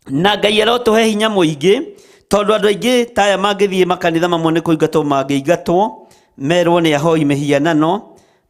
na Ngai arotũhe hinya mũingĩ, tondũ andũ aingĩ ta aya mangĩthiĩ makanitha mamwe nĩ kũingatwo mangĩingatwo, merwo nĩ ahoi mĩhianano,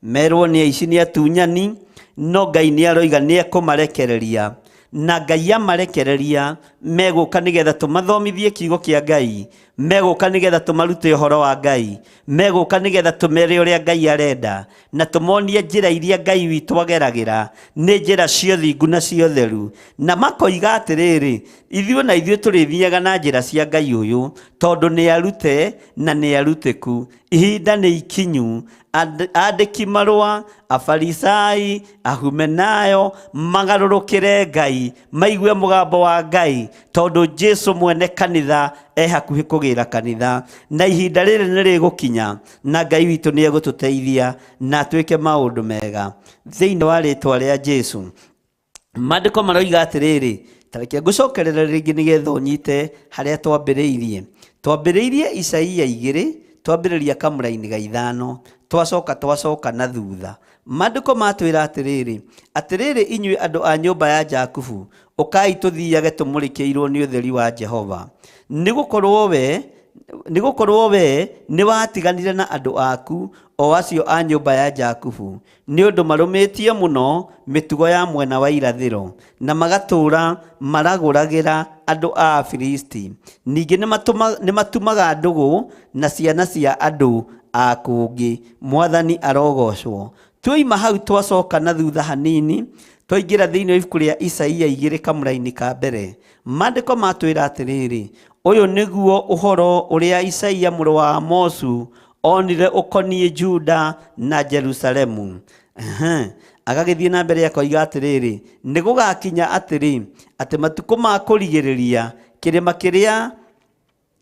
merwo nĩ aici, nĩ atunyani, no Ngai nĩ aroiga nĩ ekũmarekereria. Na Ngai amarekereria megũka nĩgetha tũmathomithie kiugo kĩa Ngai, megũka nĩgetha tũmarute ũhoro wa Ngai, megũka nĩgetha tũmere ũrĩa Ngai arenda, na tũmonie njĩra iria Ngai witũ ageragĩra, nĩ njĩra cia ũthingu na cia ũtheru. Na makoiga atĩrĩrĩ, ithuĩ na ithuĩ tũrĩthiaga na njĩra cia Ngai ũyũ, tondũ nĩ arute na nĩ arutĩku. Ihinda nĩ ikinyu, andĩki marũa, Afarisai, Ahumenayo, magarũrũkĩre Ngai, maigue mũgambo wa Ngai, tondũ Jesu mwene kanitha e hakuhĩ kũgĩra kanitha, na ihinda rĩrĩ nĩ rĩgũkinya, na Ngai witũ nĩ egũtũteithia na atwĩke maũndũ mega thĩinĩ wa rĩtwa rĩa Jesu. Maandĩko maroiga atĩrĩrĩ, ta reke ngũcokerere rĩngĩ nĩgetha ũnyite harĩa twambĩrĩirie. Twambĩrĩirie Isaia 2, twambĩrĩria kamũraini ga 5, twacoka twacoka na thutha. Maandĩko matwĩra atĩrĩrĩ, atĩrĩrĩ inyuĩ andũ a nyũmba ya Jakubu, ũkai tũthiage tũmũrĩkĩirwo nĩ ũtheri wa Jehova. Nĩgũkorwo we nĩwatiganire na andũ aku, o acio a nyũmba ya Jakubu, nĩ ũndũ marũmĩtie mũno mĩtugo ya mwena wa irathĩro, na magatũũra maragũragĩra andũ a Afilisti. Ningĩ nĩmatumaga ndũgũ na ciana cia andũ a kũngĩ. Mwathani arogocwo. Tuoima hau twacoka na thutha hanini, Twaingĩra thĩinĩ wa ibuku rĩa Isaia igĩrĩ kamũraini ka mbere, maandĩko matwĩra atĩrĩrĩ, ũyũ nĩguo ũhoro ũrĩa Isaia mũrũ wa Amosu onire ũkoniĩ Juda na Jerusalemu. Ehe. Agagĩthiĩ na mbere akoiga atĩrĩrĩ, nĩ gũgakinya atĩrĩ, atĩ matukũ ma kũrigĩrĩria kĩrĩma kĩrĩa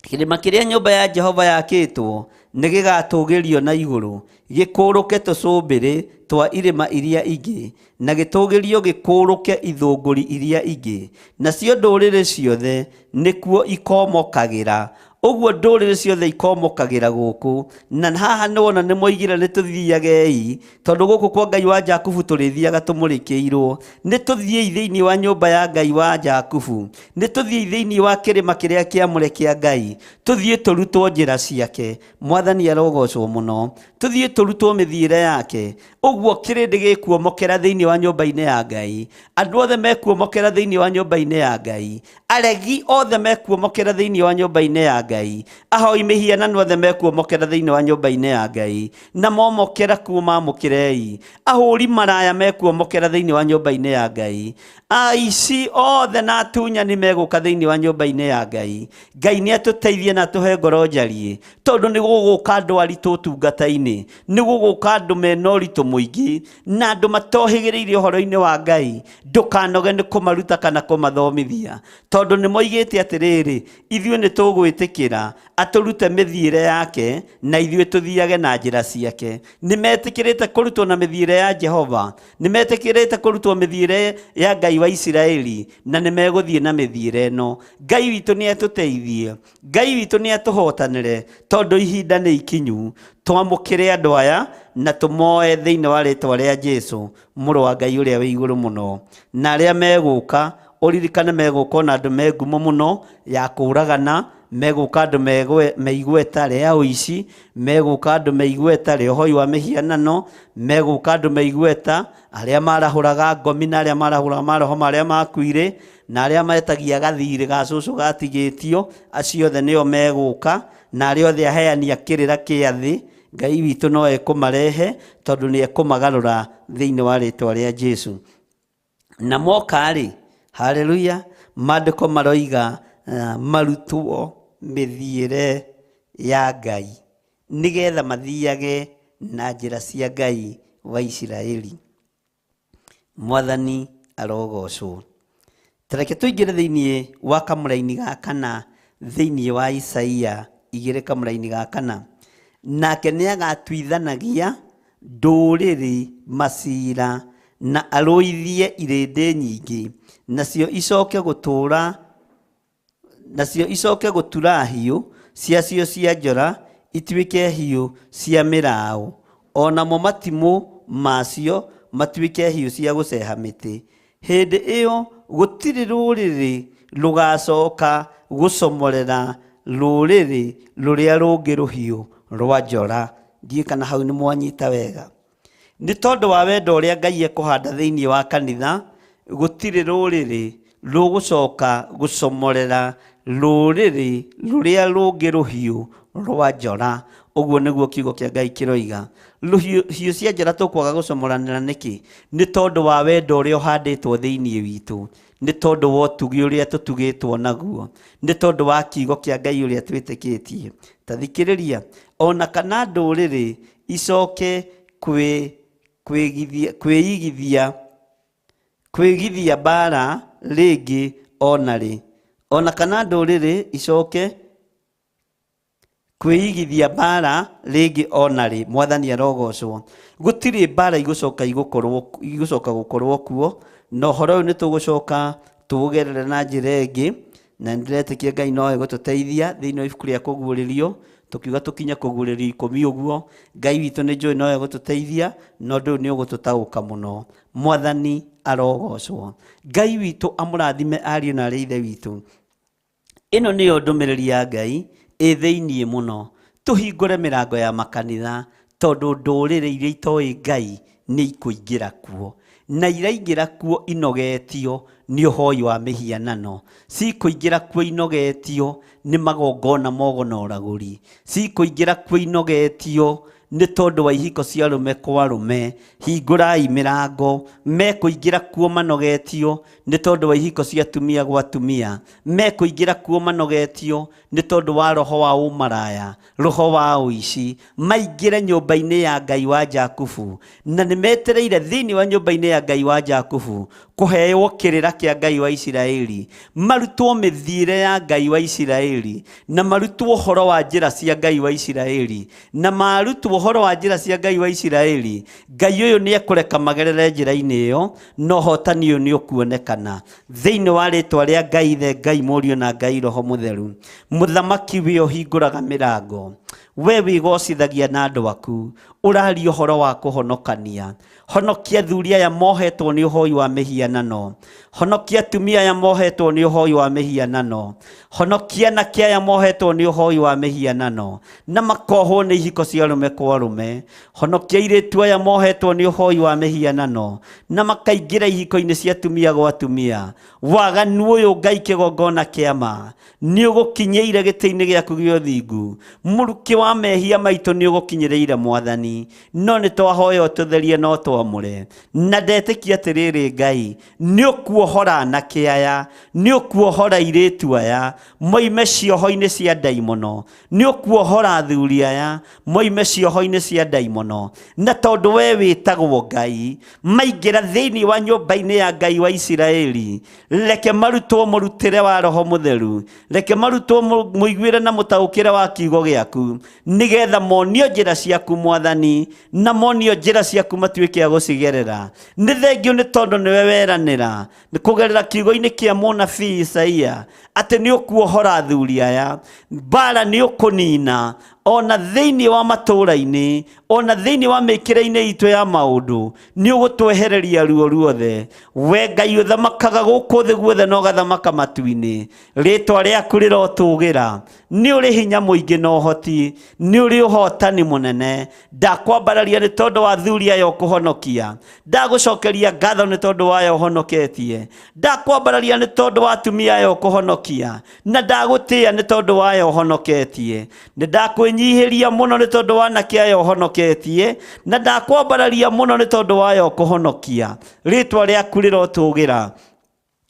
kĩrĩma kĩrĩa nyũmba ya Jehova yakĩtwo nĩ gĩgatũũgĩrio na igũrũ, gĩkũũrũke tũcũmbĩrĩ twa irĩma iria ingĩ, na gĩtũũgĩrio gĩkũũrũke ithũngũri iria ingĩ, nacio ndũrĩrĩ ciothe nĩkuo ikomokagĩra. Ũguo ndũrĩrĩ ciothe ikomokagĩra gũkũ. Na haha nĩwona nĩmoigire nĩtũthiagei, tondũ gũkũ kwa Ngai wa Jakubu tũrĩthiaga tũmũrĩkĩirwo. Nĩtũthiĩi thĩinĩ wa nyũmba ya Ngai wa Jakubu, nĩtũthiĩi thĩinĩ wa kĩrĩma kĩrĩa kĩamũre kĩa Ngai, tũthiĩ tũrutwo njĩra ciake. Mwathani arogocwo mũno. Tũthiĩ tũrutwo mĩthiĩre yake. Ũguo kĩrĩndĩ gĩkuomokera thĩinĩ wa nyũmba-inĩ ya Ngai. Andũ othe mekuomokera thĩinĩ wa nyũmba-inĩ ya Ngai. Aregi othe mekuomokera thĩinĩ wa nyũmba-inĩ ya Ngai. Ahoi mĩhianano othe mekuomokera thĩinĩ wa nyũmba-inĩ ya Ngai. Na momokera kuo mamũkĩrei. Ahũri maraya mekuomokera thĩinĩ wa nyũmba-inĩ ya Ngai. Aici othe na atunyani megũka thĩinĩ wa nyũmba-inĩ ya Ngai. Ngai nĩ atũteithie na atũhe ngoro njariĩ, tondũ nĩ gũgũka andũ aritũ ũtungata-inĩ, nĩ gũgũka andũ mena ũritũ mũingĩ, na andũ matohĩgĩrĩire ũhoro-inĩ wa Ngai. Ndũkanoge nĩ kũmaruta kana kũmathomithia, tondũ nĩ moigĩte atĩrĩrĩ, ithuĩ nĩ tũgwĩtĩkĩra atũrute mĩthiĩre yake na ithuĩ tũthiage na njĩra ciake. Nĩ metĩkĩrĩte kũrutwo na mĩthiĩre ya Jehova, nĩ metĩkĩrĩte kũrutwo mĩthiĩre ya Ngai wa Isiraeli, na nĩ megũthiĩ na mĩthiĩre ĩno. Ngai witũ nĩ atũteithie, Ngai witũ nĩ atũhotanĩre, tondũ ihinda nĩ ikinyu. Twamũkĩre andũ aya na tũmoe thĩinĩ wa rĩtwa rĩa Jesu, mũrũ wa Ngai ũrĩa wĩ igũrũ mũno. Na arĩa megũka, ũririkane megũka ona andũ me ngumo mũno ya kũũragana, megũka andũ me igweta rĩa ũici, megũka andũ me igweta rĩa ũhoi wa mĩhianano, megũka andũ me igweta arĩa marahũraga ngomi na arĩa marahũraga maroho ma arĩa makuire, na arĩa metagia gathirĩ ga cũcũ gatigĩtio, acio othe nĩo megũka, na arĩa othe aheani a kĩrĩra kĩa thĩ, Ngai witũ no ekũmarehe, tondũ nĩ ekũmagarũra thĩinĩ wa rĩtwa rĩa Jesu. Na moka-rĩ, haleluya, maandĩko maroiga marutwo mĩthiĩre ya Ngai, nĩgetha mathiage na njĩra cia Ngai wa Isiraeli. Mwathani arogocwo. Ta reke tũingĩre thĩinĩ wa kamũraini ga kana thĩinĩ wa Isaia igĩrĩ kamũraini ga kana. Nake nĩ agatuithanagia ndũrĩrĩ macira na arũithie irĩndĩ nyingĩ, nacio icoke gũtũũra nacio icoke gũtura hiũ ciacio cia njora ituĩke hiũ cia mĩraũ, o namo matimũ macio matuĩke hiũ cia gũceha mĩtĩ. Hĩndĩ ĩyo gũtirĩ rũrĩrĩ rũgacoka gũcomorera rũrĩrĩ rũrĩa rũngĩ rũhiũ rwa njora. Ndiũĩ kana hau nĩ mwanyita wega. Nĩ tondũ wa wendo ũrĩa Ngai ekũhanda thĩinĩ wa kanitha, gũtirĩ rũrĩrĩ rũgũcoka gũcomorera rũrĩrĩ rũrĩa rũngĩ rũhiũ rwa njora. Ũguo nĩguo kiugo kĩa Ngai kĩroiga. Hiũ cia njora tũkwaga gũcomoranĩra nĩkĩ? Nĩ tondũ wa wendo ũrĩa ũhandĩtwo thĩinĩ witũ, nĩ tondũ wa ũtugi ũrĩa tũtugĩtwo naguo, nĩ tondũ wa kiugo kĩa Ngai ũrĩa twĩtĩkĩtie. Ta thikĩrĩria, ona kana ndũrĩrĩ icoke kwĩigithia mbara rĩngĩ ona rĩ, ona kana ndũrĩrĩ icoke kwĩigithia mbara rĩngĩ ona rĩ. Mwathani arogocwo. Gũtirĩ mbara igũcoka igũcoka gũkorwo kuo, na ũhoro ũyũ nĩ tũgũcoka tũũgerere na njĩra ĩngĩ, na nĩndĩretĩkia Ngai no egũtũteithia thĩinĩ wa ibuku rĩa kũguũrĩrio. Tũkiuga tũkinye kũguũrĩrio 10 ũguo, Ngai witũ nĩ njũĩ no egũtũteithia, na ũndũ ũyũ nĩ ũgũtũtaũka mũno. Mwathani arogocwo. Ngai witũ amũrathime ariũ na arĩ ithe witũ. Ĩno nĩyo ndũmĩrĩri ya Ngai ĩ thĩinĩ mũno. Tũhingũre mĩrango ya makanitha, tondũ ndũrĩrĩ iria itoĩ Ngai nĩ ikũingĩra kuo, na iraingĩra kuo inogetio nĩ ũhoi wa mĩhianano, cikũingĩra kuo inogetio nĩ magongona mogo na ũragũri, cikũingĩra kuo inogetio Nĩ tondũ wa ihiko cia arũme kwa arũme, hingũrai mĩrango. Mekũingĩra kuo manogetio nĩ tondũ wa ihiko cia atumia gwa atumia. Mekũingĩra kuo manogetio nĩ tondũ wa roho wa ũmaraya, roho wa ũici. Maingĩre nyũmba-inĩ ya Ngai wa Jakubu, na nĩ metereire thĩinĩ wa nyũmba-inĩ ya Ngai wa Jakubu kũheo kĩrĩra kĩa Ngai wa Isiraeli, marutwo mĩthiĩre ya Ngai wa Isiraeli, na marutwo ũhoro wa njĩra cia Ngai wa Isiraeli. Na marutwo ũhoro wa njĩra cia Ngai wa Isiraeli, Ngai ũyũ nĩ ekũreka magerere njĩra-inĩ ĩyo, na ũhotani ũyũ nĩ ũkuonekana thĩinĩ wa rĩtwa rĩa Ngai Ithe, Ngai Mũriũ na Ngai Roho Mũtheru. Mũthamaki we ũhingũraga mĩrango, we wĩgocithagia na andũ aku, ũraria ũhoro wa kũhonokania. Honokia athuri aya mohetwo nĩ ũhoi wa mĩhianano, honokia atumia aya mohetwo nĩ ũhoi wa mĩhianano, honokia anake aya mohetwo nĩ ũhoi wa mĩhianano na makohwo nĩ ihiko cia arũme kwa arũme, honokia airĩtu aya mohetwo nĩ ũhoi wa mĩhianano na makaingĩra ihiko-inĩ cia atumia gwa atumia. Waganu ũyũ Ngai kĩgongona kĩa ma nĩ ũgũkinyĩire gĩtĩ-inĩ gĩaku gĩa ũthingu, mũrukĩ wa mehia maitũ nĩ ũgũkinyĩrĩire Mwathani, no nĩ twahoya ũtũtherie na ũtwamũre. Na ndetĩkia atĩrĩrĩ Ngai, nĩ ũkuohora anake aya, nĩ ũkuohora airĩtu aya moime cioho-inĩ cia ndaimono, nĩ ũkuohora athuri aya moime cioho-inĩ cia ndaimono. Na tondũ we wĩtagwo Ngai, maingĩra thĩinĩ wa nyũmba-inĩ ya Ngai wa Isiraeli, reke marutwo mũrutĩre wa Roho Mũtheru, reke marutwo mũiguĩre na mũtaũkĩre wa kiugo gĩaku, nĩgetha monio njĩra ciaku Mwathani, na monio njĩra ciaku matuĩke a gũcigerera. Nĩ thengio nĩ tondũ nĩwe weranĩra kũgerera kiugo-inĩ kĩa mũnabii Isaia atĩ nĩ ũkuohora athuri aya, mbara nĩ ũkũnina ona thĩinĩ wa matũũra-inĩ, ona thĩinĩ wa mĩkĩre-inĩ itũ ya maũndũ, nĩ ũgũtwehereria ruo ruothe. We Ngai ũthamakaga gũkũ thĩ guothe na ũgathamaka matu-inĩ, rĩtwa rĩaku rĩrotũgĩra. Nĩ ũrĩ hinya mũingĩ na ũhoti, nĩ ũrĩ ũhotani mũnene. Ndakwambararia nĩ tondũ wa athuri aya ũkũhonokia, ndagũcokeria ngatho nĩ tondũ wa aya ũhonoketie, ndakwambararia nĩ tondũ wa atumia aya ũkũhonokia, na ndagũtĩĩa nĩ tondũ wa aya ũhonoketie. Nĩ ndakwĩnyihĩria mũno nĩ tondũ wa anake aya ũhonoketie, na ndakwambararia mũno nĩ tondũ wa aya ũkũhonokia. Rĩtwa rĩaku rĩrotũgĩra.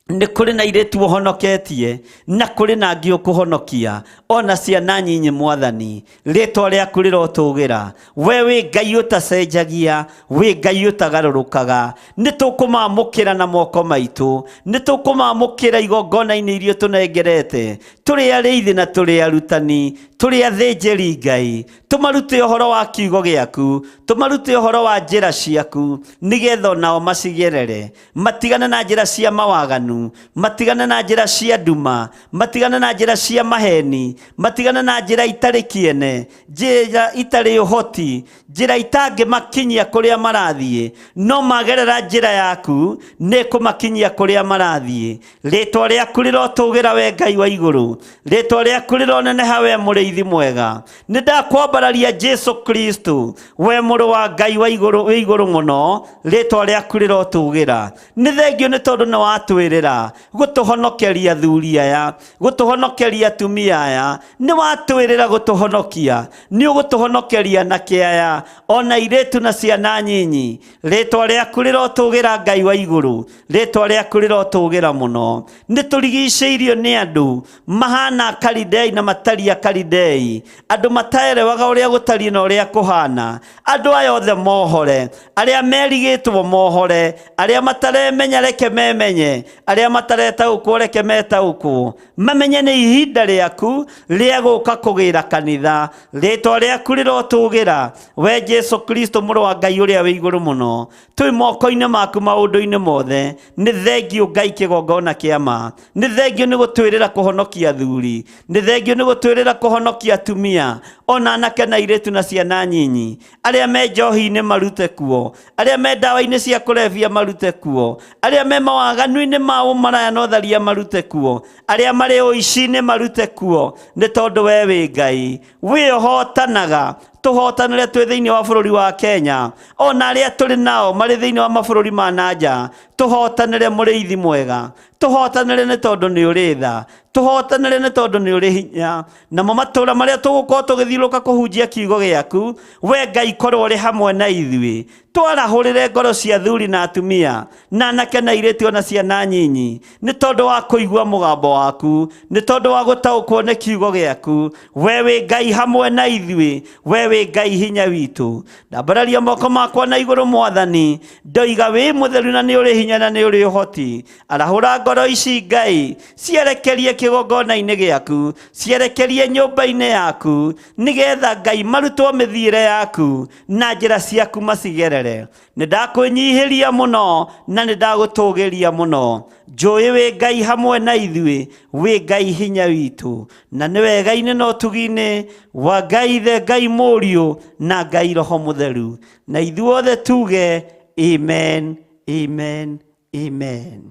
Nĩ kũrĩ na airĩtu ũhonoketie, na kũrĩ na angĩ ũkũhonokia, ona ciana nyinyi Mwathani, rĩtwa rĩaku rĩrotũgĩra. We wĩ Ngai ũtacenjagia, wĩ Ngai ũtagarũrũkaga. Nĩ tũkũmamũkĩra na moko maitũ, nĩ tũkũmamũkĩra igongona-inĩ iria ũtũnengerete, tũrĩ arĩithi na tũrĩ arutani, tũrĩ athĩnjĩri Ngai. Tũmarute ũhoro wa kiugo gĩaku, tũmarute ũhoro wa njĩra ciaku, nĩgetha onao macigerere. Matigane na njĩra cia mawaganu, matigane na njĩra cia nduma, matigane na njĩra cia maheni, matigane na njĩra itarĩ kĩene, njĩra itarĩ ũhoti, njĩra itangĩmakinyia kũrĩa marathiĩ, no magerera njĩra yaku nĩ kũmakinyia kũrĩa marathiĩ. Rĩtwa rĩaku rĩrotũgĩra we Ngai wa igũrũ, rĩtwa rĩaku rĩroneneha we mũrĩithi mwega. Nĩ ndakwambararia Jesu Kristo, we mũrũ wa Ngai wa igũrũ, wĩ igũrũ mũno, rĩtwa rĩaku rĩrotũgĩra. Nĩ thengio nĩ tondũ nĩ watwĩrĩra gũtũhonokeria athuri aya, gũtũhonokeria atumia aya, nĩ watwĩrĩra gũtũhonokia, nĩ ũgũtũhonokeria anake aya, ona airĩtu na ciana nyinyi. Rĩtwa rĩaku rĩrotũgĩra Ngai wa igũrũ, rĩtwa rĩaku rĩrotũgĩra mũno. Nĩ tũrigicĩirio nĩ andũ mahana Akalidei na matariĩ Akalidei, andũ mataerewaga ũrĩa gũtariĩ na ũrĩa kũhana. Andũ aya othe mohore, arĩa merigĩtwo mohore, arĩa mataremenya reke memenye, arĩa mataretaũkwo reke metaũkwo, mamenye nĩ ihinda rĩaku rĩa gũka kũgĩra kanitha. Rĩtwa rĩaku rĩrotũgĩra we Jesu Kristo, mũrũ wa Ngai ũrĩa wĩ igũrũ mũno. Twĩ moko-inĩ maku maũndũ-inĩ mothe. Nĩ thengio Ngai kĩgongona kĩa ma, nĩ thengio nĩ gũtwĩrĩra kũhonokia athuri, nĩ thengio nĩ gũtwĩrĩra kũhonokia atumia, ona anake na airĩtu na ciana nyinyi. Arĩa me njohi-inĩ marute kuo, arĩa me ndawa-inĩ cia kũrebia marute kuo, arĩa me mawaganu-inĩ ma ũmaraya na ũtharia marute kuo, arĩa marĩ ũici-inĩ marute kuo, nĩ tondũ we wĩ Ngai wĩ ũhotanaga. Tũhotanĩre twĩ thĩinĩ wa bũrũri wa Kenya, ona arĩa tũrĩ nao marĩ thĩinĩ wa mabũrũri ma na nja. Tũhotanĩre mũrĩithi mwega, tũhotanĩre nĩ tondũ nĩ ũrĩ tha, tũhotanĩre nĩ tondũ nĩ ũrĩ hinya. Namo matũũra marĩa tũgũkorwo tũgĩthiũrũrũka kũhunjia kiugo gĩaku, we Ngai korwo ũrĩ hamwe na ithuĩ. Twarahũrĩre ngoro cia athuri na atumia na anake na airĩtu ona ciana nyinyi, nĩ tondũ wa kũigua mũgambo waku, nĩ tondũ wa gũtaũkwo nĩ kiugo gĩaku. We wĩ Ngai hamwe na ithuĩ, we wĩ Ngai hinya witũ. Ndambararia moko makwa na igũrũ Mwathani, ndoiga wĩ mũtheru na nĩ ũrĩ hinya na nĩ ũrĩ ũhoti. Arahũra ngoro ici Ngai, cierekerie kĩgongona-inĩ gĩaku, cierekerie nyũmba-inĩ yaku, nĩgetha Ngai marutwo mĩthiĩre yaku na njĩra ciaku macigerere. Nĩ ndakwĩnyihĩria mũno na nĩ ndagũtũgĩria mũno. Njũĩ wĩ Ngai hamwe na ithuĩ, wĩ Ngai hinya witũ, na nĩ wega-inĩ na ũtugi-inĩ wa Ngai Ithe, Ngai Mũriũ na Ngai Roho Mũtheru. Na ithuothe tuge amen, amen, amen.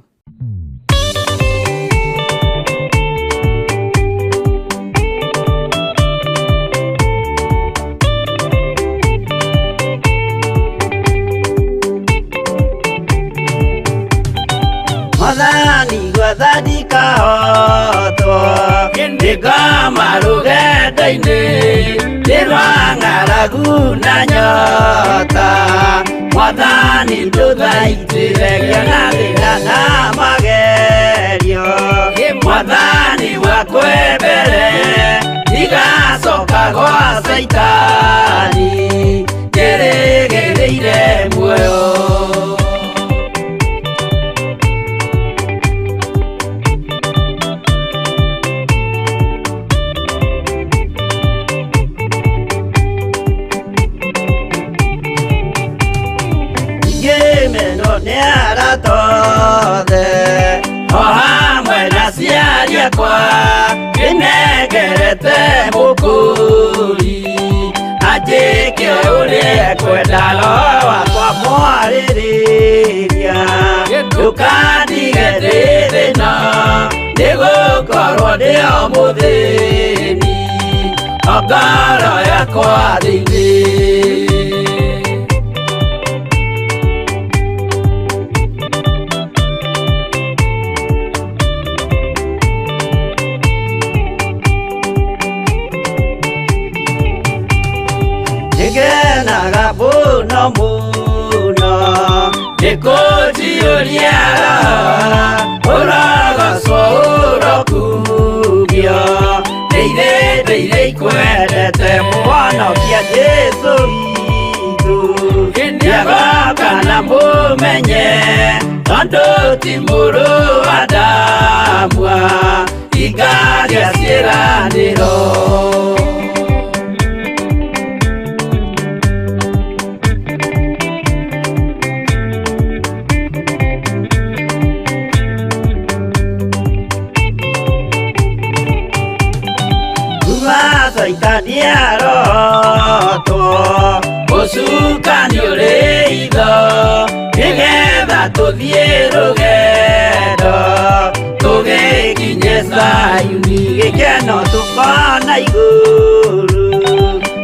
Mwathani gwathani kahotwo ndĩkama rũgendo-inĩ ndĩrwa ng'aragu na nyota. Mwathani ndũthaitĩre ngĩona thĩna na magerio. Mwathani wakwembere ndigacoka gwa Caitani njĩrĩgĩrĩire muoyo. Ngĩmenwo nĩ arata othe o hamwe na aciari akwa, ndĩnengerete mũkũri anjĩke ũrĩa ekwenda. Roho wakwa mwarĩrĩria, ndũkandige ndĩ thĩna, nĩgũkorwo ndĩ o mũthĩni o ngoro yakwa thĩinĩ. Nĩngenaga mũno mũno nĩkũnjiyũria roho, ũrogocwo ũrokugio, ndĩire ndĩire ikwendete Mũhonokia Jesũ witũ. Nĩagoka na mũmenye tondũ ti mũrũ wa Adamu ingaria ciĩranĩro. Kuma Caitani arotwo ũcukani ũrĩ itho, nĩgetha tũthiĩ rũgendo tũgĩkinye Zayuni, gĩkeno tũkona igũrũ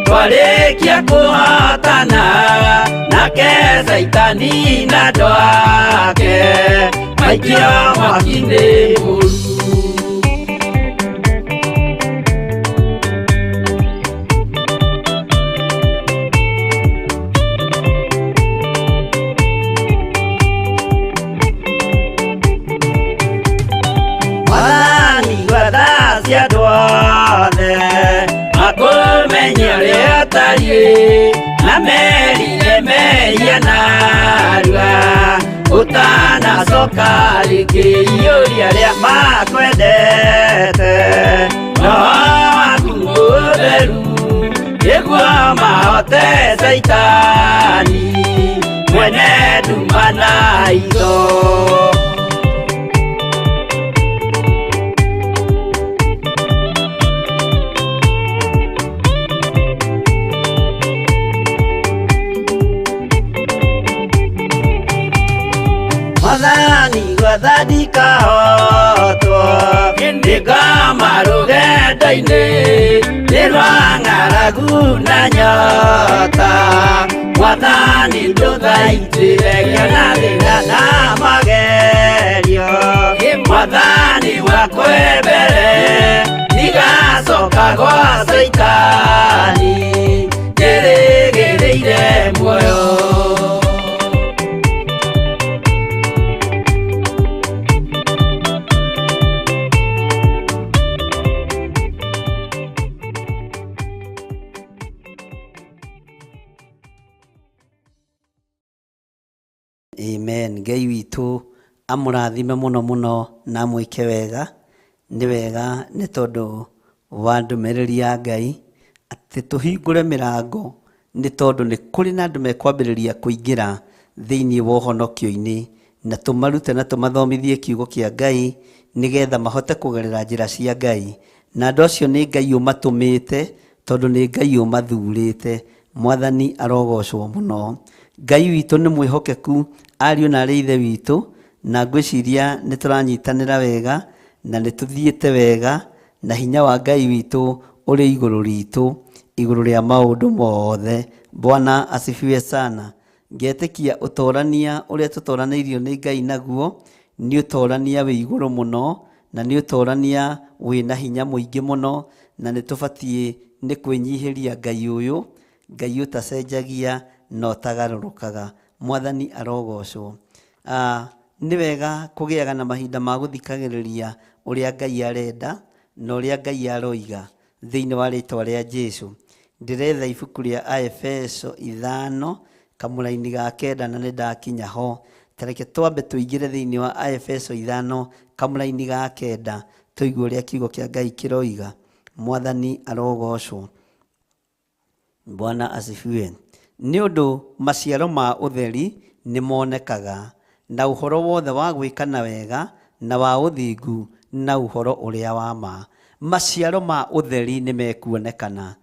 twarĩkia kũhotana nake Caitani na andũ ake maikio mwaki-inĩ mũru. Mwathani gwatha cia andũ othe makũmenye ũrĩa ũtariĩ, na merire mehia narua ũtanacoka rĩngĩ. Iyũria arĩa makwendete roho waku mũtheru, nĩguo mahote Caitani mwene nduma na itho. Mwathani gwetha ndikahotwo Nĩngoma rũgendo-inĩ Nĩ rwa ng'aragu na nyota Mwathani ndũthaitĩre ngĩona thĩna na magerio Mwathani wakwe mbere Ndigacoka gwa Caitani Njĩrĩgĩrĩire muoyo. Amen. Ngai witũ amũrathime mũno mũno na amwĩke wega. Nĩ wega nĩ tondũ wa ndũmĩrĩri ya Ngai atĩ tũhingũre mĩrango nĩ tondũ nĩ kũrĩ na andũ mekwambĩrĩria kũingĩra thĩinĩ wa ũhonokio-inĩ na tũmarute na tũmathomithie kiugo kĩa Ngai nĩgetha mahote kũgerera njĩra cia Ngai na andũ acio nĩ Ngai ũmatũmĩte tondũ nĩ Ngai ũmathurĩte. Mwathani arogocwo mũno. Ngai witũ nĩ mwĩhokeku ariũ na arĩ ithe witũ na ngwĩciria nĩ tũranyitanĩra wega na nĩ tũthiĩte wega na hinya wa Ngai witũ ũrĩ igũrũ ritũ igũrũ rĩa maũndũ mothe. Bwana asifiwe sana. Ngetĩkia ũtorania ũrĩa tũtoranĩirio nĩ Ngai naguo nĩ ũtorania wĩ igũrũ mũno na nĩ ũtorania wĩna hinya mũingĩ mũno na nĩ tũbatiĩ nĩ kwĩnyihĩria Ngai ũyũ, Ngai ũtacenjagia na ũtagarũrũkaga. Mwathani arogocwo. Nĩ wega kũgĩaga na mahinda ma gũthikagĩrĩria ũrĩa Ngai arenda na ũrĩa Ngai aroiga thĩinĩ wa rĩtwa rĩa Jesu. Ndĩretha ibuku rĩa Aefeso 5 kamũraini ga 9 na nĩ ndakinya ho. Ta reke twambe tũingĩre thĩinĩ wa Aefeso 5 kamũraini ga 9 tũigue ũrĩa kiugo kĩa Ngai kĩroiga. Mwathani arogocwo. Bwana asifiwe. Nĩ ũndũ maciaro ma ũtheri nĩ monekaga na ũhoro wothe wa gwĩkana wega na wa ũthingu na ũhoro ũrĩa wa ma. Maciaro ma ũtheri nĩ mekuonekana.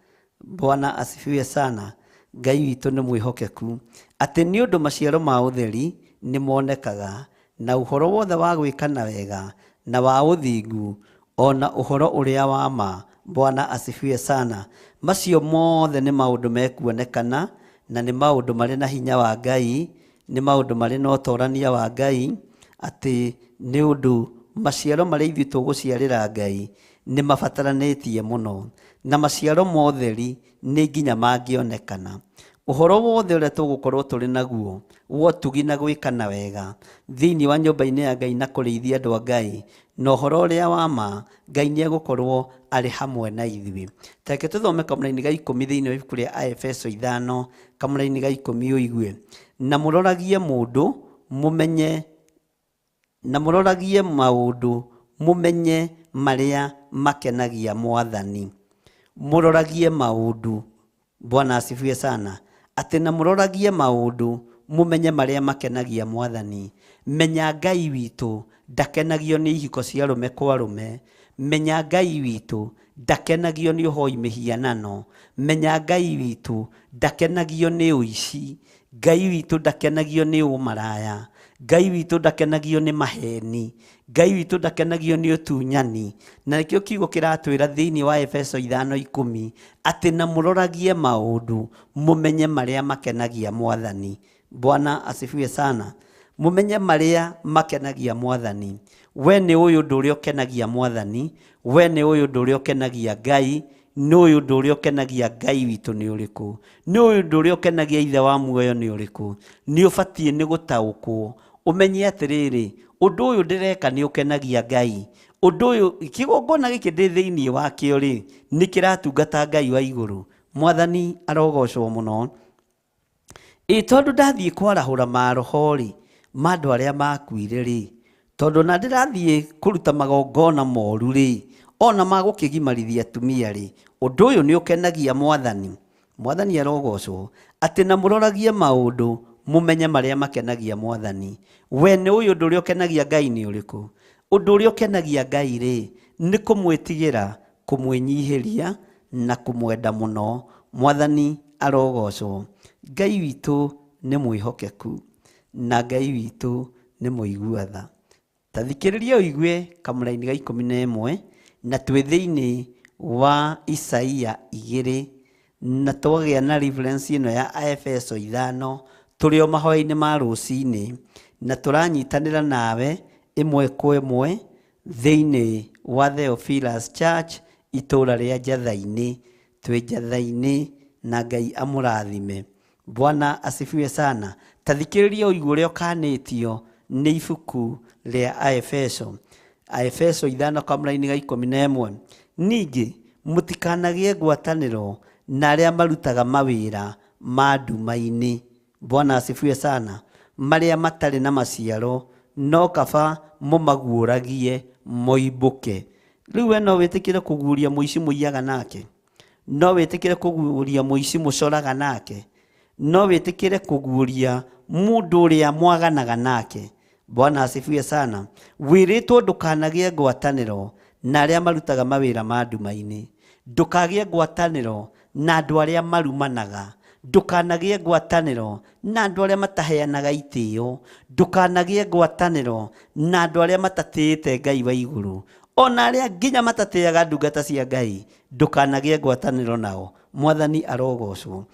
Bwana asifiwe sana. Ngai witũ nĩ mwĩhokeku atĩ nĩ ũndũ maciaro ma ũtheri nĩ monekaga na ũhoro wothe wa gwĩkana wega na wa ũthingu ona ũhoro ũrĩa wa ma. Bwana asifiwe sana. Macio mothe nĩ maũndũ mekuonekana na nĩ maũndũ marĩ na hinya wa Ngai, nĩ maũndũ marĩ na ũtorania wa Ngai atĩ nĩ ũndũ maciaro marĩa ithuĩ tũgũciarĩra Ngai nĩ mabataranĩtie mũno na maciaro ma ũtheri nĩ nginya mangĩonekana. Ũhoro wothe ũrĩa tũgũkorwo tũrĩ naguo wa ũtugi na gwĩkana wega thĩinĩ wa nyũmba-inĩ ya Ngai na kũrĩithia andũ a Ngai na ũhoro ũrĩa wa ma, Ngai nĩ egũkorwo arĩ hamwe na ithuĩ. Ta reke tũthome kamũraini ga 10 thĩinĩ wa ibuku rĩa Aefeso 5 kamũraini ga 10 ũigue. Na mũroragie mũndũ mũmenye, na mũroragie maũndũ mũmenye marĩa makenagia Mwathani. Mũroragie maũndũ. Bwana asifiwe sana. Atĩ na mũroragie maũndũ mũmenye marĩa makenagia Mwathani. Menya Ngai witũ ndakenagio nĩ ihiko cia arũme kwa arũme. Menya Ngai witũ ndakenagio nĩ ũhoi mĩhianano. Menya Ngai witũ ndakenagio nĩ ũici. Ngai witũ ndakenagio nĩ ũmaraya. Ngai witũ ndakenagio nĩ maheni. Ngai witũ ndakenagio nĩ ũtunyani. Na nĩkĩo kiugo kĩratwĩra thĩinĩ wa Efeso 5:10 atĩ na mũroragie maũndũ mũmenye marĩa makenagia Mwathani. Bwana asifiwe sana. Mũmenye marĩa makenagia Mwathani. We nĩ ũyũ ũndũ ũrĩa ũkenagia Mwathani, we nĩ ũyũ ũndũ ũrĩa ũkenagia Ngai, nĩ ũyũ ũndũ ũrĩa ũkenagia Ngai witũ nĩ ũrĩkũ, nĩ ũyũ ũndũ ũrĩa ũkenagia Ithe wa muoyo nĩ ũrĩkũ. Nĩ ũbatiĩ nĩ gũtaũkwo ũmenye atĩrĩrĩ, ũndũ ũyũ ndĩreka nĩ ũkenagia Ngai. Ũndũ ũyũ kĩgongona gĩkĩ ndĩ thĩinĩ wakĩo rĩ, nĩ kĩratungata Ngai wa igũrũ. Mwathani arogocwo mũno. Ĩ tondũ ndathiĩ kwarahũra maroho rĩ ma andũ arĩa makuire rĩ, tondũ na ndĩrathiĩ kũruta magongona moru rĩ, ona ma gũkĩgimarithia atumia rĩ, ũndũ ũyũ nĩ ũkenagia Mwathani. Mwathani arogocwo. Atĩ na mũroragie maũndũ mũmenye marĩa makenagia Mwathani. We nĩ ũyũ ũndũ ũrĩa ũkenagia Ngai nĩ ũrĩkũ? Ũndũ ũrĩa ũkenagia Ngai rĩ, nĩ kũmwĩtigĩra, kũmwĩnyihĩria na kũmwenda mũno. Mwathani arogocwo. Ngai witũ nĩ mwĩhokeku na Ngai witũ Nĩ mũigua tha. Ta thikĩrĩria ũigue kamũraini ga 11, na twĩ thĩinĩ wa Isaia 2, na twagĩa na reference ĩno ya Aefeso 5, tũrĩ o mahoya-inĩ ma rũcinĩ, na tũranyitanĩra nawe ĩmwe kwa ĩmwe thĩinĩ wa Theophilus Church, itũũra rĩa Njatha-inĩ. Twĩ Njatha-inĩ, na Ngai amũrathime. Bwana asifiwe sana. Ta thikĩrĩria ũigue ũrĩa ũkanĩtio nĩ ibuku rĩa Aefeso. Aefeso 5 kamũraini ga 11. Ningĩ mũtikanagĩe ngwatanĩro na arĩa marutaga mawĩra ma nduma-inĩ. Bwana asifiwe sana. Marĩa matarĩ na maciaro, no kaba mũmaguũragie moimbũke. Rĩu we no wĩtĩkĩre kũguũria mũici mũiyaga nake? No wĩtĩkĩre kũguũria mũici mũcoraga nake? No wĩtĩkĩre kũguũria mũndũ ũrĩa mwaganaga nake? Bwana asifiwe sana. Wĩrĩtwo ndũkanagĩe ngwatanĩro na arĩa marutaga mawĩra ma nduma-inĩ. Ndũkagĩe ngwatanĩro na andũ arĩa marumanaga. Ndũkanagĩe ngwatanĩro na andũ arĩa mataheanaga itĩo. Ndũkanagĩe ngwatanĩro na andũ arĩa matatĩĩte Ngai wa igũrũ. Ona arĩa nginya matatĩaga ndungata cia Ngai, ndũkanagĩe ngwatanĩro nao. Mwathani arogocwo.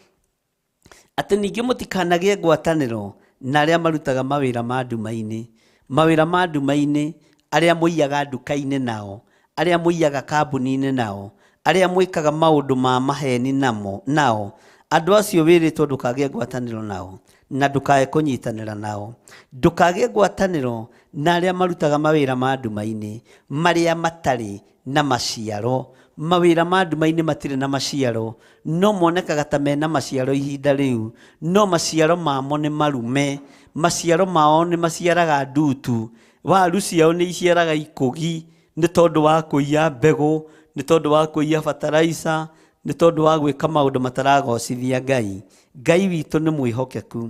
Atĩ ningĩ mũtikanagĩe ngwatanĩro na arĩa marutaga mawĩra ma nduma-inĩ. Mawĩra ma nduma-inĩ, arĩa mũiyaga nduka-inĩ nao, arĩa mũiyaga kambuni-inĩ nao, arĩa mwĩkaga maũndũ ma maheni namo nao, andũ acio wĩrĩtwo ndũkagĩe ngwatanĩro nao na ndũkae kũnyitanĩra nao. Ndũkagĩe ngwatanĩro na arĩa marutaga mawĩra ma nduma-inĩ, marĩa matarĩ na maciaro. Mawĩra ma nduma-inĩ matirĩ na maciaro, no monekaga ta mena maciaro ihinda rĩu, no maciaro mamo nĩ marume, maciaro mao nĩ maciaraga ndutu, waru ciao nĩ iciaraga ikũgi, nĩ tondũ wa kũiya mbegũ, nĩ tondũ wa kũiya bataraica, nĩ tondũ wa gwĩka maũndũ mataragocithia Ngai. Ngai witũ nĩ mwĩhokeku,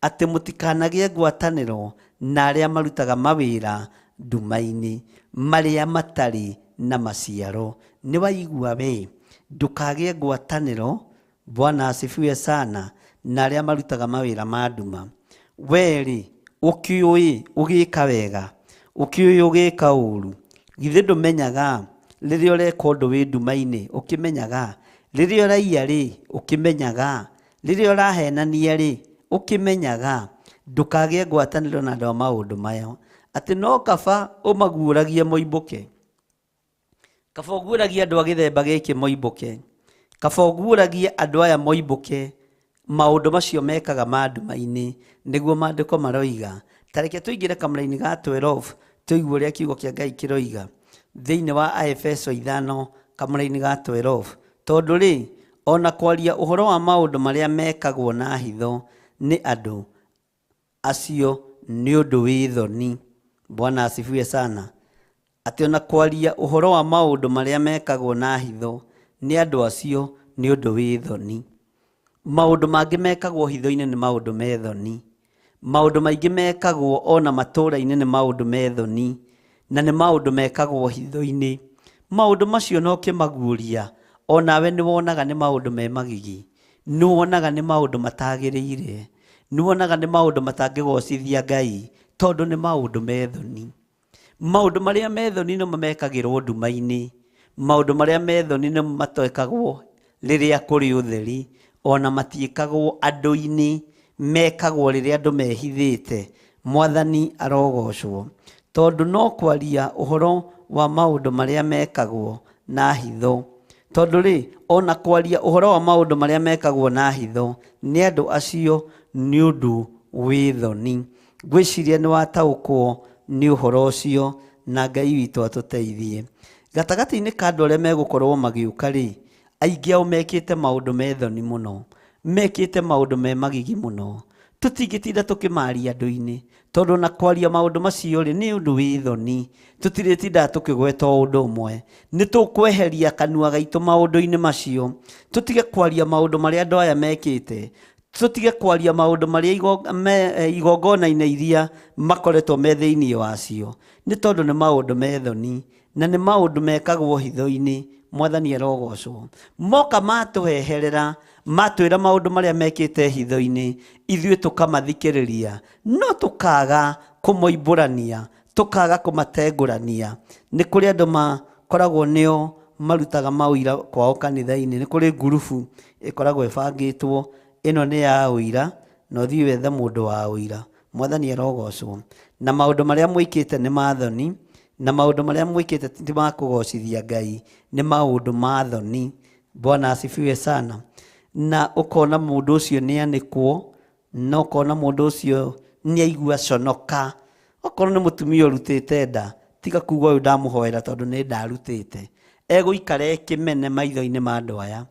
atĩ mũtikanagĩe ngwatanĩro na arĩa marutaga mawĩra nduma-inĩ, marĩa matarĩ na maciaro. Nĩ waigua we, ndũkagĩe ngwatanĩro, Bwana asifiwe sana, na arĩa marutaga mawĩra ma nduma. We rĩ, ũkĩũĩ ũgĩka wega, ũkĩũĩ ũgĩka ũru, githĩ ndũmenyaga rĩrĩa ũreka ũndũ wĩ nduma-inĩ, ũkĩmenyaga rĩrĩa ũraiya rĩ, ũkĩmenyaga rĩrĩa ũrahenania rĩ, ũkĩmenyaga. Ndũkagĩe ngwatanĩro na andũ a maũndũ maya, atĩ no kaba ũmaguũragie moimbũke. Kaba ũguũragie andũ a gĩthemba gĩkĩ moimbũke. Kaba ũguũragie andũ aya moimbũke maũndũ macio mekaga ma nduma-inĩ, nĩguo maandĩko maroiga. Ta reke tũingĩre kamũraini ga 12 tũigue ũrĩa kiugo kĩa Ngai kĩroiga thĩinĩ wa Aefeso 5 kamũraini ga 12. Tondũ rĩ, ona kwaria ũhoro wa maũndũ marĩa mekagwo na hitho nĩ andũ acio nĩ ũndũ wĩ thoni. Bwana asifiwe sana. Atĩ ona kwaria ũhoro wa maũndũ marĩa mekagwo na hitho nĩ andũ acio nĩ ũndũ wĩ thoni. Maũndũ mangĩ mekagwo hitho-inĩ nĩ maũndũ me thoni. Maũndũ maingĩ mekagwo ona matũũra-inĩ nĩ maũndũ me thoni, na nĩ maũndũ mekagwo hitho-inĩ. Maũndũ macio no kĩmaguũria, onawe nĩ wonaga nĩ maũndũ me magigi, nĩ wonaga nĩ maũndũ matagĩrĩire, nĩ wonaga nĩ maũndũ matangĩgocithia Ngai, tondũ nĩ maũndũ me thoni. Maũndũ marĩa me thoni nĩmo mekagĩrwo nduma-inĩ. Maũndũ marĩa me thoni nĩmo matekagwo rĩrĩa kũrĩ ũtheri, ona matiĩkagwo andũ-inĩ, mekagwo rĩrĩa andũ mehithĩte. Mwathani arogocwo. Tondũ no kwaria ũhoro wa maũndũ marĩa mekagwo na hitho. Tondũ rĩ, ona kwaria ũhoro wa maũndũ marĩa mekagwo na hitho nĩ andũ acio nĩ ũndũ wĩ thoni. Ngwĩciria nĩ wataũkwo nĩ ũhoro ũcio, na Ngai witũ atũteithie. Gatagatĩ-inĩ ka andũ arĩa megũkorwo magĩũka rĩ, aingĩ ao mekĩte maũndũ me thoni mũno, mekĩte maũndũ me magigi mũno. Tũtingĩtinda tũkĩmaria andũ-inĩ, tondũ na kwaria maũndũ macio rĩ, nĩ ũndũ wĩ thoni. Tũtirĩtindaga tũkĩgweta o ũndũ ũmwe. Nĩ tũkweheria kanua gaitũ maũndũ-inĩ macio, tũtige kwaria maũndũ marĩa andũ aya mekĩte, tũtige kwaria maũndũ marĩa igongona-inĩ iria makoretwo me thĩinĩ wacio, nĩ tondũ nĩ maũndũ me thoni na nĩ maũndũ mekagwo hitho-inĩ. Mwathani arogocwo. Moka matũheherera, matwĩra maũndũ marĩa mekĩte hitho-inĩ, ithuĩ tũkamathikĩrĩria, no tũkaga kũmoimbũrania, tũkaga kũmatengũrania. Nĩ kũrĩ andũ makoragwo nĩo marutaga maũira kwao kanitha-inĩ. Nĩ kũrĩ ngurubu ĩkoragwo ĩbangĩtwo, ĩno nĩ ya ũira, na ũthiĩ wethe mũndũ wa ũira. Mwathani arogocwo. Na maũndũ marĩa mwĩkĩte nĩ ma thoni, na maũndũ marĩa mwĩkĩte ti ma kũgocithia Ngai, nĩ maũndũ ma thoni. Bwana asifiwe sana. Na ũkona mũndũ ũcio nĩ anĩkwo, na ũkona mũndũ ũcio nĩ aigua conoka. Okorwo nĩ mũtumia ũrutĩte nda, tiga kuga ũyũ ndamũhoera tondũ nĩ ndarutĩte. Egũikara e kĩmene maitho-inĩ ma andũ aya.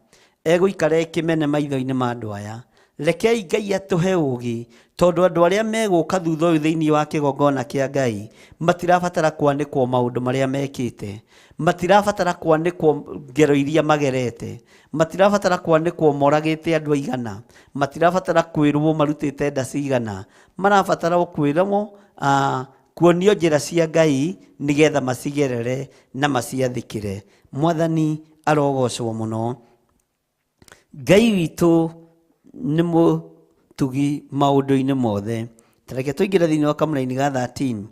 Egũikara e kĩmene maitho-inĩ ma andũ aya. Rekei Ngai atũhe ũgĩ, tondũ andũ arĩa megũka thutha ũyũ thĩinĩ wa kĩgongona kĩa Ngai, matirabatara kwanĩkwo maũndũ marĩa mekĩte. Matirabatara kwanĩkwo ngero iria magerete. Matirabatara kwanĩkwo moragĩte andũ aigana. Matirabatara kwĩrwo marutĩte nda cigana. Marabatara o kwĩrwo kuonio njĩra cia Ngai nĩgetha macigerere na maciathĩkĩre. Mwathani arogocwo mũno. Ngai witũ nĩ mũtugi maũndũ-inĩ mothe. Ta reke tũingĩre thĩinĩ wa kamũraini ga 13.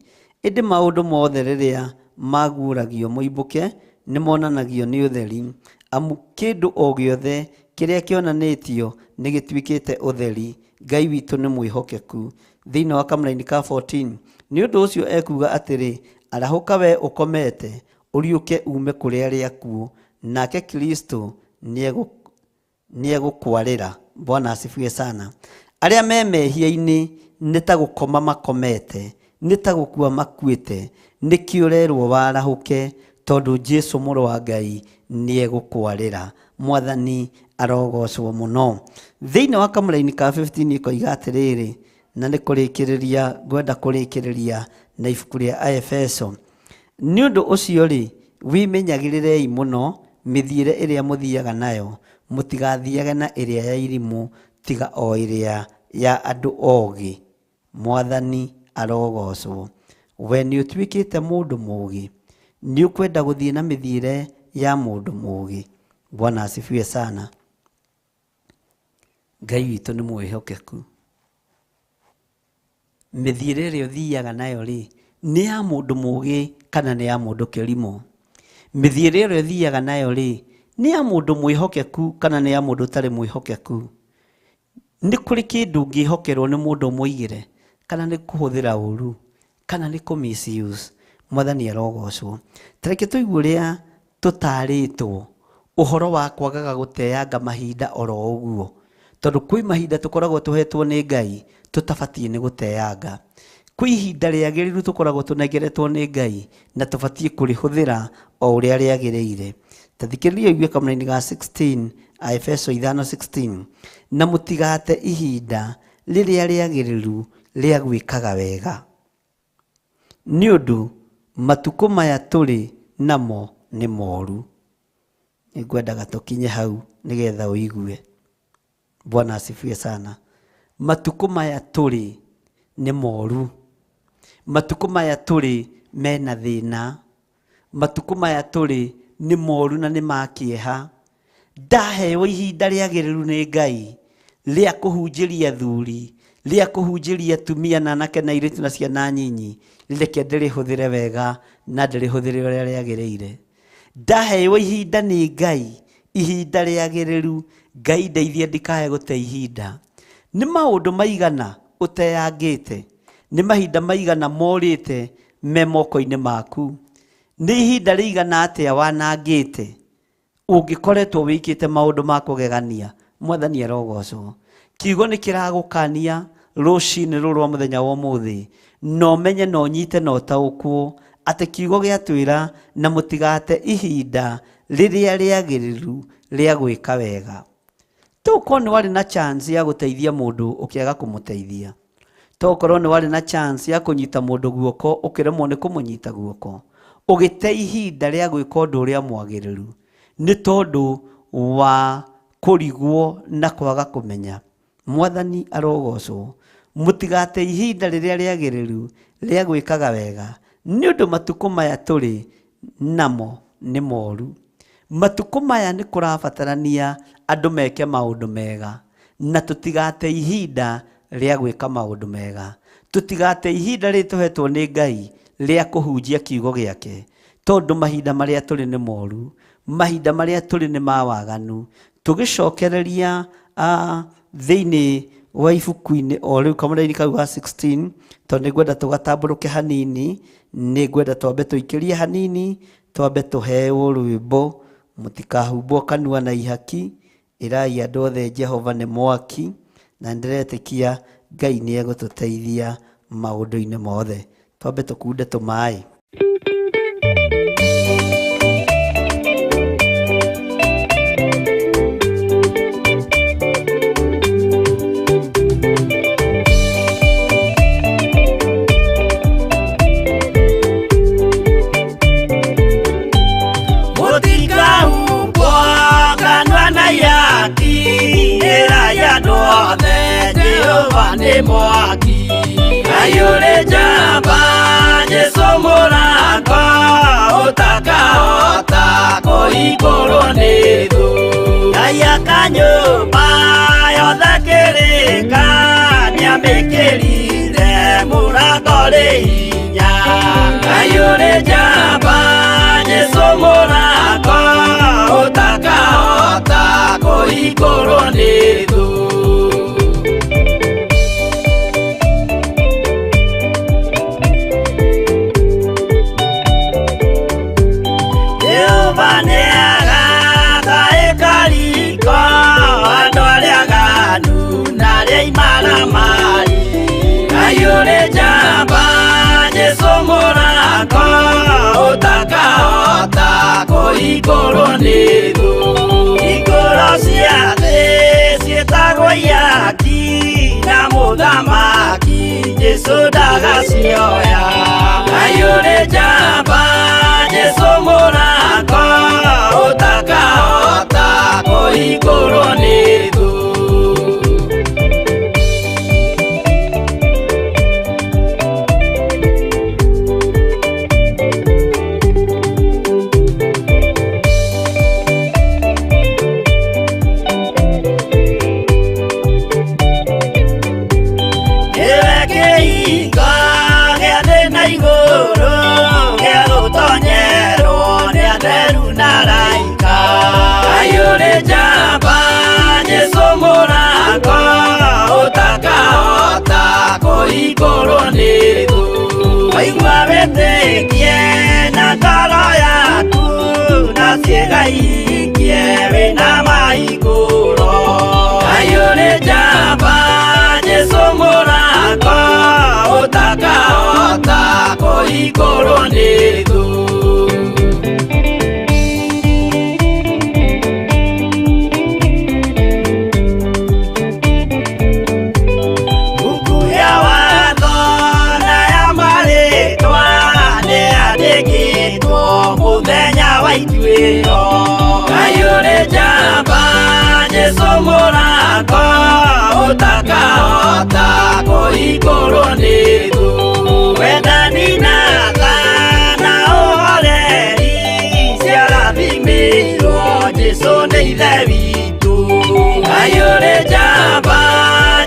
Ĩndĩ maũndũ mothe rĩrĩa maguũragio moimbũke, nĩ monanagio nĩ ũtheri, amu kĩndũ o gĩothe kĩrĩa kĩonanĩtio nĩ gĩtuĩkĩte ũtheri. Ngai witũ nĩ mwĩhokeku. Thĩinĩ wa kamũraini ka 14, nĩ ũndũ ũcio ekuuga atĩrĩ, arahũka wee ũkomete, ũriũke uume kũrĩ arĩa akuũ, nake Kristo nĩegũkwarĩra. Bwana asifiwe sana. Arĩa me mehia-inĩ nĩ ta gũkoma makomete, nĩ ta gũkua makuĩte, nĩkĩo ũrerwo warahũke, tondũ Jesu mũrũ wa Ngai nĩegũkwarĩra. Mwathani arogocwo mũno. Thĩinĩ wa kamũraini ka 15 ĩkoiga atĩrĩrĩ, na nĩ kũrĩkĩrĩria ngwenda kũrĩkĩrĩria na ibuku rĩa Aefeso. Nĩ ũndũ ũcio rĩ, wĩmenyagĩrĩrei mũno mĩthiĩre ĩrĩa mũthiaga nayo, mũtigathiage na ĩrĩa ya irimũ, tiga o ĩrĩa ya andũ ogĩ. Mwathani arogocwo. We nĩ ũtuĩkĩte mũndũ mũũgĩ, nĩ ũkwenda gũthiĩ na mĩthiĩre ya mũndũ mũũgĩ. Bwana asifiwe sana. Ngai witũ nĩ mwĩhokeku. Mĩthiĩre ĩrĩa ũthiaga nayo rĩ, nĩ ya mũndũ mũũgĩ kana nĩ ya mũndũ kĩrimũ? Mĩthiĩre ĩrĩa ũthiaga nayo rĩ, nĩ ya mũndũ mwĩhokeku kana nĩ ya mũndũ ũtarĩ mwĩhokeku? Nĩ kũrĩ kĩndũ ũngĩhokerwo nĩ mũndũ ũmũigĩre, kana nĩ kũhũthĩra ũru, kana nĩ kũ misuse. Mwathani arogocwo. Ta reke tũigue ũrĩa tũtarĩtwo ũhoro wa kwagaga gũteanga mahinda oro ũguo, tondũ kwĩ mahinda tũkoragwo tũhetwo nĩ Ngai tũtabatiĩ nĩ gũteanga. Kwĩ ihinda rĩagĩrĩru tũkoragwo tũnengeretwo nĩ Ngai na tũbatiĩ kũrĩhũthĩra o ũrĩa rĩagĩrĩire. Ta thikĩrĩria ũigue kamũraini ga 16, Aefeso 5:16, na mũtigate ihinda rĩrĩa rĩagĩrĩru rĩa gwĩkaga wega, nĩ ũndũ matukũ maya tũrĩ namo nĩ moru. Nĩngwendaga tũkinye hau nĩgetha ũigue. Bwana asifiwe sana. Matukũ maya tũrĩ nĩ moru. Matukũ maya tũrĩ mena thĩna. Matukũ maya tũrĩ nĩ moru na nĩ ma kĩeha. Ndaheo ihinda rĩagĩrĩru nĩ Ngai rĩa kũhunjĩria athuri, rĩa kũhunjĩria atumia na anake na airĩtu na ciana nyinyi, reke ndĩrĩhũthĩre wega na ndĩrĩhũthĩre ũrĩa rĩagĩrĩire. Ndaheo ihinda nĩ Ngai, ihinda rĩagĩrĩru, Ngai ndeithie ndikae gũte ihinda. Nĩ maũndũ maigana ũteangĩte, nĩ mahinda maigana morĩte me moko-inĩ maku, nĩ ihinda rĩigana atĩa wanangĩte ũngĩkoretwo wĩkĩte maũndũ ma kũgegania. Mwathani arogocwo. Kiugo nĩ kĩragũkania rũcinĩ rũrũ rwa mũthenya wa ũmũthĩ, na ũmenye na ũnyite na ũtaũkwo atĩ kiugo gĩatwĩra na mũtigate ihinda rĩrĩa rĩagĩrĩru rĩa gwĩka wega. Tokorwo nĩ warĩ na chance ya gũteithia mũndũ ũkĩaga kũmũteithia, tokorwo nĩ warĩ na chance ya kũnyita mũndũ guoko ũkĩremwo nĩ kũmũnyita guoko, ũgĩte ihinda rĩa gwĩka ũndũ ũrĩa mwagĩrĩru nĩ tondũ wa kũrigwo na kwaga kũmenya. Mwathani arogocwo. Mũtigate ihinda rĩrĩa rĩagĩrĩru rĩa gwĩkaga wega, nĩ ũndũ matukũ maya tũrĩ namo nĩ moru. Matukũ maya nĩ kũrabatarania andũ meke maũndũ mega, na tũtigate ihinda rĩa gwĩka maũndũ mega. Tũtigate ihinda rĩrĩ tũhetwo nĩ Ngai rĩa kũhunjia kiugo gĩake, tondũ mahinda marĩa tũrĩ nĩ moru, mahinda marĩa tũrĩ nĩ ma waganu. Tũgĩcokereria thĩinĩ wa ibuku-inĩ o rĩu kamũraini kau ga 16, tondũ nĩ ngwenda tũgatambũrũke hanini, nĩ ngwenda twambe tũikĩrie hanini, twambe tũheo rwĩmbo, mũtikahumbwo kanua na ihaki, ĩrai andũ othe Jehova nĩ mwaki, na nĩndĩretĩkia Ngai nĩ egũtũteithia maũndũ-inĩ mothe. Twambe tũkunde tũmaĩ. Mũtikahumbwo kanua na ihaki, ĩrai andũ othe Jehova nĩ mwaki. Ngai ũrĩ njamba, Jesũ mũrango, ũtakahota kũhingũrwo nĩ thũ. Ngai aka nyũmba yothe kĩrĩka, nĩamĩkĩrire mũrango rĩ hinya. Ngai ũrĩ njamba, Jesũ mũrango, ũtakahota kũhingũrwo nĩ thũ. Jehova nĩagaka ĩkariko, andũ arĩa aganu na arĩa imaramari. Ngai ũrĩ njamba, Jesũ mũrango, ũtakahota kũhingũrwo nĩ thũ. Hingũro cia thĩ ciĩtagwo ihaki, na mũthamaki Jesũ ndagacioya. Ngai ũrĩ njamba, Jesũ mũrango, ũtakahota kũhingũrwo nĩ thũ. Nĩwe kĩhingo gĩa thĩ na igũrũ, gĩa gũtonyerwo nĩ atheru na araika. Ngai ũrĩ njamba, Jesũ mũrango, ũtakahota kũhingũrwo nĩ thũ. Waigua wĩtĩkie na ngoro yaku, na ciĩga ihingie wĩna mahingũro. Ngai ũrĩ njamba, Jesũ mũrango, ũtakahota kũhingũrwo nĩ thũ. Mbuku ya watho na ya marĩtwa nĩyandĩkĩtwo mũthenya wa ituĩro. Ngai ũrĩ njamba, Jesũ mũrango, ũtakahota kũhingũrwo nĩ thũ. Wendani na tha na ũhoreri ciarathimĩirwo Jesũ nĩ Ithe witũ. Ngai ũrĩ njamba,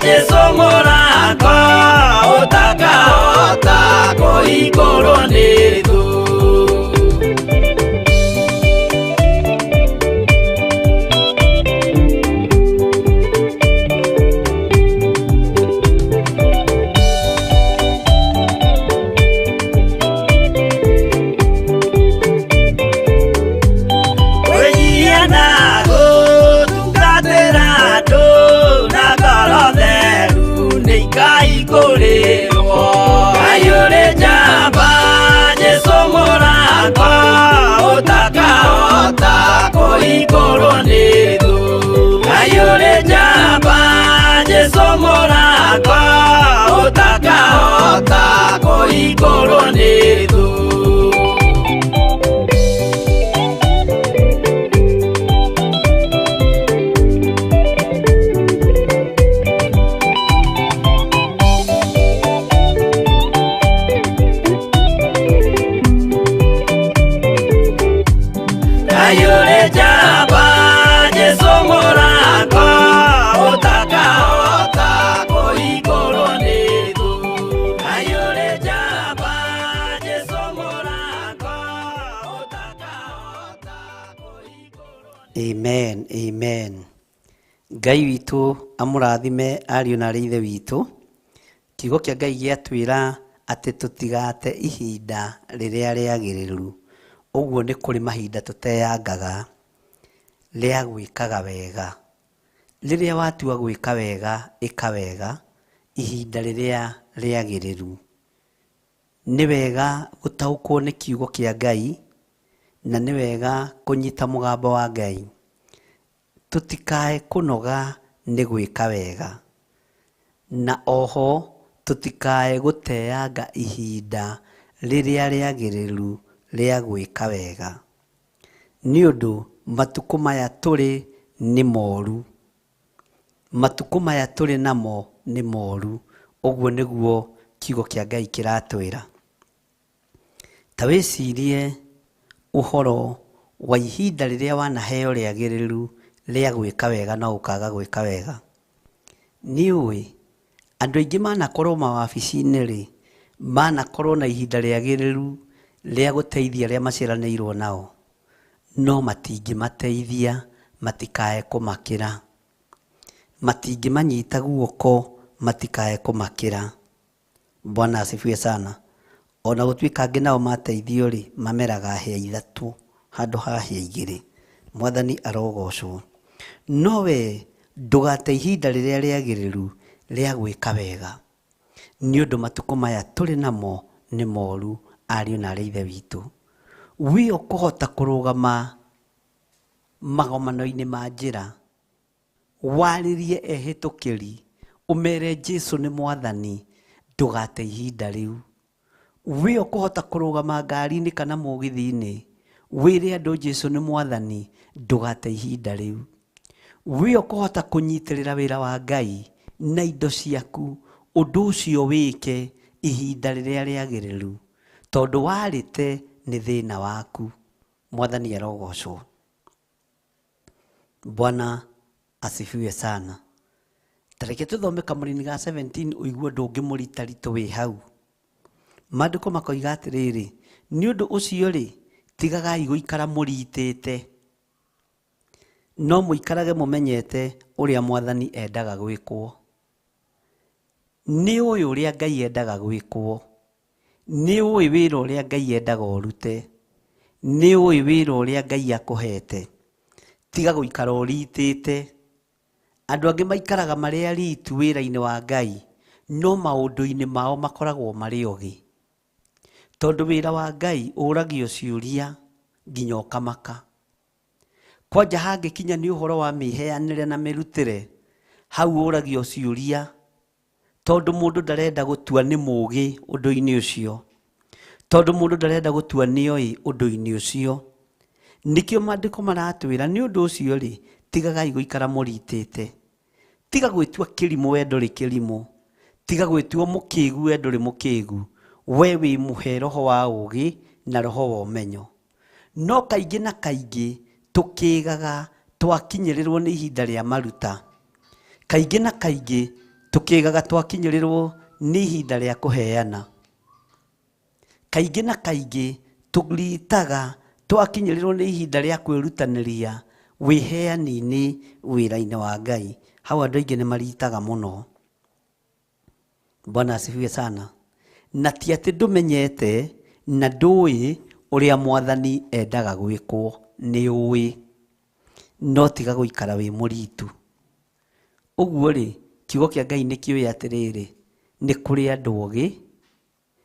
Jesũ mũrango, ũtakahota kũhingũrwo nĩ thũ. Kwĩnyihia na gũtungatĩra andũ na ngoro theru nĩ ikahingũrĩrwo. Ngai ũrĩ njamba, Jesũ mũrango, ũtakahota kũhingũrwo nĩ thũ. Ngai ũrĩ njamba, Jesũ mũrango, ũtakahota kũhingũrwo nĩ thũ. Ngai ũrĩ njamba, Jesũ mũrango, ũtakahota kũhingũrwo. Amen, amen. Ngai witũ amũrathime ariũ na arĩ ithe witũ. Kiugo kĩa Ngai gĩatwĩra atĩ tũtigate ihinda rĩrĩa rĩagĩrĩru. Ũguo nĩ kũrĩ mahinda tũteangaga rĩa gwĩkaga wega. Rĩrĩa watua gwĩka wega, ĩka wega ihinda rĩrĩa rĩagĩrĩru. Nĩ wega gũtaũkwo nĩ kiugo kĩa Ngai na nĩ wega kũnyita mũgambo wa Ngai. Tũtikae kũnoga nĩ gwĩka wega, na oho tũtikae gũteanga ihinda rĩrĩa rĩagĩrĩru rĩa gwĩka wega, nĩ ũndũ matukũ maya tũrĩ nĩ moru. Matukũ maya tũrĩ namo nĩ moru. Ũguo nĩguo kiugo kĩa Ngai kĩratwĩra. Ta wĩcirie ũhoro wa ihinda rĩrĩa wanaheo rĩagĩrĩru rĩa gwĩka wega no ũkaga gwĩka wega. Nĩũĩ, andũ aingĩ manakorwo mawabici-inĩ rĩ, manakorwo na ihinda rĩagĩrĩru rĩa gũteithia arĩa maciaranĩirwo nao, no matingĩmateithia matikae kũmakĩra. Matingĩmanyita guoko matikae kũmakĩra. Bwana asifiwe sana. Ona gũtuĩka angĩ nao mateithio rĩ, mameraga hĩa ithatũ handũ ha hĩa igĩrĩ. Mwathani arogocwo. No we ndũgate ihinda rĩrĩa rĩagĩrĩru rĩa gwĩka wega, nĩ ũndũ matukũ maya tũrĩ namo nĩ moru, ariũ na arĩ ithe witũ. Wĩ ũkũhota kũrũgama magomano-inĩ ma njĩra, warĩrie ehĩtũkĩri, ũmere Jesu nĩ mwathani, ndũgate ihinda rĩu. Wĩ ũkũhota kũrũgama ngari-inĩ kana mũgithi-inĩ, wĩre andũ Jesu nĩ mwathani, ndũgate ihinda rĩu. Wĩ ũkũhota kũnyitĩrĩra wĩra wa Ngai na indo ciaku, ũndũ ũcio wĩke ihinda rĩrĩa rĩagĩrĩru, tondũ warĩte nĩ thĩna waku. Mwathani arogocwo. Bwana asifiwe sana. Ta reke tũthome kamũrini ga 17 ũigue ũndũ ũngĩ mũritaritũ wĩ hau. Maandĩko makoiga atĩrĩrĩ, nĩ ũndũ ũcio rĩ, tigagai gũikara mũritĩte, no mũikarage mũmenyete ũrĩa Mwathani endaga gwĩkwo. Nĩ ũĩ ũrĩa Ngai endaga gwĩkwo. Nĩ ũĩ wĩra ũrĩa Ngai endaga ũrute. Nĩ ũĩ wĩra ũrĩa Ngai akũhete. Tiga gũikara ũritĩte. Andũ angĩ maikaraga marĩ aritu wĩra-inĩ wa Ngai, no maũndũ-inĩ mao makoragwo marĩ ogĩ. Tondũ wĩra wa Ngai ũragio ciũria nginya ũkamaka. Kwanja hangĩkinya nĩ ũhoro wa mĩheanĩre na mĩrutĩre, hau ũragio ciũria tondũ mũndũ ndarenda gũtua nĩ mũũgĩ ũndũ-inĩ ũcio. Tondũ mũndũ ndarenda gũtua nĩ oĩ ũndũ-inĩ ũcio. Nĩkĩo maandĩko maratwĩra nĩ ũndũ ũcio rĩ, tigagai gũikara mũritĩte. Tiga gwĩtua kĩrimũ we ndũrĩ kĩrimũ. Tiga gwĩtua mũkĩgu we ndũrĩ mũkĩgu. We wĩ mũhe roho wa ũũgĩ na roho wa ũmenyo. No kaingĩ na kaingĩ tũkĩgaga twakinyĩrĩrwo nĩ ihinda rĩa maruta. Kaingĩ na kaingĩ tũkĩgaga twakinyĩrĩrwo nĩ ihinda rĩa kũheana. Kaingĩ na kaingĩ tũritaga twakinyĩrĩrwo nĩ ihinda rĩa kwĩrutanĩria wĩheani-inĩ wĩra-inĩ wa Ngai. Hau andũ aingĩ nĩ maritaga mũno. Bwana asifiwe sana. Na ti atĩ ndũmenyete na ndũĩ ũrĩa Mwathani endaga gwĩkwo, nĩ ũĩ, no tiga gũikara wĩ mũritu. Ũguo rĩ, kiugo kĩa Ngai nĩ kĩũĩ atĩrĩrĩ, nĩ kũrĩ andũ ogĩ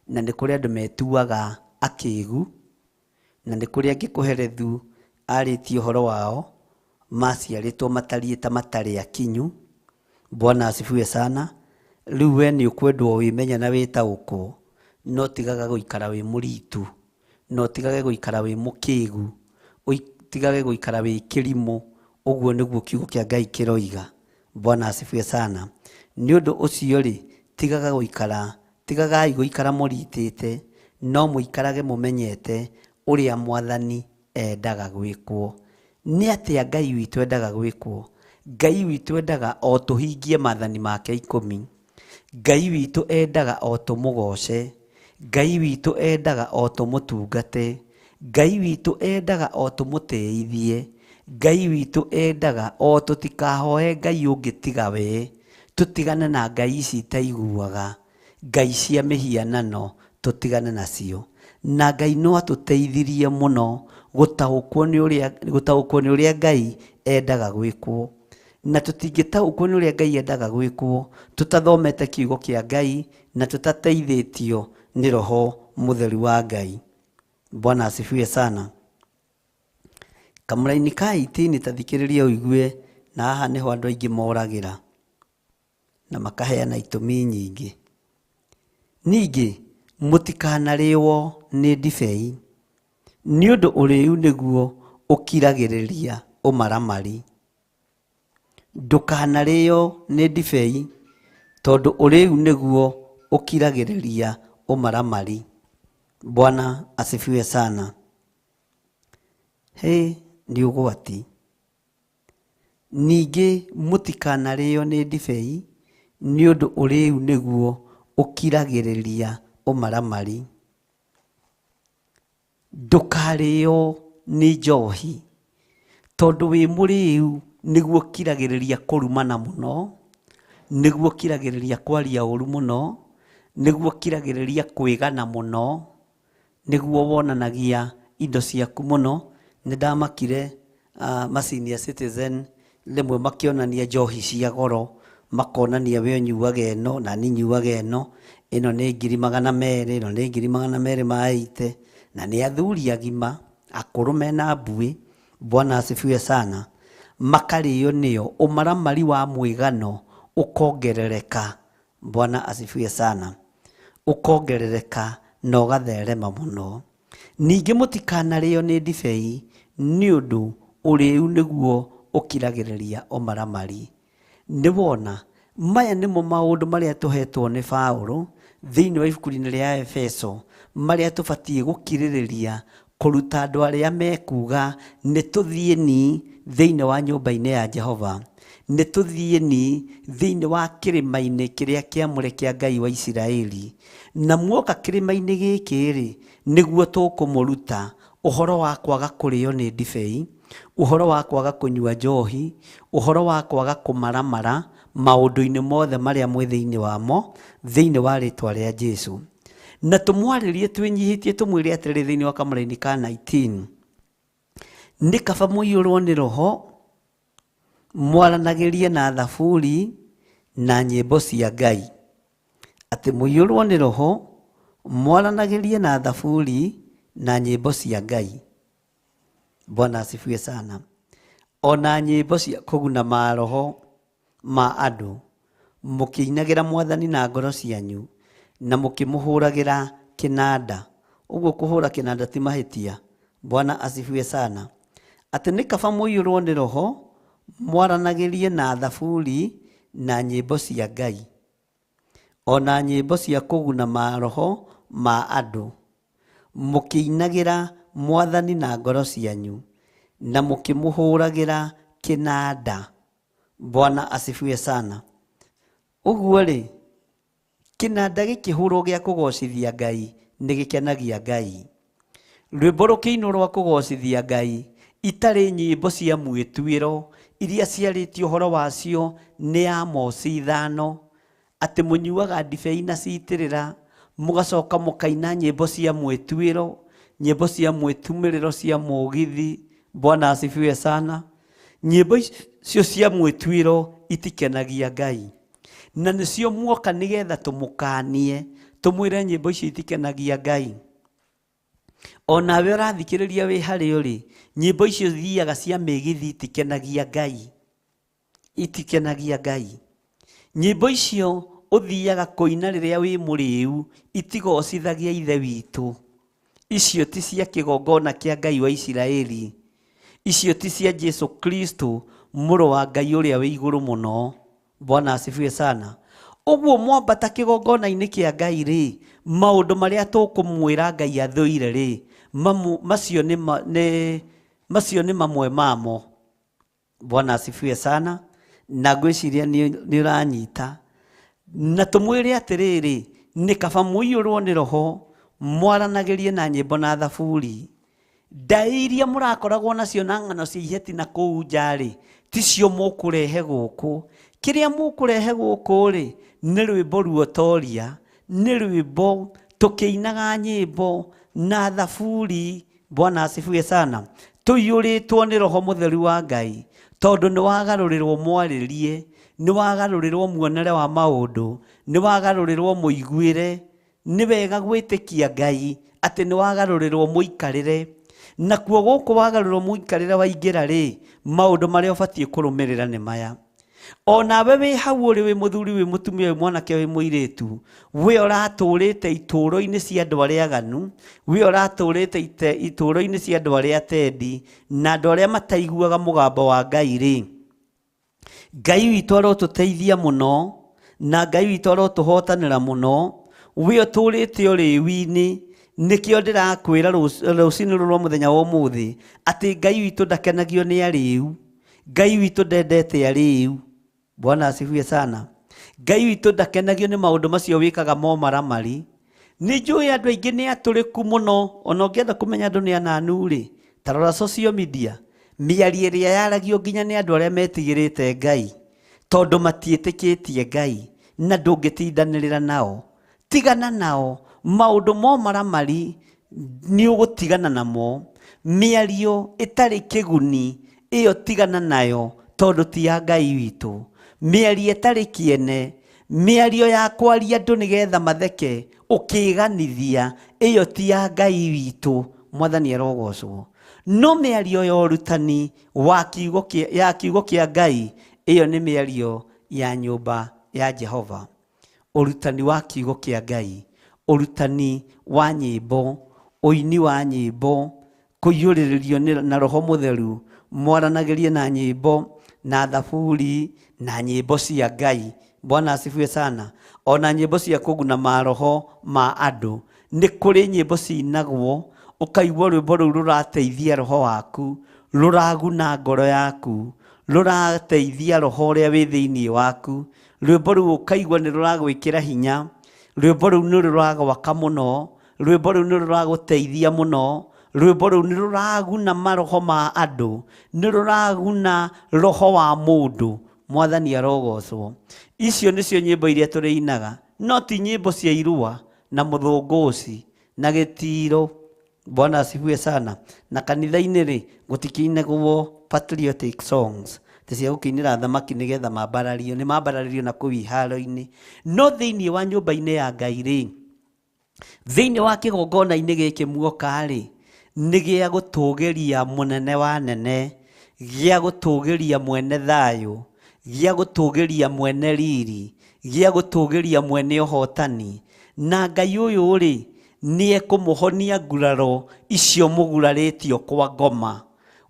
na nĩ kũrĩ andũ metuaga akĩgu, na nĩ kũrĩ angĩ Kohelethu arĩtie ũhoro wao, maciarĩtwo matariĩ ta matarĩ akinyu. Bwana asifiwe sana. Rĩu we nĩ ũkwendwo wĩmenye na wĩtaũkwo, no tigaga gũikara wĩ mũritu, na ũtigage gũikara wĩ mũkĩgu, ũtigage gũikara wĩ kĩrimũ. Ũguo nĩguo kiugo kĩa Ngai kĩroiga. Bwana asifiwe sana. Nĩ ũndũ ũcio rĩ, tigaga gũikara, tigagai gũikara mũritĩte, no mũikarage mũmenyete ũrĩa Mwathani endaga gwĩkwo. Nĩ atĩa Ngai witũ endaga gwĩkwo? Ngai witũ endaga o tũhingie maathani make ikũmi. Ngai witũ endaga o tũmũgoce. Ngai witũ endaga o tũmũtungate. Ngai witũ endaga o tũmũtĩithie. Ngai witũ endaga o tũtikahoe Ngai ũngĩ tiga we, tũtigane na ngai ici itaiguaga, ngai cia mĩhianano tũtigane nacio. Na Ngai no atũteithirie mũno gũtaũkwo nĩ ũrĩa, gũtaũkwo nĩ ũrĩa Ngai endaga gwĩkwo. Na tũtingĩtaũkwo nĩ ũrĩa Ngai endaga gwĩkwo tũtathomete kiugo kĩa Ngai na tũtateithĩtio nĩ Roho Mũtheru wa Ngai. Bwana asifiwe sana. Kamũraini ka 18 ta thikĩrĩria ũigue, na haha nĩho andũ aingĩ moragĩra na makaheana itũmi nyingĩ. Ningĩ mũtikanarĩwo nĩ ndibei, nĩ ũndũ ũrĩu nĩguo ũkiragĩrĩria ũmaramari. Ndũkanarĩo nĩ ndibei, tondũ ũrĩu nĩguo ũkiragĩrĩria ũmaramari. Bwana asifiwe sana. Hĩ, nĩ ũgwati. Ningĩ mũtikanarĩo nĩ ndibei, nĩ ũndũ ũrĩu nĩguo ũkiragĩrĩria ũmaramari. Ndũkarĩo nĩ njohi, tondũ wĩ mũrĩu nĩguo ũkiragĩrĩria kũrumana mũno, nĩguo ũkiragĩrĩria kwaria ũru mũno, nĩguo ũkiragĩrĩria kwĩgana mũno, nĩguo wonanagia indo ciaku mũno. Nĩ ndamakire ma senior citizen rĩmwe makĩonania njohi cia goro, makonania we ũnyuaga ĩno na niĩ nyuaga ĩno, ĩno nĩ ngiri magana merĩ, ĩno nĩ ngiri magana merĩ ma 80, na nĩ athuri agima akũrũ mena mbuĩ. Bwana asifiwe sana. Makarĩo nĩo, ũmaramari wa mwĩgano ũkongerereka. Bwana asifiwe sana. Ũkongerereka na ũgatherema mũno. Ningĩ mũtikanarĩo nĩ ndibei, nĩ ũndũ ũrĩu nĩguo ũkiragĩrĩria ũmaramari. Nĩ wona, maya nĩmo maũndũ marĩa tũhetwo nĩ Paũlũ thĩinĩ wa ibuku-inĩ rĩa Efeso, marĩa tũbatiĩ gũkirĩrĩria kũruta andũ arĩa mekuga nĩ tũthiĩni thĩinĩ wa nyũmba-inĩ ya Jehova, nĩ tũthiĩni thĩinĩ wa kĩrĩma-inĩ kĩrĩa kĩamũre kĩa Ngai wa Isiraeli. Na muoka kĩrĩma-inĩ gĩkĩ-rĩ, nĩguo tũkũmũruta ũhoro wa kwaga kũrĩo nĩ ndibei, ũhoro wa kwaga kũnyua njohi, ũhoro wa kwaga kũmaramara maũndũ-inĩ mothe marĩa mwĩ thĩinĩ wamo, thĩinĩ wa rĩtwa rĩa Jesu. Na tũmwarĩrie twĩnyihĩtie tũmwĩre atĩrĩrĩ thĩinĩ wa kamũraini ka 19, nĩ kaba mũiyũrwo nĩ Roho, mwaranagĩrie na thaburi na nyĩmbo cia Ngai. Atĩ mũiyũrwo nĩ Roho, mwaranagĩrie na thaburi na nyĩmbo cia Ngai. Bwana asifiwe sana. Ona nyĩmbo cia kũguna maroho ma andũ, mũkĩinagĩra Mwathani na ngoro cianyu, na mũkĩmũhũragĩra kĩnanda. Ũguo kũhũra kĩnanda ti mahĩtia. Bwana asifiwe sana. Atĩ nĩ kaba mũiyũrwo nĩ Roho, mwaranagĩrie na thaburi na nyĩmbo cia Ngai. Ona nyĩmbo cia kũguna maroho ma andũ, mũkĩinagĩra Mwathani na ngoro cianyu, na mũkĩmũhũragĩra kĩnanda. Bwana asifiwe sana. Ũguo-rĩ, kĩnanda gĩkĩhũrwo gĩa kũgocithia Ngai nĩ gĩkenagia Ngai. Rwĩmbo rũkĩinwo rwa kũgocithia Ngai, itarĩ nyĩmbo cia mwĩtuĩro iria ciarĩtio ũhoro wacio nĩ Amosi 5, atĩ mũnyuaga ndibei na citĩrĩra, mũgacoka mũkaina nyĩmbo cia mwĩtuĩro, nyĩmbo cia mwĩtumĩrĩro cia mũgithi. Bwana asifiwe sana. Nyĩmbo icio cia mwĩtuĩro itikenagia Ngai. Na nĩcio muoka nĩgetha tũmũkanie, tũmwĩre nyĩmbo icio itikenagia Ngai. Onawe ũrathikĩrĩria wĩ harĩa ũrĩ, nyĩmbo icio thiaga cia mĩgithi itikenagia Ngai. Itikenagia Ngai. Nyĩmbo icio ũthiaga kũina rĩrĩa wĩ mũrĩu itigocithagia Ithe witũ. Icio ti cia kĩgongona kĩa Ngai wa Isiraeli. Icio ti cia Jesu Kristo, mũrũ wa Ngai ũrĩa wĩ igũrũ mũno. Bwana asifiwe sana. Ũguo mwambata kĩgongona-inĩ kĩa Ngai rĩ, maũndũ marĩa tũkũmwĩra Ngai athũire rĩ, macio nĩ macio nĩ mamwe mamo. Bwana asifiwe sana. Na ngwĩciria nĩ ũranyita. Na tũmwĩre atĩrĩrĩ, nĩ kaba mũiyũrwo nĩ Roho, mwaranagĩrie na nyĩmbo na thaburi. Ndaĩ iria mũrakoragwo nacio na ng'ano cia iheti na kũu nja-rĩ, ticio mũkũrehe gũkũ. Kĩrĩa mũkũrehe gũkũ-rĩ, nĩ rwĩmbo ruotoria, nĩ rwĩmbo tũkĩinaga nyĩmbo na thaburi. Bwana asifiwe sana. Tũiyũrĩtwo nĩ Roho Mũtheru wa Ngai, tondũ nĩ wagarũrĩrwo mwarĩrie, nĩ wagarũrĩrwo muonere wa maũndũ, nĩ wagarũrĩrwo mũiguĩre. Nĩ wega gwĩtĩkia Ngai atĩ nĩ wagarũrĩrwo mũikarĩre. Nakuo gũkũ wagarũrwo mũikarĩre waingĩra rĩ, maũndũ marĩa ũbatiĩ kũrũmĩrĩra nĩ maya. Onawe wĩ hau ũrĩ wĩ mũthuri wĩ mũtumia wĩ mwanake wĩ mũirĩtu, we ũratũrĩte itũũro-inĩ cia andũ arĩa aganu, we ũratũrĩte itũũro-inĩ cia andũ arĩa atendi na andũ arĩa mataiguaga mũgambo wa Ngai rĩ, Ngai witũ arotũteithia mũno na Ngai witũ arotũhotanĩra mũno. We ũtũrĩte ũrĩu-inĩ, nĩkĩo ndĩrakwĩra rũcinĩ rũrũ rwa mũthenya wa ũmũthĩ atĩ Ngai witũ ndakenagio nĩ arĩu. Ngai witũ ndendete arĩu. Bwana asifiwe sana. Ngai witũ ndakenagio nĩ maũndũ macio wĩkaga momaramari. Nĩ njũĩ andũ aingĩ nĩ atũrĩku mũno, ona ũngĩenda kũmenya andũ nĩ ananu rĩ, ta rora social media, mĩario ĩrĩa yaragio nginya nĩ andũ arĩa metigĩrĩte Ngai, tondũ matiĩtĩkĩtie Ngai, na ndũngĩtindanĩrĩra nao. Tigana nao, maũndũ momaramari nĩ ũgũtigana namo, mĩario ĩtarĩ kĩguni ĩyo tigana nayo tondũ ti ya Ngai witũ. Mĩario ĩtarĩ kĩene, mĩario ya kwaria andũ nĩgetha matheke ũkĩganithia, ĩyo ti ya Ngai witũ. Mwathani arogocwo. No mĩario ya ũrutani wa kiugo kĩa, ya kiugo kĩa Ngai, ĩyo nĩ mĩario ya nyũmba ya Jehova. Ũrutani wa kiugo kĩa Ngai, ũrutani wa nyĩmbo, ũini wa nyĩmbo, kũiyũrĩrĩrio na Roho Mũtheru, mwaranagĩrie na nyĩmbo, na thaburi, na nyĩmbo cia Ngai. Bwana asifiwe sana. Ona nyĩmbo cia kũguna maroho ma andũ. Nĩ kũrĩ nyĩmbo cinagwo, ũkaigua rwĩmbo rũu rũrateithia roho waku, rũraguna ngoro yaku, rũrateithia roho ũrĩa wĩ thĩinĩ waku. Rwĩmbo rũu ũkaigua nĩ rũragwĩkĩra hinya, rwĩmbo rũu nĩ rũragwaka mũno, rwĩmbo rũu nĩ rũragũteithia mũno, rwĩmbo rũu nĩ rũraguna maroho ma andũ, nĩ rũraguna roho wa mũndũ. Mwathani arogocwo. Icio nĩcio nyĩmbo iria tũrĩinaga, no ti nyĩmbo cia irua na mũthũngũci na gĩtiro. Bwana asifiwe sana. Na kanitha-inĩ rĩ, gũtikĩinagwo patriotic songs ti cia gũkĩinĩra athamaki nĩgetha mambarario, nĩ mambararĩrio na kũu iharo-inĩ. No thĩinĩ wa nyũmba-inĩ ya Ngai rĩ, thĩinĩ wa kĩgongona-inĩ gĩkĩ muoka rĩ, nĩ gĩa gũtũgĩria mũnene wa nene, gĩa gũtũgĩria mwene thayũ, gĩa gũtũgĩria mwene riri, gĩa gũtũgĩria mwene ũhotani. Na Ngai ũyũ rĩ, nĩ ekũmũhonia nguraro icio mũgurarĩtio kwa ngoma.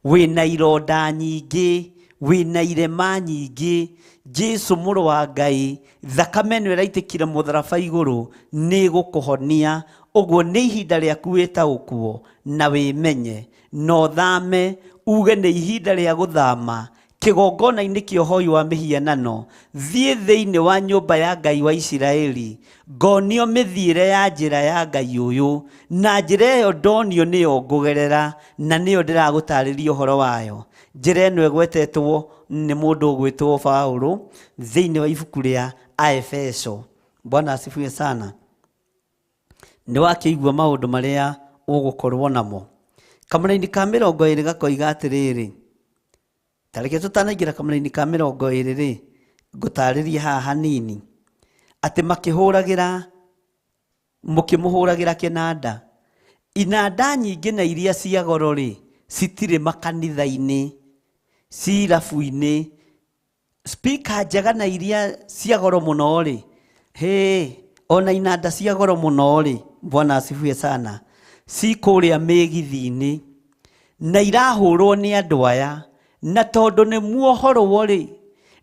Wĩna ironda nyingĩ, wĩna irema nyingĩ, Jesu mũrũ wa Ngai, thakame ĩno ĩraitĩkire mũtharaba igũrũ nĩ ĩgũkũhonia. Ũguo nĩ ihinda rĩaku wĩtaũkwo na wĩmenye na ũthame, uge nĩ ihinda rĩa gũthama kĩgongona-inĩ kĩa ũhoi wa mĩhianano, thiĩ thĩinĩ wa nyũmba ya Ngai wa Isiraeli, ngonio mĩthiĩre ya njĩra ya Ngai ũyũ, na njĩra ĩyo ndonio nĩyo ngũgerera, na nĩyo ndĩragũtarĩria ũhoro wayo. Njĩra ĩno ĩgwetetwo nĩ mũndũ ũgwĩtwo Paulo thĩinĩ wa ibuku rĩa Aefeso. Bwana asifiwe sana. Nĩ wakĩigua maũndũ marĩa ũgũkorwo namo. Kamũraini ka 20 gakoiga atĩrĩrĩ, ta reke tũtanaingĩra kamũraini ka 20 rĩ, ngũtarĩrie haha hanini, atĩ makĩhũragĩra, mũkĩmũhũragĩra kĩnanda. Inanda nyingĩ na iria cia goro rĩ, citirĩ makanitha-inĩ, ci irabu-inĩ. Speaker njega na iria cia goro mũno rĩ, hĩ, ona inanda cia goro mũno rĩ, Bwana asifiwe sana, ci kũrĩa mĩgithi-inĩ na irahũrwo nĩ andũ aya, na tondũ nĩ muohorwo rĩ,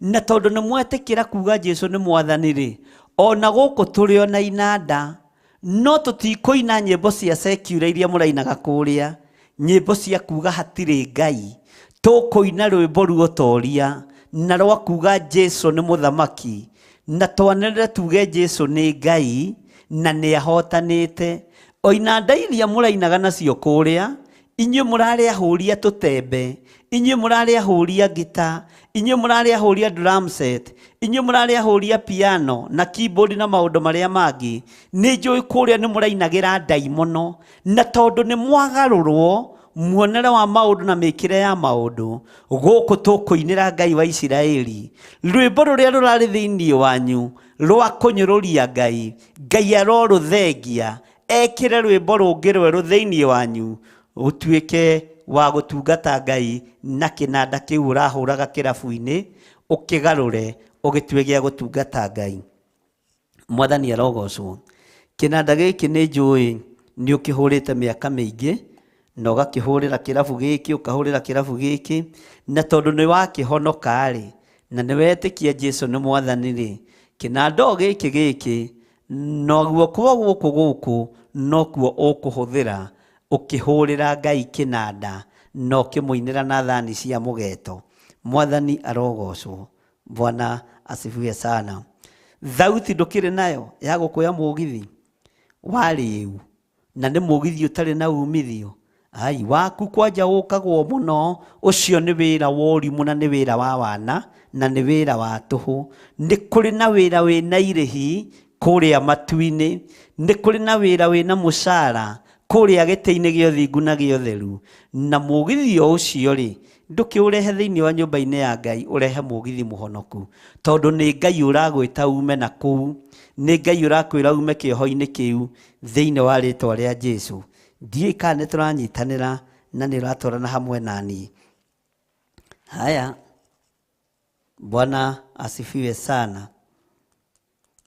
na tondũ nĩ mwetĩkĩra kuga Jesu nĩ mwathani rĩ, ona gũkũ tũrĩ ona inanda, no tũtikũina nyĩmbo cia secular iria mũrainaga kũrĩa, nyĩmbo cia kuga hatirĩ Ngai. Tũkũina rwĩmbo ruotoria na rwa kuga Jesu nĩ mũthamaki, na twanĩrĩre tuge Jesu nĩ Ngai na nĩ ahotanĩte. O inanda iria mũrainaga nacio kũrĩa, Inyuĩ mũrarĩ ahũri a tũtembe, inyuĩ mũrarĩ ahũri a ngita, inyuĩ mũrarĩ ahũri a drum set, inyuĩ mũrarĩ ahũri a piano na keyboard na maũndũ marĩa mangĩ. Nĩ njũĩ kũrĩa nĩ mũrainagĩra ndaimono, na tondũ nĩ mwagarũrwo muonere wa maũndũ na mĩkĩre ya maũndũ, gũkũ tũkũinĩra Ngai wa Isiraeli rwĩmbo rũrĩa rũrarĩ thĩinĩ wanyu rwa kũnyũrũria Ngai. Ngai arorũthengia ekĩre rwĩmbo rũngĩ rwerũ thĩinĩ wanyu, ũtuĩke wa gũtungata Ngai na kĩnanda kĩu ũrahũraga kĩrabu-inĩ, ũkĩgarũre ũgĩtue gĩa gũtungata Ngai. Mwathani arogocwo. Kĩnanda gĩkĩ nĩ njũĩ nĩ ũkĩhũrĩte mĩaka mĩingĩ, na ũgakĩhũrĩra kĩrabu gĩkĩ, ũkahũrĩra kĩrabu gĩkĩ, na tondũ nĩ wakĩhonoka rĩ, na nĩ wetĩkia Jesu nĩ mwathani rĩ, kĩnanda o gĩkĩ gĩkĩ na guoko gũkũ gũkũ nokuo ũkũhũthĩra ũkĩhũrĩra Ngai kĩnanda na ũkĩmũinĩra na thani cia mũgeto. Mwathani arogocwo. Bwana asifiwe sana. Thauti ndũkĩrĩ nayo ya gũkũya mũgithi warĩu, na nĩ mũgithi ũtarĩ na umithio. Ai, waku kwanja ũkagwo mũno, ũcio nĩ wĩra wa ũrimũ na nĩ wĩra wa wana na nĩ wĩra wa tũhũ. Nĩ kũrĩ na wĩra wĩna irĩhi kũrĩa matu-inĩ, nĩ kũrĩ na wĩra wĩna mũcara kũrĩa gĩtĩ-inĩ gĩa ũthingu na gĩa ũtheru. Na mũgithi o ũcio rĩ, ndũkĩũrehe thĩinĩ wa nyũmba-inĩ ya Ngai, ũrehe mũgithi mũhonoku, tondũ nĩ Ngai ũragwĩta ume na kũu, nĩ Ngai ũrakwĩra ume kĩoho-inĩ kĩu thĩinĩ wa rĩtwa rĩa Jesu. Ndiũĩ kana nĩ tũranyitanĩra na nĩ ũratwarana hamwe na niĩ. Haya, Bwana asifiwe sana.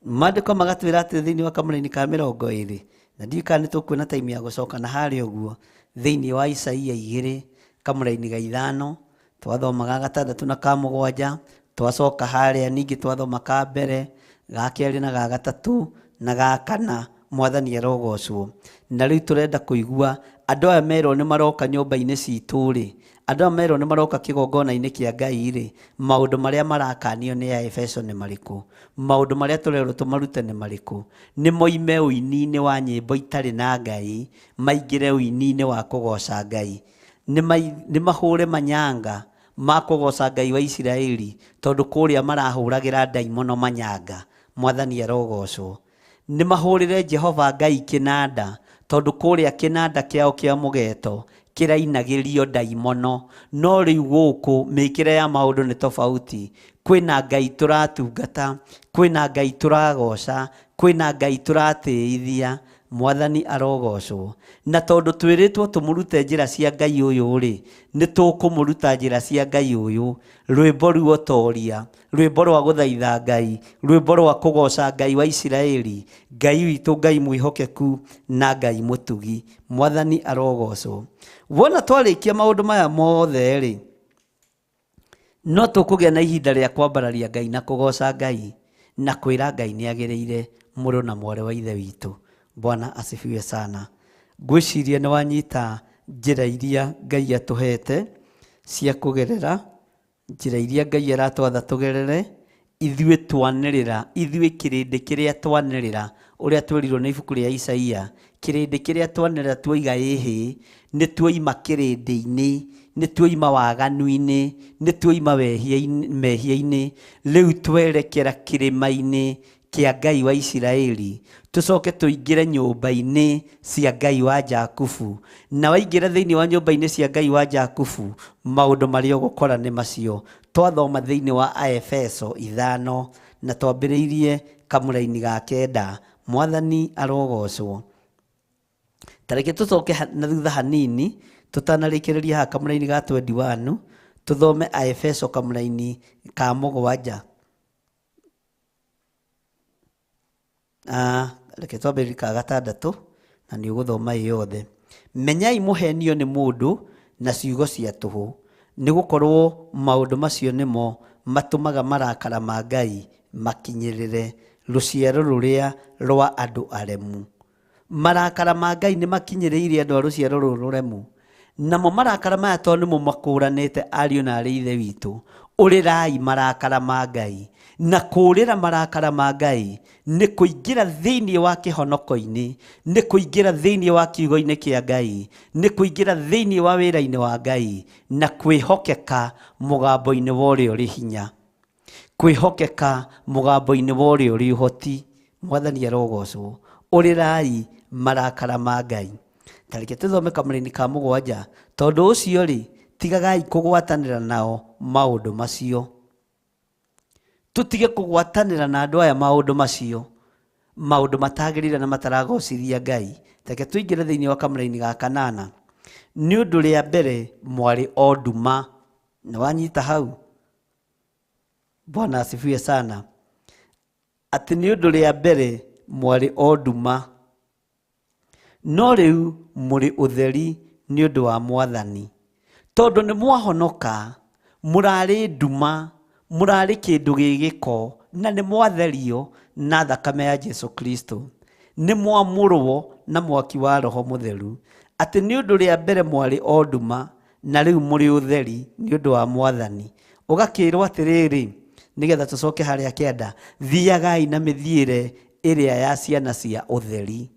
Maandĩko magatwĩra atĩ thĩinĩ wa kamũraini ka 20, na ndiũĩ kana nĩ tũkuona time ya gũcoka na harĩa ũguo, thĩinĩ wa Isaia 2 kamũraini ga 5, twathoma ga 6 na ka 7, twacoka harĩa ningĩ twathoma ka mbere, ga 2 na ga 3 na ga 4. Mwathani arogocwo. Na rĩu tũrenda kũigua andũ aya merwo nĩ maroka nyũmba-inĩ citũ rĩ, andũ aya merwo nĩ maroka kĩgongona-inĩ kĩa Ngai rĩ, maũndũ marĩa marakanio nĩ Aefeso nĩ marĩkũ? Maũndũ marĩa tũrerwo tũmarute nĩ marĩkũ? Nĩ moime ũini-inĩ wa nyĩmbo itarĩ na Ngai, maingĩre ũini-inĩ wa kũgoca Ngai. Nĩ mahũre manyanga ma kũgoca Ngai wa Isiraeli, tondũ kũrĩa marahũragĩra ndaimono manyanga. Mwathani arogocwo. Nĩ mahũrĩre Jehova Ngai kĩnanda, tondũ kũrĩa kĩnanda kĩao kĩa mũgeto kĩrainagĩrio ndaimono. No rĩu gũkũ mĩkĩre ya maũndũ nĩ tofauti. Kwĩna Ngai tũratungata, kwĩna Ngai tũragoca, kwĩna Ngai tũratĩithia. Mwathani arogocwo. Na tondũ twĩrĩtwo tũmũrute njĩra cia Ngai ũyũ rĩ, nĩ tũkũmũruta njĩra cia Ngai ũyũ. Rwĩmbo ruotoria, rwĩmbo rwa gũthaitha Ngai, rwĩmbo rwa kũgoca Ngai wa Isiraeli, Ngai witũ, Ngai mwĩhokeku na Ngai mũtugi. Mwathani arogocwo. Wona twarĩkia maũndũ maya mothe rĩ, no tũkũgĩa na ihinda rĩa kwambararia Ngai na kũgoca Ngai na kwĩra Ngai nĩ agĩrĩire mũrũ na mwarĩ wa ithe witũ. Bwana asifiwe sana. Ngwĩciria nĩ wanyita njĩra iria Ngai atũhete cia kũgerera, njĩra iria Ngai aratwatha tũgerere, ithuĩ twanĩrĩra, ithuĩ kĩrĩndĩ kĩrĩa twanĩrĩra, ũrĩa twerirwo nĩ ibuku rĩa Isaia, kĩrĩndĩ kĩrĩa twanĩrĩra tuoiga ĩhĩ, nĩ tuoima kĩrĩndĩ-inĩ, nĩ tuoima waganu-inĩ, nĩ tuoima mehia-inĩ, rĩu twerekera kĩrĩma-inĩ kĩa Ngai wa Isiraeli, tũcoke tũingĩre nyũmba-inĩ cia Ngai wa Jakubu. Na waingĩra thĩinĩ wa nyũmba-inĩ cia Ngai wa Jakubu, maũndũ marĩa ũgũkora nĩ macio. Twathoma thĩinĩ wa Aefeso 5 na twambĩrĩirie kamũraini ga 9. Mwathani arogocwo. Tareke tũcoke na thutha hanini, tũtanarĩkĩrĩria haha kamũraini ga 21, tũthome Aefeso kamũraini ka 7. Reke twambĩrĩrie ka 6 na nĩ ũgũthoma ĩ yothe. Menyai mũhenio nĩ mũndũ na ciugo cia tũhũ, nĩ gũkorwo maũndũ macio nĩmo matũmaga marakara ma Ngai makinyĩrĩre rũciaro rũrĩa rwa andũ aremu. Marakara ma Ngai nĩ makinyĩrĩire andũ a rũciaro rũrũ rũremu. Namo marakara maya tondũ nĩmo makũranĩte ariũ na arĩ ithe witũ. Ũrĩrai marakara ma Ngai. Na kũũrĩra marakara ma Ngai nĩ kũingĩra thĩinĩ wa kĩhonoko-inĩ, nĩ kũingĩra thĩinĩ wa kiugo-inĩ kĩa Ngai, nĩ kũingĩra thĩinĩ wa wĩra-inĩ wa Ngai, na kwĩhokeka mũgambo-inĩ wa ũrĩa ũrĩ hinya, kwĩhokeka mũgambo-inĩ wa ũrĩa ũrĩ ũhoti. Mwathani arogocwo. Ũrĩrai marakara ma Ngai. Ta reke tũthome kamũraini ka 7. Tondũ ũcio rĩ, tigagai kũgwatanĩra nao maũndũ macio. Tũtige kũgwatanĩra na andũ aya maũndũ macio, maũndũ matagĩrĩire na mataragocithia Ngai. Reke tũingĩre thĩinĩ wa kamũraini ga 8. Nĩ ũndũ rĩa mbere mwarĩ o nduma. Nĩ wanyita hau? Bwana asifiwe sana. Atĩ nĩ ũndũ rĩa mbere mwarĩ o nduma, no rĩu mũrĩ ũtheri nĩ ũndũ wa Mwathani. Tondũ nĩ mwahonoka, mũrarĩ nduma, mũrarĩ kĩndũ gĩ gĩko, na nĩ mwatherio na thakame ya Jesu Kristo. Nĩ mwamũrwo na mwaki wa Roho Mũtheru. Atĩ nĩ ũndũ rĩa mbere mwarĩ o nduma, na rĩu mũrĩ ũtheri nĩ ũndũ wa Mwathani. Ũgakĩrwo atĩrĩrĩ, nĩgetha tũcoke harĩa kĩanda, thiagai na mĩthiĩre ĩrĩa ya ciana cia ũtheri.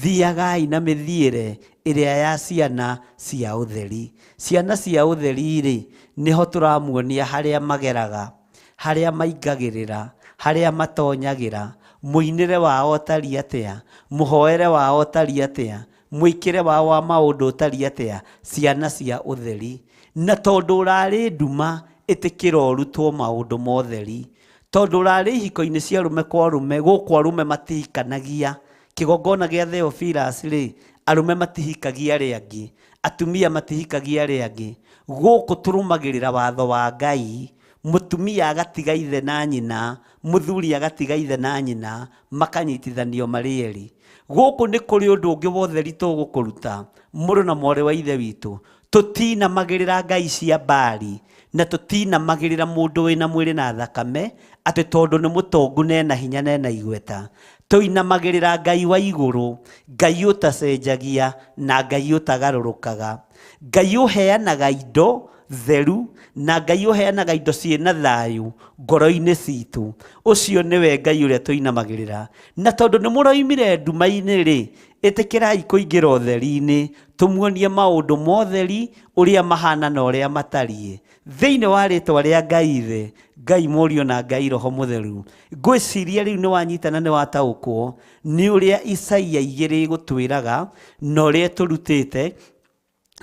Thiagai na mĩthiĩre ĩrĩa ya ciana cia ũtheri. Ciana cia ũtheri rĩ, nĩho tũramuonia harĩa mageraga, harĩa maingagĩrĩra, harĩa matonyagĩra, mũinĩre wao ũtariĩ atĩa, mũhoere wao ũtariĩ atĩa, mwĩkĩre wao wa maũndũ ũtariĩ atĩa, ciana cia ũtheri. Na tondũ ũrarĩ nduma, ĩtĩkĩra ũrutwo maũndũ ma ũtheri. Tondũ ũrarĩ ihiko-inĩ cia arũme kwa arũme, gũkũ arũme matihikanagia. Kĩgongona gĩa Theophilus rĩ, arũme matihikagia arĩa angĩ, atumia matihikagia arĩa angĩ. Gũkũ tũrũmagĩrĩra watho wa Ngai. Mũtumia agatiga ithe na nyina, mũthuri agatiga ithe na nyina, makanyitithanio marĩ erĩ. Gũkũ nĩ kũrĩ ũndũ ũngĩ wa ũtheri tũgũkũruta, mũrũ na mwarĩ wa ithe witũ. Tũtinamagĩrĩra ngai cia Baali, na tũtinamagĩrĩra mũndũ wĩna mwĩrĩ na thakame, atĩ tondũ nĩ mũtongu na ena hinya na ena igweta. Tũinamagĩrĩra Ngai wa igũrũ, Ngai ũtacenjagia na Ngai ũtagarũrũkaga, Ngai ũheanaga indo theru na Ngai ũheanaga indo ciĩna thayũ ngoro-inĩ citũ. Ũcio nĩwe Ngai ũrĩa tũinamagĩrĩra. Na tondũ nĩ mũroimire nduma-inĩ rĩ, ĩtĩkĩrai kũingĩra ũtheri-inĩ, tũmuonie maũndũ ma ũtheri ũrĩa mahana na ũrĩa matariĩ. Thĩinĩ wa rĩtwa rĩa Ngai Ithe, Ngai Mũriũ na Ngai Roho Mũtheru. Ngwĩciria rĩu nĩ wanyita na nĩ wataũkwo nĩ ũrĩa Isaia 2 ĩgũtwĩraga na ũrĩa ĩtũrutĩte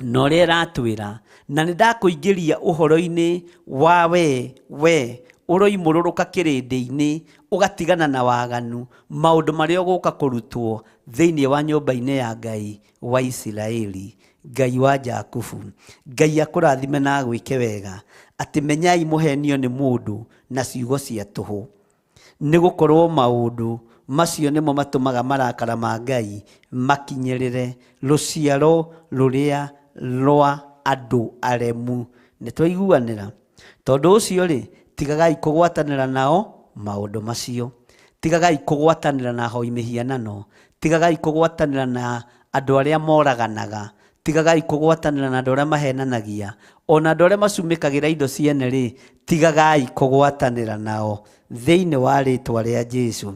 na ũrĩa ĩratwĩra. Na nĩ ndakũingĩria ũhoro-inĩ wa we ũroimũrũrũka kĩrĩndĩ-inĩ, ũgatigana na waganu, maũndũ marĩa ũgũka kũrutwo thĩinĩ wa nyũmba-inĩ ya Ngai wa Isiraeli, Ngai wa Jakubu. Ngai akũrathime na agwĩke wega. Atĩ menyai mũhenio nĩ mũndũ na ciugo cia tũhũ, nĩ gũkorwo maũndũ macio nĩmo matũmaga marakara ma Ngai makinyĩrĩre rũciaro rũrĩa rwa andũ aremu. Nĩ twaiguanĩra? Tondũ ũcio rĩ, tigagai kũgwatanĩra nao maũndũ macio. Tigagai kũgwatanĩra na ahoi mĩhianano. Tigagai kũgwatanĩra na andũ arĩa moraganaga. Tigagai kũgwatanĩra na andũ arĩa mahenanagia. Ona andũ arĩa macumĩkagĩra indo ciene rĩ, tigagai kũgwatanĩra nao thĩinĩ wa rĩtwa rĩa Jesu.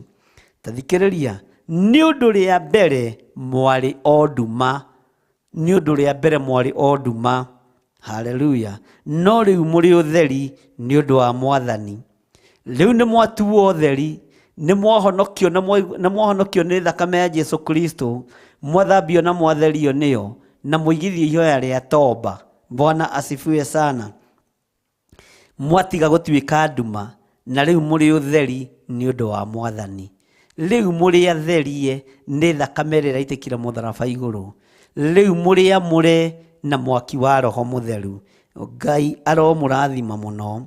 Ta thikĩrĩria, nĩ ũndũ rĩa mbere mwarĩ o nduma. Nĩ ũndũ rĩa mbere mwarĩ o nduma. Haleluya. No rĩu mũrĩ ũtheri nĩ ũndũ wa Mwathani. Rĩu nĩ mwatuo ũtheri, nĩ mwahonokio na nĩ mwahonokio nĩ thakame ya Jesu Kristo, mwathambio na mwatherio nĩyo, na mũigithio ihoya rĩa toba. Bwana asifiwe sana. Mwatiga gũtuĩka nduma, na rĩu mũrĩ ũtheri nĩ ũndũ wa Mwathani. Rĩu mũrĩ atherie nĩ thakame ĩrĩa ĩraitĩkire mũtharaba igũrũ. Rĩu mũrĩ amũre na mwaki wa Roho Mũtheru. Ngai aromũrathima mũno.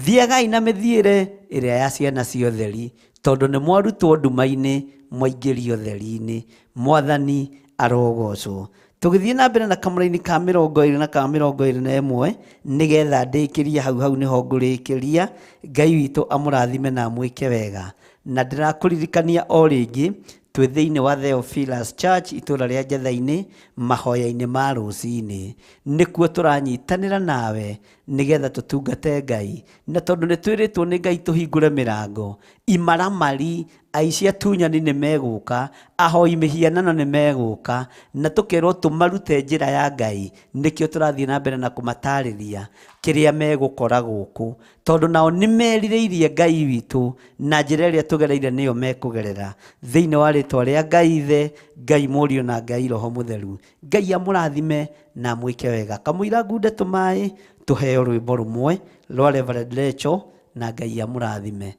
Thiagai na mĩthiĩre ĩrĩa ya ciana cia ũtheri, tondũ nĩ mwarutwo nduma-inĩ mwaingĩrio ũtheri-inĩ. Mwathani arogocwo. Tũgĩthiĩ na mbere na kamũraini ka 20 na ka 21, nĩgetha ndĩkĩrie hau hau nĩho ngũrĩkĩria. Ngai witũ amũrathime na amwĩke wega. Na ndĩrakũririkania o rĩngĩ, Twĩ thĩinĩ wa Theophilus Church itũra rĩa Njetha-inĩ mahoya-inĩ ma rũcinĩ. Nĩkuo tũranyitanĩra nawe nĩgetha tũtungate Ngai, na tondũ nĩ twĩrĩtwo nĩ Ngai tũhingũre mĩrango, imaramari aici atunyani nĩ megũka, ahoi mĩhianano nĩ megũka, na tũkerwo tũmarute njĩra ya Ngai. Nĩkĩo tũrathiĩ na mbere na kũmatarĩria kĩrĩa megũkora gũkũ, tondũ nao nĩ merirĩirie Ngai witũ na njĩra ĩrĩa tũgereire nĩyo mekũgerera. Thĩinĩ wa rĩtwa rĩa Ngai Ithe, Ngai Mũriũ na Ngai Roho Mũtheru, Ngai amũrathime na amwĩke wega. Kamũira ngunde tũmaĩ tũheo rwĩmbo rũmwe rwa Reverend Rachel, na Ngai amũrathime.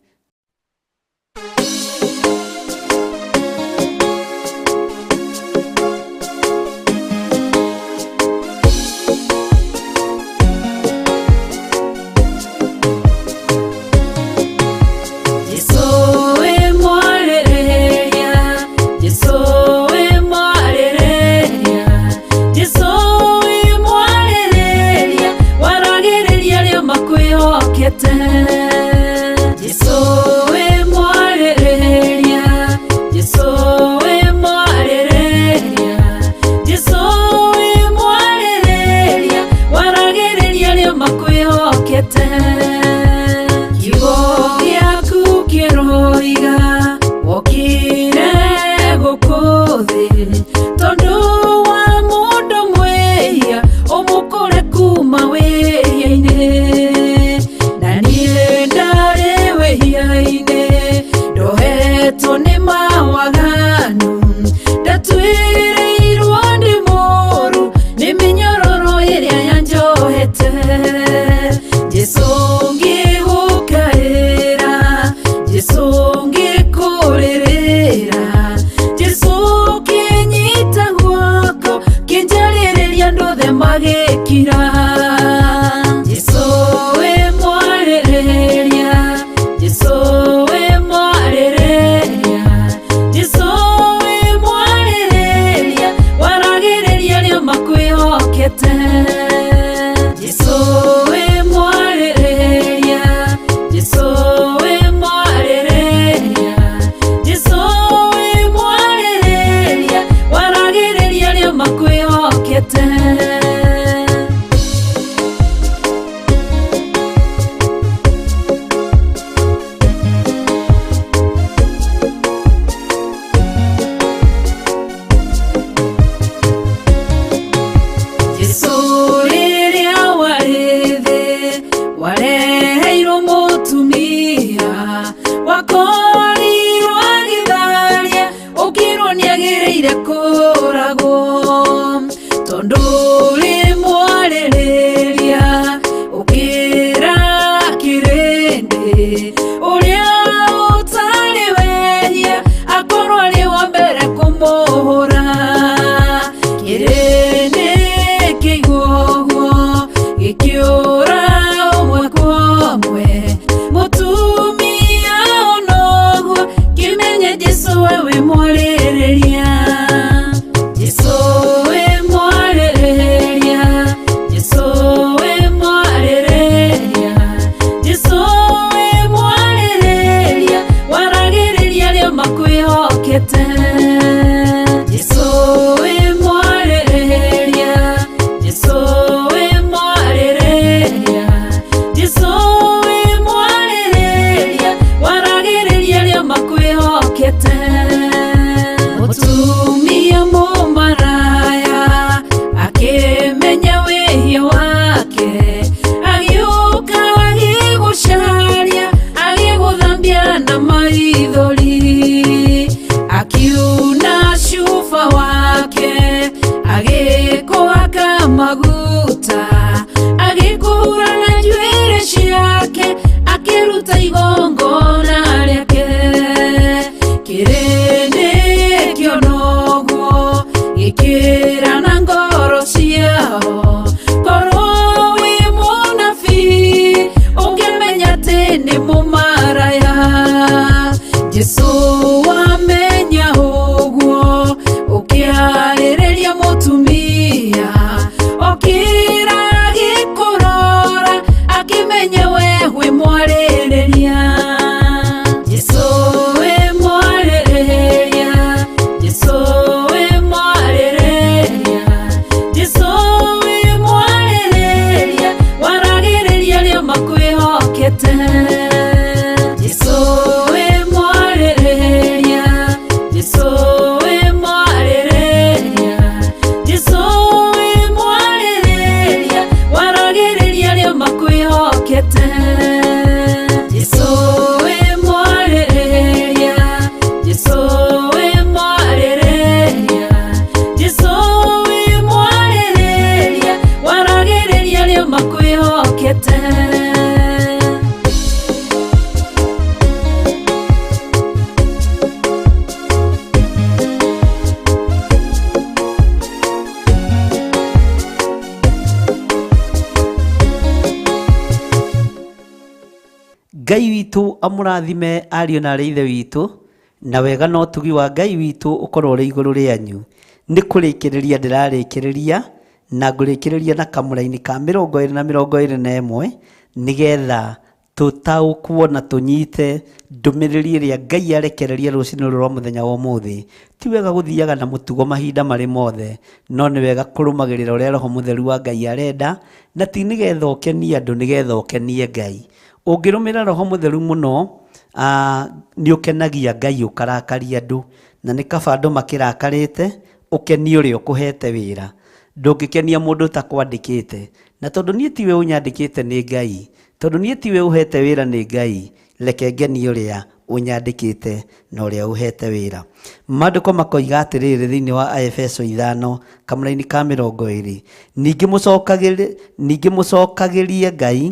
Jesũ wĩ mwarĩrĩria, Jesũ wĩ mwarĩrĩria, Jesũ wĩ mwarĩrĩria, waragĩrĩria arĩa makwĩhokete. Jesũ wĩ mwarĩrĩria, Jesũ wĩ mwarĩrĩria, Jesũ wĩ mwarĩrĩria, waragĩrĩria arĩa makwĩhokete. Kiugo gĩaku kĩroiga wokire gũkũ thĩ tondũ wa mũndũ mwĩhia ũmũkũre kuma wĩhia-inĩ, na niĩ ndarĩ wĩhia-inĩ ndohetwo nĩ mawaganu, ndatwĩrĩirwo nĩ mũru nĩ mĩnyororo ĩrĩa yanjohete. Jesũ ngĩgũkaĩra, Jesũ ngĩkũrĩrĩra, Jesũ kĩnyita guoko kĩnjarĩrĩria andũ othe magĩkira. Jesũ wĩ mwarĩrĩria, Jesũ wĩ mwarĩrĩria, Jesũ wĩ mwarĩrĩria, waragĩrĩria arĩa makwĩhokete. Jesũ wĩ mwarĩrĩria, Jesũ wĩ mwarĩrĩria, Jesũ wĩ mwarĩrĩria, waragĩrĩria arĩa makwĩhokete. Jesũ rĩrĩa warĩ thĩ wareheirwo mũtumia wakorirwo agĩtharia ũkĩrwo nĩagĩrĩire kũragwo, tondũ ũrĩ mwarĩrĩria ũkĩra kĩrĩndĩ ũrĩa ũtarĩ wehia akorwo arĩ wa mbere kũmũhũra. Kĩrĩndĩ kĩigua ũguo gĩkĩũra ũmwe kwa ũmwe, mũtumia ona ũguo kĩmenye Jesũ we wĩ mwarĩrĩria. Jesũ wĩ mwarĩrĩria, Jesũ wĩ mwarĩrĩria, Jesũ wĩ mwarĩrĩria, waragĩrĩria arĩa makwĩhokete. Jesũ wĩ mwarĩrĩria, Jesũ wĩ mwarĩrĩria, Jesũ wĩ mwarĩrĩria, waragĩrĩria arĩa makwĩhokete. Mũtumia mũmaraya akĩmenya wĩhia wake, agĩũka agĩgũcaria, agĩgũthambia na maithori, akiuna cuba wake, agĩkũhaka maguta, agĩkũhura na njuĩrĩ ciake, akĩruta igongona rĩake. Kĩrĩndĩ kĩona ũguo gĩkĩra na ngoro ciao, korwo wĩ mũnabii ũngĩmenya atĩ nĩ mũmaraya. Jesũ wamenya ũguo ũkĩarĩrĩria mũtumia, okĩra agĩkũrora akĩmenya we wĩ mwarĩrĩria. Jesũ wĩ mwarĩrĩria, Ngai witũ amũrathime ariũ na arĩ ithe witũ, na wega na ũtugi wa Ngai witũ ũkorwo ũrĩ igũrũ rĩanyu. Nĩ kũrĩkĩrĩria ndĩrarĩkĩrĩria, na ngũrĩkĩrĩria na kamũraini ka 20 na 21, nĩgetha tũtaũkwo na tũnyite ndũmĩrĩri ĩrĩa Ngai arekereria rũcinĩ rũrũ rwa mũthenya wa ũmũthĩ. Ti wega gũthiaga na mũtugo mahinda marĩ mothe, no nĩ wega kũrũmagĩrĩra ũrĩa Roho Mũtheru wa Ngai arenda, na ti nĩgetha ũkenie andũ, nĩgetha ũkenie Ngai. Ũngĩrũmĩrĩra Roho Mũtheru mũno, nĩ ũkenagia Ngai ũkarakaria andũ, na nĩ kaba andũ makĩrakarĩte, ũkenie ũrĩa ũkũhete wĩra. Ndũngĩkenia mũndũ ũtakwandĩkĩte. Na tondũ niĩ tiwe ũnyandĩkĩte nĩ Ngai, tondũ niĩ tiwe ũhete wĩra nĩ Ngai, reke ngenie ũrĩa ũnyandĩkĩte na ũrĩa ũhete wĩra. Maandĩko makoiga atĩrĩrĩ thĩinĩ wa Aefeso 5 kamũraini ka 20, ningĩ mũcokagĩrie, ningĩ mũcokagĩrie Ngai,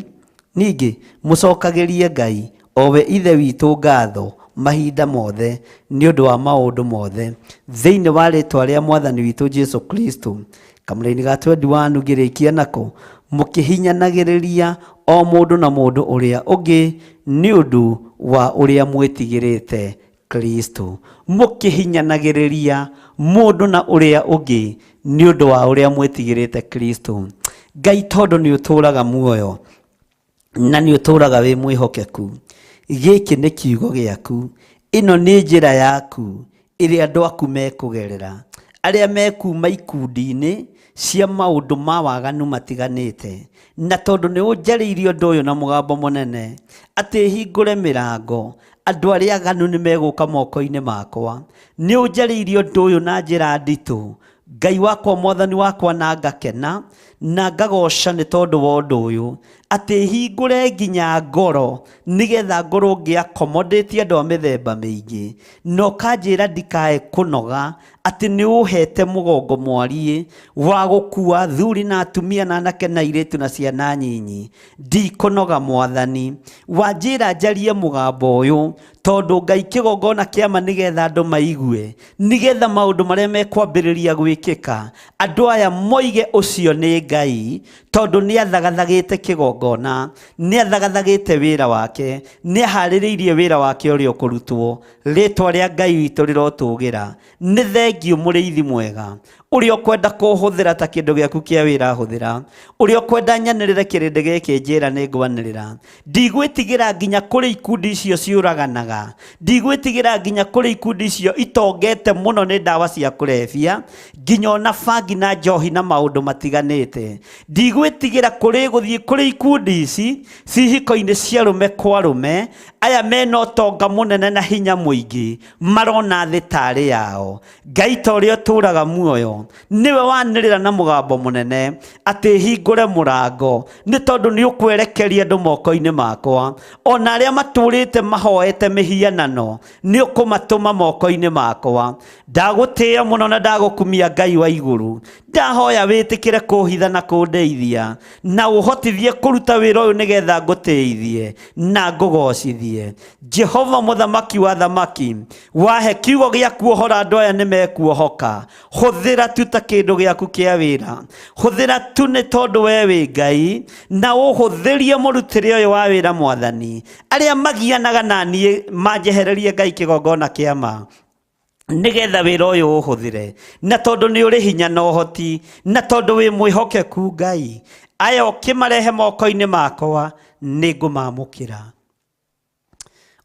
ningĩ mũcokagĩrie Ngai, o we Ithe witũ ngatho mahinda mothe nĩ ũndũ wa maũndũ mothe, thĩinĩ wa rĩĩtwa rĩa Mwathani witũ Jesu Kristo. Kamũraini ga 21 ngĩrĩkia nako, mũkĩhinyanagĩrĩria o mũndũ na mũndũ ũrĩa ũngĩ nĩ ũndũ wa ũrĩa mwĩtigĩrĩte Kristo. Mũkĩhinyanagĩrĩria mũndũ na ũrĩa ũngĩ nĩ ũndũ wa ũrĩa mwĩtigĩrĩte Kristo. Ngai tondũ nĩ ũtũũraga muoyo na nĩ ũtũũraga wĩ mwĩhokeku, gĩkĩ nĩ kiugo gĩaku, ĩno nĩ njĩra yaku ĩrĩa andũ aku mekũgerera, arĩa mekuma ikundi-inĩ cia maũndũ ma waganu matiganĩte. Na tondũ nĩ ũnjarĩirie ũndũ ũyũ na mũgambo mũnene, atĩ hingũre mĩrango, andũ arĩa aganu nĩ megũka moko-inĩ makwa. Nĩ ũnjarĩirie ũndũ ũyũ na njĩra nditũ, Ngai wakwa, Mwathani wakwa, na ngakena na ngagoca nĩ tondũ wa ũndũ ũyũ, atĩ hingũre nginya ngoro nĩgetha ngorwo ngĩ-accommodate andũ a mĩthemba mĩingĩ, na ũkanjĩra ndikae kũnoga, atĩ nĩ ũhete mũgongo mwariĩ wa gũkua athuri na atumia na anake na airĩtu na ciana nyinyi. Ndikũnoga Mwathani. Wanjĩra njarie mũgambo ũyũ tondũ Ngai kĩgongona kĩa ma nĩgetha andũ maigue, nĩgetha maũndũ marĩa mekwambĩrĩria gwĩkĩka andũ aya moige ũcio nĩ Ngai, tondũ nĩ athagathagĩte kĩgongona, nĩ athagathagĩte wĩra wake, nĩ aharĩrĩirie wĩra wake ũrĩa ũkũrutwo. Rĩtwa rĩa Ngai witũ rĩrotũgĩra. Nĩ thengiũ mũrĩithi mwega, ũrĩa ũkwenda kũhũthĩra ta kĩndũ gĩaku kĩa wĩra hũthĩra, ũrĩa ũkwenda nyanĩrĩre kĩrĩndĩ gĩkĩ njĩra nĩ ngwanĩrĩra. Ndigwĩtigĩra nginya kũrĩ ikundi icio ciũraganaga, ndigwĩtigĩra nginya kũrĩ ikundi icio itongete mũno nĩ ndawa cia kũrebia, nginya ona bangi na njohi na maũndũ matiganĩte. Ndigwĩtigĩra kũrĩ gũthiĩ kũrĩ ikundi ici cihiko-inĩ cia arũme kwa arũme, aya mena ũtonga mũnene na hinya mũingĩ, marona thĩ tarĩ yao. Ngai ta ũrĩa ũtũũraga muoyo, nĩwe wanĩrĩra na mũgambo mũnene atĩ hingũre mũrango, nĩ tondũ nĩ ũkwerekeria andũ moko-inĩ makwa. Ona arĩa matũũrĩte mahoete mĩhianano, nĩ ũkũmatũma moko-inĩ makwa. Ndagũtĩĩa mũno na ndagũkumia Ngai wa igũrũ. Ndahoya wĩtĩkĩre kũhitha na kũndeithia, na ũhotithie kũruta wĩra ũyũ nĩgetha ngũtĩithie na ngũgocithie. Jehova mũthamaki wa thamaki, wahe kiugo gĩa kuohora andũ aya nĩ mekuohoka. Hũthĩra tu ta kĩndũ gĩaku kĩa wĩra, hũthĩra tu nĩ tondũ we wĩ Ngai, na ũhũthĩrie mũrutĩre ũyũ wa wĩra Mwathani. Arĩa magianaga na niĩ manjehererie Ngai kĩgongona kĩa ma, nĩgetha wĩra ũyũ ũhũthĩre, na tondũ nĩ ũrĩ hinya na ũhoti, na tondũ wĩ mwĩhokeku Ngai, aya ũkĩmarehe moko-inĩ makwa nĩ ngũmamũkĩra.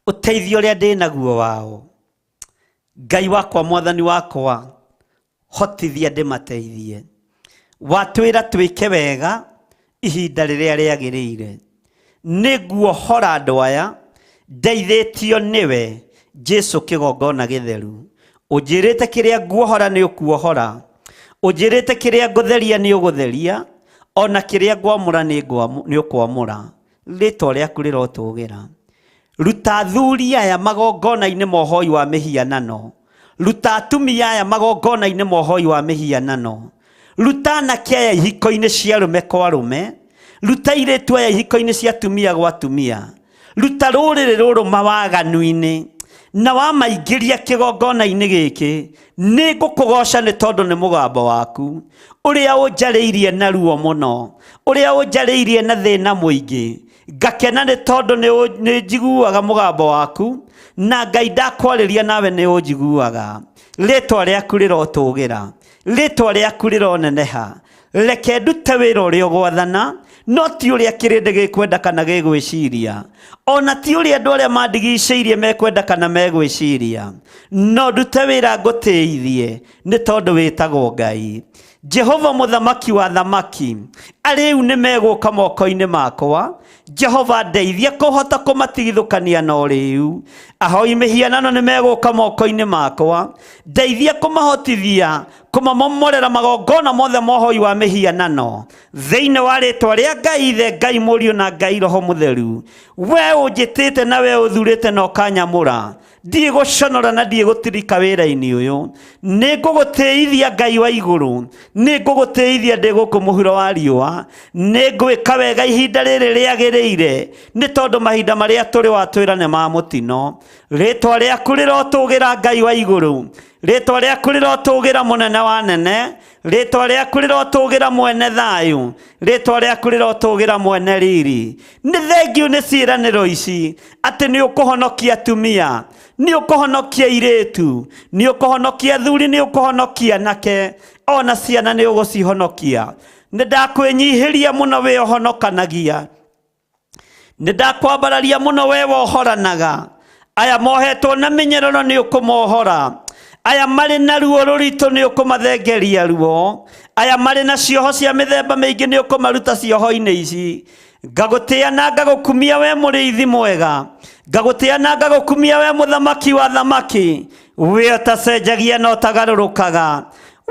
Ũteithio ũrĩa ndĩ naguo wao, Ngai wakwa, Mwathani wakwa, hotithia ndĩmateithie. Watwĩra twĩke wega ihinda rĩrĩa rĩagĩrĩire. Nĩ nguohora andũ aya ndeithĩtio nĩwe Jesu kĩgongona gĩtheru. Ũnjĩrĩte kĩrĩa nguohora nĩ ũkuohora, ũnjĩrĩte kĩrĩa ngũtheria nĩ ũgũtheria, ona kĩrĩa ngwamũra nĩ ũkwamũra. Rĩtwa rĩaku rĩrotũgĩra. Ruta athuri aya magongona-inĩ ma ũhoi wa mĩhianano, ruta atumia aya magongona-inĩ ma ũhoi wa mĩhianano, ruta anake aya ihiko-inĩ cia arũme kwa arũme, ruta airĩtu aya ihiko-inĩ cia atumia gwa atumia, ruta rũrĩrĩ rũrũ mawaganu-inĩ, na wamaingĩria kĩgongona-inĩ gĩkĩ, nĩ ngũkũgoca nĩ tondũ nĩ mũgambo waku ũrĩa ũnjarĩirie na ruo mũno, ũrĩa ũnjarĩirie na thĩna mũingĩ. Ngakena nĩ tondũ nĩ njiguaga mũgambo waku, na Ngai ndakwarĩria nawe nĩ ũnjiguaga. Rĩtwa rĩaku rĩrotũgĩra, rĩtwa rĩaku rĩroneneha. Reke ndute wĩra ũrĩa ũgwathana, no ti ũrĩa kĩrĩndĩ gĩkwenda kana gĩgwĩciria, ona ti ũrĩa andũ arĩa mandigicĩirie mekwenda kana megwĩciria, no ndute wĩra ngũtĩithie nĩ tondũ wĩtagwo Ngai. Jehova mũthamaki wa thamaki, arĩu nĩ megũka moko-inĩ makwa. Jehova ndeithia kũhota kũmatigithũkania na ũrĩu. Ahoi mĩhianano nĩ megũka moko-inĩ makwa, ndeithia kũmahotithia kũmamomorera magongona mothe ma ũhoi wa mĩhianano thĩinĩ wa rĩtwa rĩa Ngai Ithe, Ngai Mũriũ na Ngai Roho Mũtheru. We ũnjĩtĩte na we ũthurĩte na ũkanyamũra, ndiĩ gũconora na ndiĩ gũtirika wĩra-inĩ ũyũ. Nĩ ngũgũtĩithia Ngai wa igũrũ, nĩ ngũgũtĩithia ndĩ gũkũ mũhuro wa riũa. Nĩ ngwĩka wega ihinda rĩrĩ rĩagĩrĩire, nĩ tondũ mahinda marĩa tũrĩ watwĩra nĩ ma mũtino. Rĩtwa rĩaku rĩrotũgĩra Ngai wa igũrũ, rĩtwa rĩaku rĩrotũgĩra mũnene wa nene, rĩtwa rĩaku rĩrotũgĩra mwene thayũ, rĩtwa rĩaku rĩrotũgĩra mwene riri. Nĩ thengiũ nĩ ciĩranĩro ici atĩ nĩ ũkũhonokia atumia, nĩ ũkũhonokia airĩtu, nĩ ũkũhonokia athuri, nĩ ũkũhonokia anake, ona ciana nĩ ũgũcihonokia. Nĩ ndakwĩnyihĩria mũno wĩ ũhonokanagia, nĩ ndakwambararia mũno we wohoranaga. Aya mohetwo na mĩnyororo nĩ ũkũmohora, aya marĩ na ruo rũritũ nĩ ũkũmathengeria ruo, aya marĩ na cioho cia mĩthemba mĩingĩ nĩ ũkũmaruta cioho-inĩ ici. Ngagũtĩa na ngagũkumia we mũrĩithi mwega, ngagũtĩa na ngagũkumia we mũthamaki wa thamaki, we ũtacenjagia na ũtagarũrũkaga.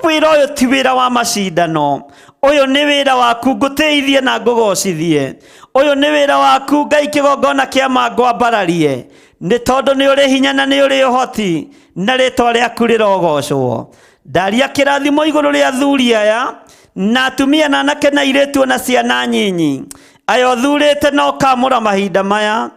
Wĩra ũyũ ti wĩra wa macindano, ũyũ nĩ wĩra waku ngũtĩithie na ngũgocithie. Ũyũ nĩ wĩra waku Ngai kĩgongona kĩa ma ngwambararie, nĩ tondũ nĩ ũrĩ hinya na nĩ ũrĩ ũhoti, na rĩtwa rĩaku rĩrogocwo. Ndaria kĩrathimo igũrũ rĩa athuri aya na atumia na anake na airĩtu na ciana nyinyi, aya ũthurĩte na ũkamũra mahinda maya,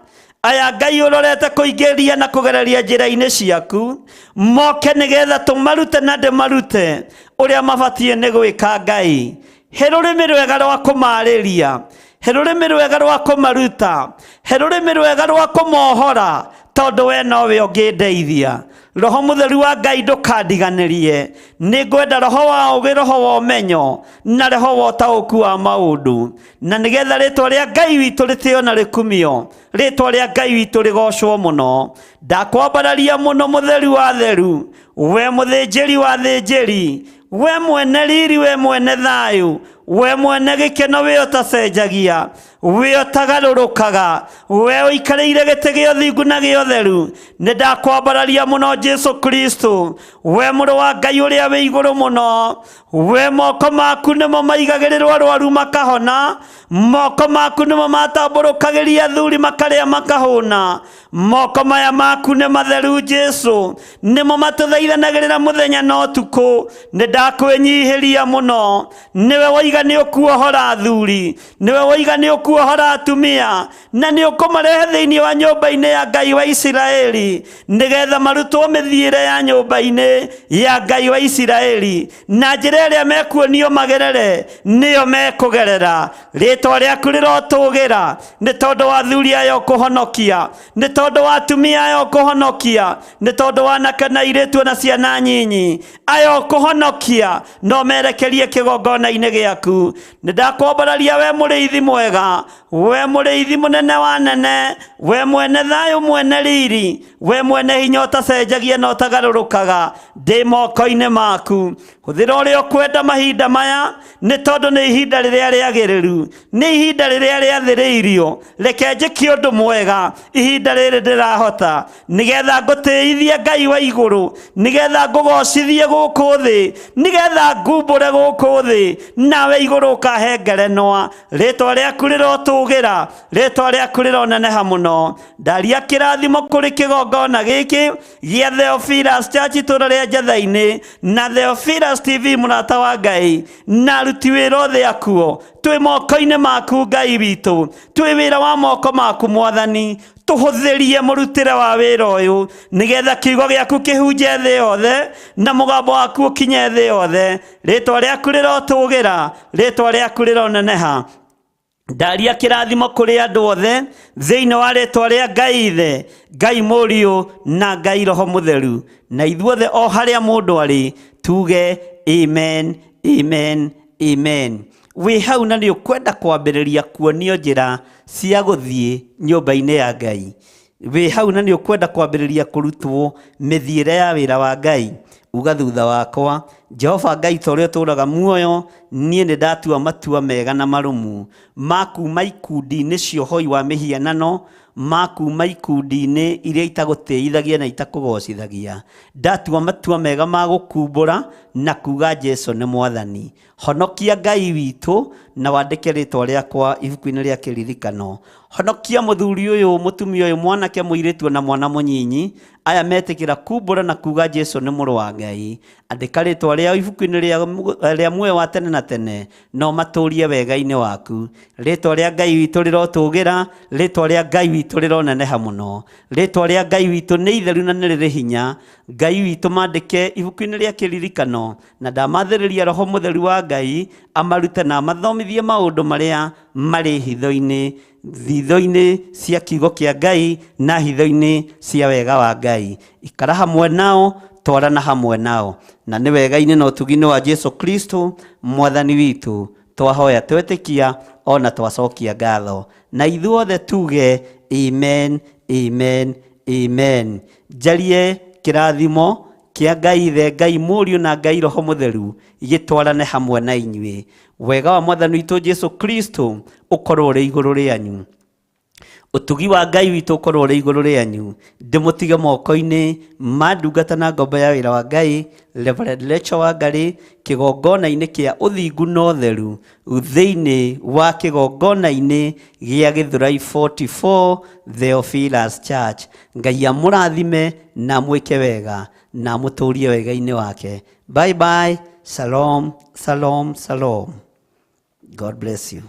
aya Ngai ũrorete kũingĩria na kũgereria njĩra-inĩ ciaku, moke nĩgetha tũmarute na ndĩmarute ũrĩa mabatiĩ nĩ gwĩka. Ngai, he rũrĩmĩ rwega rwa kũmarĩria, he rũrĩmĩ rwega rwa kũmaruta, he rũrĩmĩ rwega rwa kũmohora, tondũ we nowe ũngĩndeithia. Roho Mũtheru wa Ngai ndũkandiganĩrie, nĩ ngwenda roho wa ũũgĩ, roho wa ũmenyo na roho wa ũtaũku wa maũndũ, na nĩgetha rĩtwa rĩa Ngai witũ rĩtĩo na rĩkumio, rĩtwa rĩa Ngai witũ rĩgocwo mũno. Ndakwambararia mũno mũtheru wa theru, we mũthĩnjĩri wa thĩnjĩri, we mwene riri, we mwene thayũ, we mwene gĩkeno, we ũtacenjagia, we ũtagarũrũkaga, we ũikarĩire gĩtĩ gĩa ũthingu na gĩa ũtheru. Nĩ ndakwambararia mũno Jesu Kristo, we mũrũ wa Ngai ũrĩa wĩ igũrũ mũno. We moko maku nĩmo maigagĩrĩrwo arwaru makahona, moko maku nĩmo matambũrũkagĩria athuri makarĩa makahũna. Moko maya maku nĩ matheru Jesu, nĩmo matũthaithanagĩrĩra mũthenya na ũtukũ. Nĩ ndakwĩnyihĩria mũno, nĩwe woiga nĩ ũkuohora athuri, nĩwe woiga nĩ ũkuohora atumia, na nĩ ũkũmarehe thĩinĩ wa nyũmba-inĩ ya Ngai wa Isiraeli, nĩgetha marutwo mĩthiĩre ya nyũmba-inĩ ya Ngai wa Isiraeli, na njĩra ĩrĩa mekuonio magerere nĩyo mekũgerera. Rĩtwa rĩaku rĩrotũgĩra nĩ tondũ wa athuri aya ũkũhonokia, nĩ tondũ wa atumia aya ũkũhonokia, nĩ tondũ wa anake na airĩtu na ciana nyinyi aya ũkũhonokia, no merekerie kĩgongona-inĩ gĩaku. Nĩ ndakwambararia we mũrĩithi mwega, we mũrĩithi mũnene wa nene, we mwene thayũ, mwene riri, we mwene hinya ũtacenjagia na ũtagarũrũkaga. Ndĩ moko-inĩ maku, hũthĩra ũrĩa ũkwenda mahinda maya, nĩ tondũ nĩ ihinda rĩrĩa rĩagĩrĩru, nĩ ihinda rĩrĩa rĩathĩrĩirio. Reke njĩke ũndũ mwega ihinda rĩrĩ ndĩrahota, nĩgetha ngũtĩithie Ngai wa igũrũ, nĩgetha ngũgocithie gũkũ thĩ, nĩgetha ngumbũre gũkũ thĩ, nawe igũrũ ũkahe ngerenwa. Rĩtwa rĩaku rĩrotũgĩra, rĩtwa rĩaku rĩroneneha mũno. Ndaria kĩrathimo kũrĩ kĩgongona gĩkĩ gĩa Theophilus Church itũũra rĩa Njatha-inĩ, na Theophilus TV mũrata wa Ngai, na aruti wĩra othe akuo. Twĩ moko-inĩ maku Ngai witũ, twĩ wĩra wa moko maku Mwathani. Tũhũthĩrie mũrutĩre wa wĩra ũyũ, nĩgetha kiugo gĩaku kĩhunje thĩ yothe, na mũgambo waku ũkinye thĩ yothe. Rĩtwa rĩaku rĩrotũgĩra, rĩtwa rĩaku rĩroneneha. Ndaria kĩrathimo kũrĩ andũ othe thĩinĩ wa rĩtwa rĩa Ngai Ithe, Ngai Mũriũ na Ngai Roho Mũtheru, na ithuothe o harĩa mũndũ arĩ tuge amen, amen, amen. Wĩ hau na nĩ ũkwenda kwambĩrĩria kuonio njĩra cia gũthiĩ nyũmba-inĩ ya Ngai. Wĩ hau na nĩ ũkwenda kwambĩrĩria kũrutwo mĩthiĩre ya wĩra wa Ngai. Uga thutha wakwa, Jehova Ngai ta ũrĩa ũtũũraga muoyo, niĩ nĩ ndatua matua mega na marũmu ma kuma ikundi-inĩ cia ũhoi wa mĩhianano, ma kuma ikundi-inĩ iria itagũtĩithagia na itakũgocithagia. Ndatua matua mega ma gũkumbũra na kuga Jesu nĩ Mwathani. Honokia Ngai witũ na wandĩke rĩtwa rĩakwa ibuku-inĩ rĩa kĩririkano. Honokia mũthuri ũyũ, mũtumia ũyũ, mwanake, mũirĩtu na mwana mũnyinyi, aya metĩkĩra kumbũra na kuga Jesu nĩ mũrũ wa Ngai. Andĩka rĩtwa rĩao ibuku-inĩ rĩa muoyo wa tene na tene, no matũrie wega-inĩ waku. Rĩtwa rĩa Ngai witũ rĩrotũgĩra, rĩtwa rĩa Ngai witũ rĩroneneha mũno. Rĩtwa rĩa Ngai witũ nĩ itheru na nĩ rĩrĩ hinya. Ngai witũ mandĩke ibuku-inĩ rĩa kĩririkano, na ndamathĩrĩria Roho Mũtheru wa Ngai amarute na amathomithie maũndũ marĩa marĩ hitho-inĩ, hitho-inĩ cia kiugo kĩa Ngai na hitho-inĩ cia wega wa Ngai. Ikara hamwe nao, twarana hamwe nao, na nĩ wega-inĩ na ũtugi-inĩ wa Jesu Kristo Mwathani witũ twahoya twetĩkia ona twacokia ngatho, na ithuothe tuge amen, amen, amen. Njarie kĩrathimo kĩa Ngai Ithe, Ngai Mũriũ na Ngai Roho Mũtheru gĩtwarane hamwe na inyuĩ. Wega wa Mwathani witũ Jesu Kristo ũkorwo ũrĩ igũrũ rĩanyu. Ũtugi wa Ngai witũ ũkorwo ũrĩ igũrũ rĩanyu. Ndĩmũtige moko-inĩ ma ndungata na ngombo ya wĩra wa Ngai, Reverend Rachel Wangari, kĩgongona-inĩ kĩa ũthingu na ũtheru, thĩinĩ wa kĩgongona-inĩ gĩa Gĩthũrai 44 Theophilus Church. Ngai amũrathime na amwĩke wega na amũtũrie wega-inĩ wake. Bye bye. Shalom, shalom, shalom. God bless you.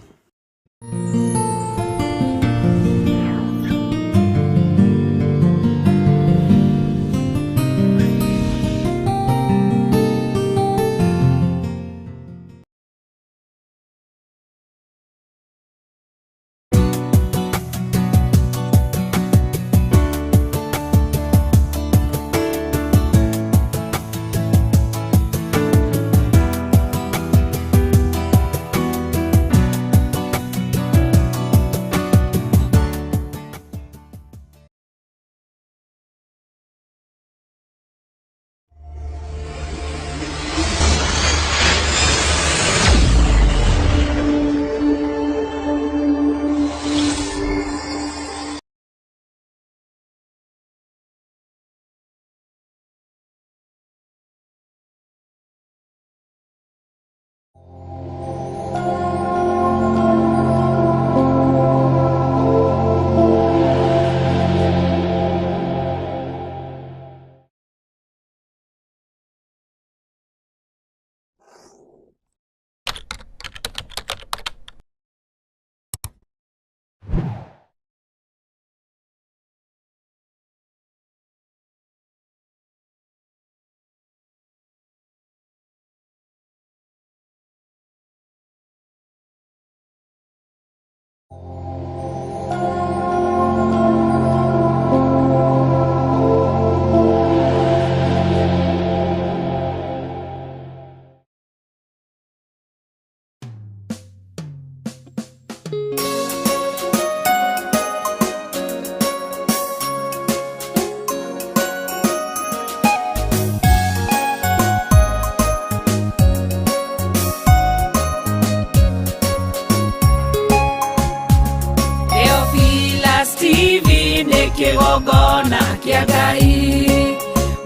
Theophilus TV nĩ kĩgongona kĩa Ngai.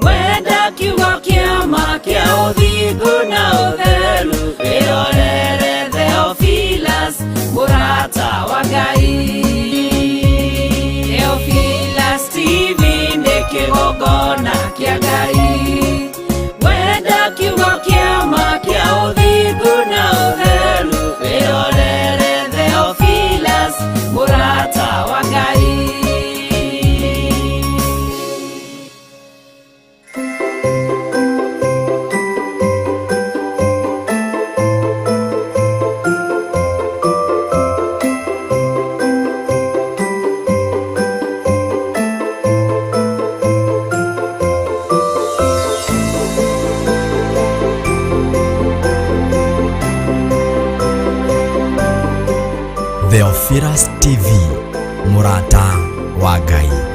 Wenda kiugo kĩa ma kĩa ũthingu na ũtheru, wĩrorere Theophilus mũrata wa Ngai. Theophilus TV nĩ kĩgongona kĩa Ngai. Wenda kiugo kĩa ma kĩa ũthingu na ũtheru, wĩrorere Theophilus mũrata wa Ngai. Theophilus TV, mũrata wa Ngai.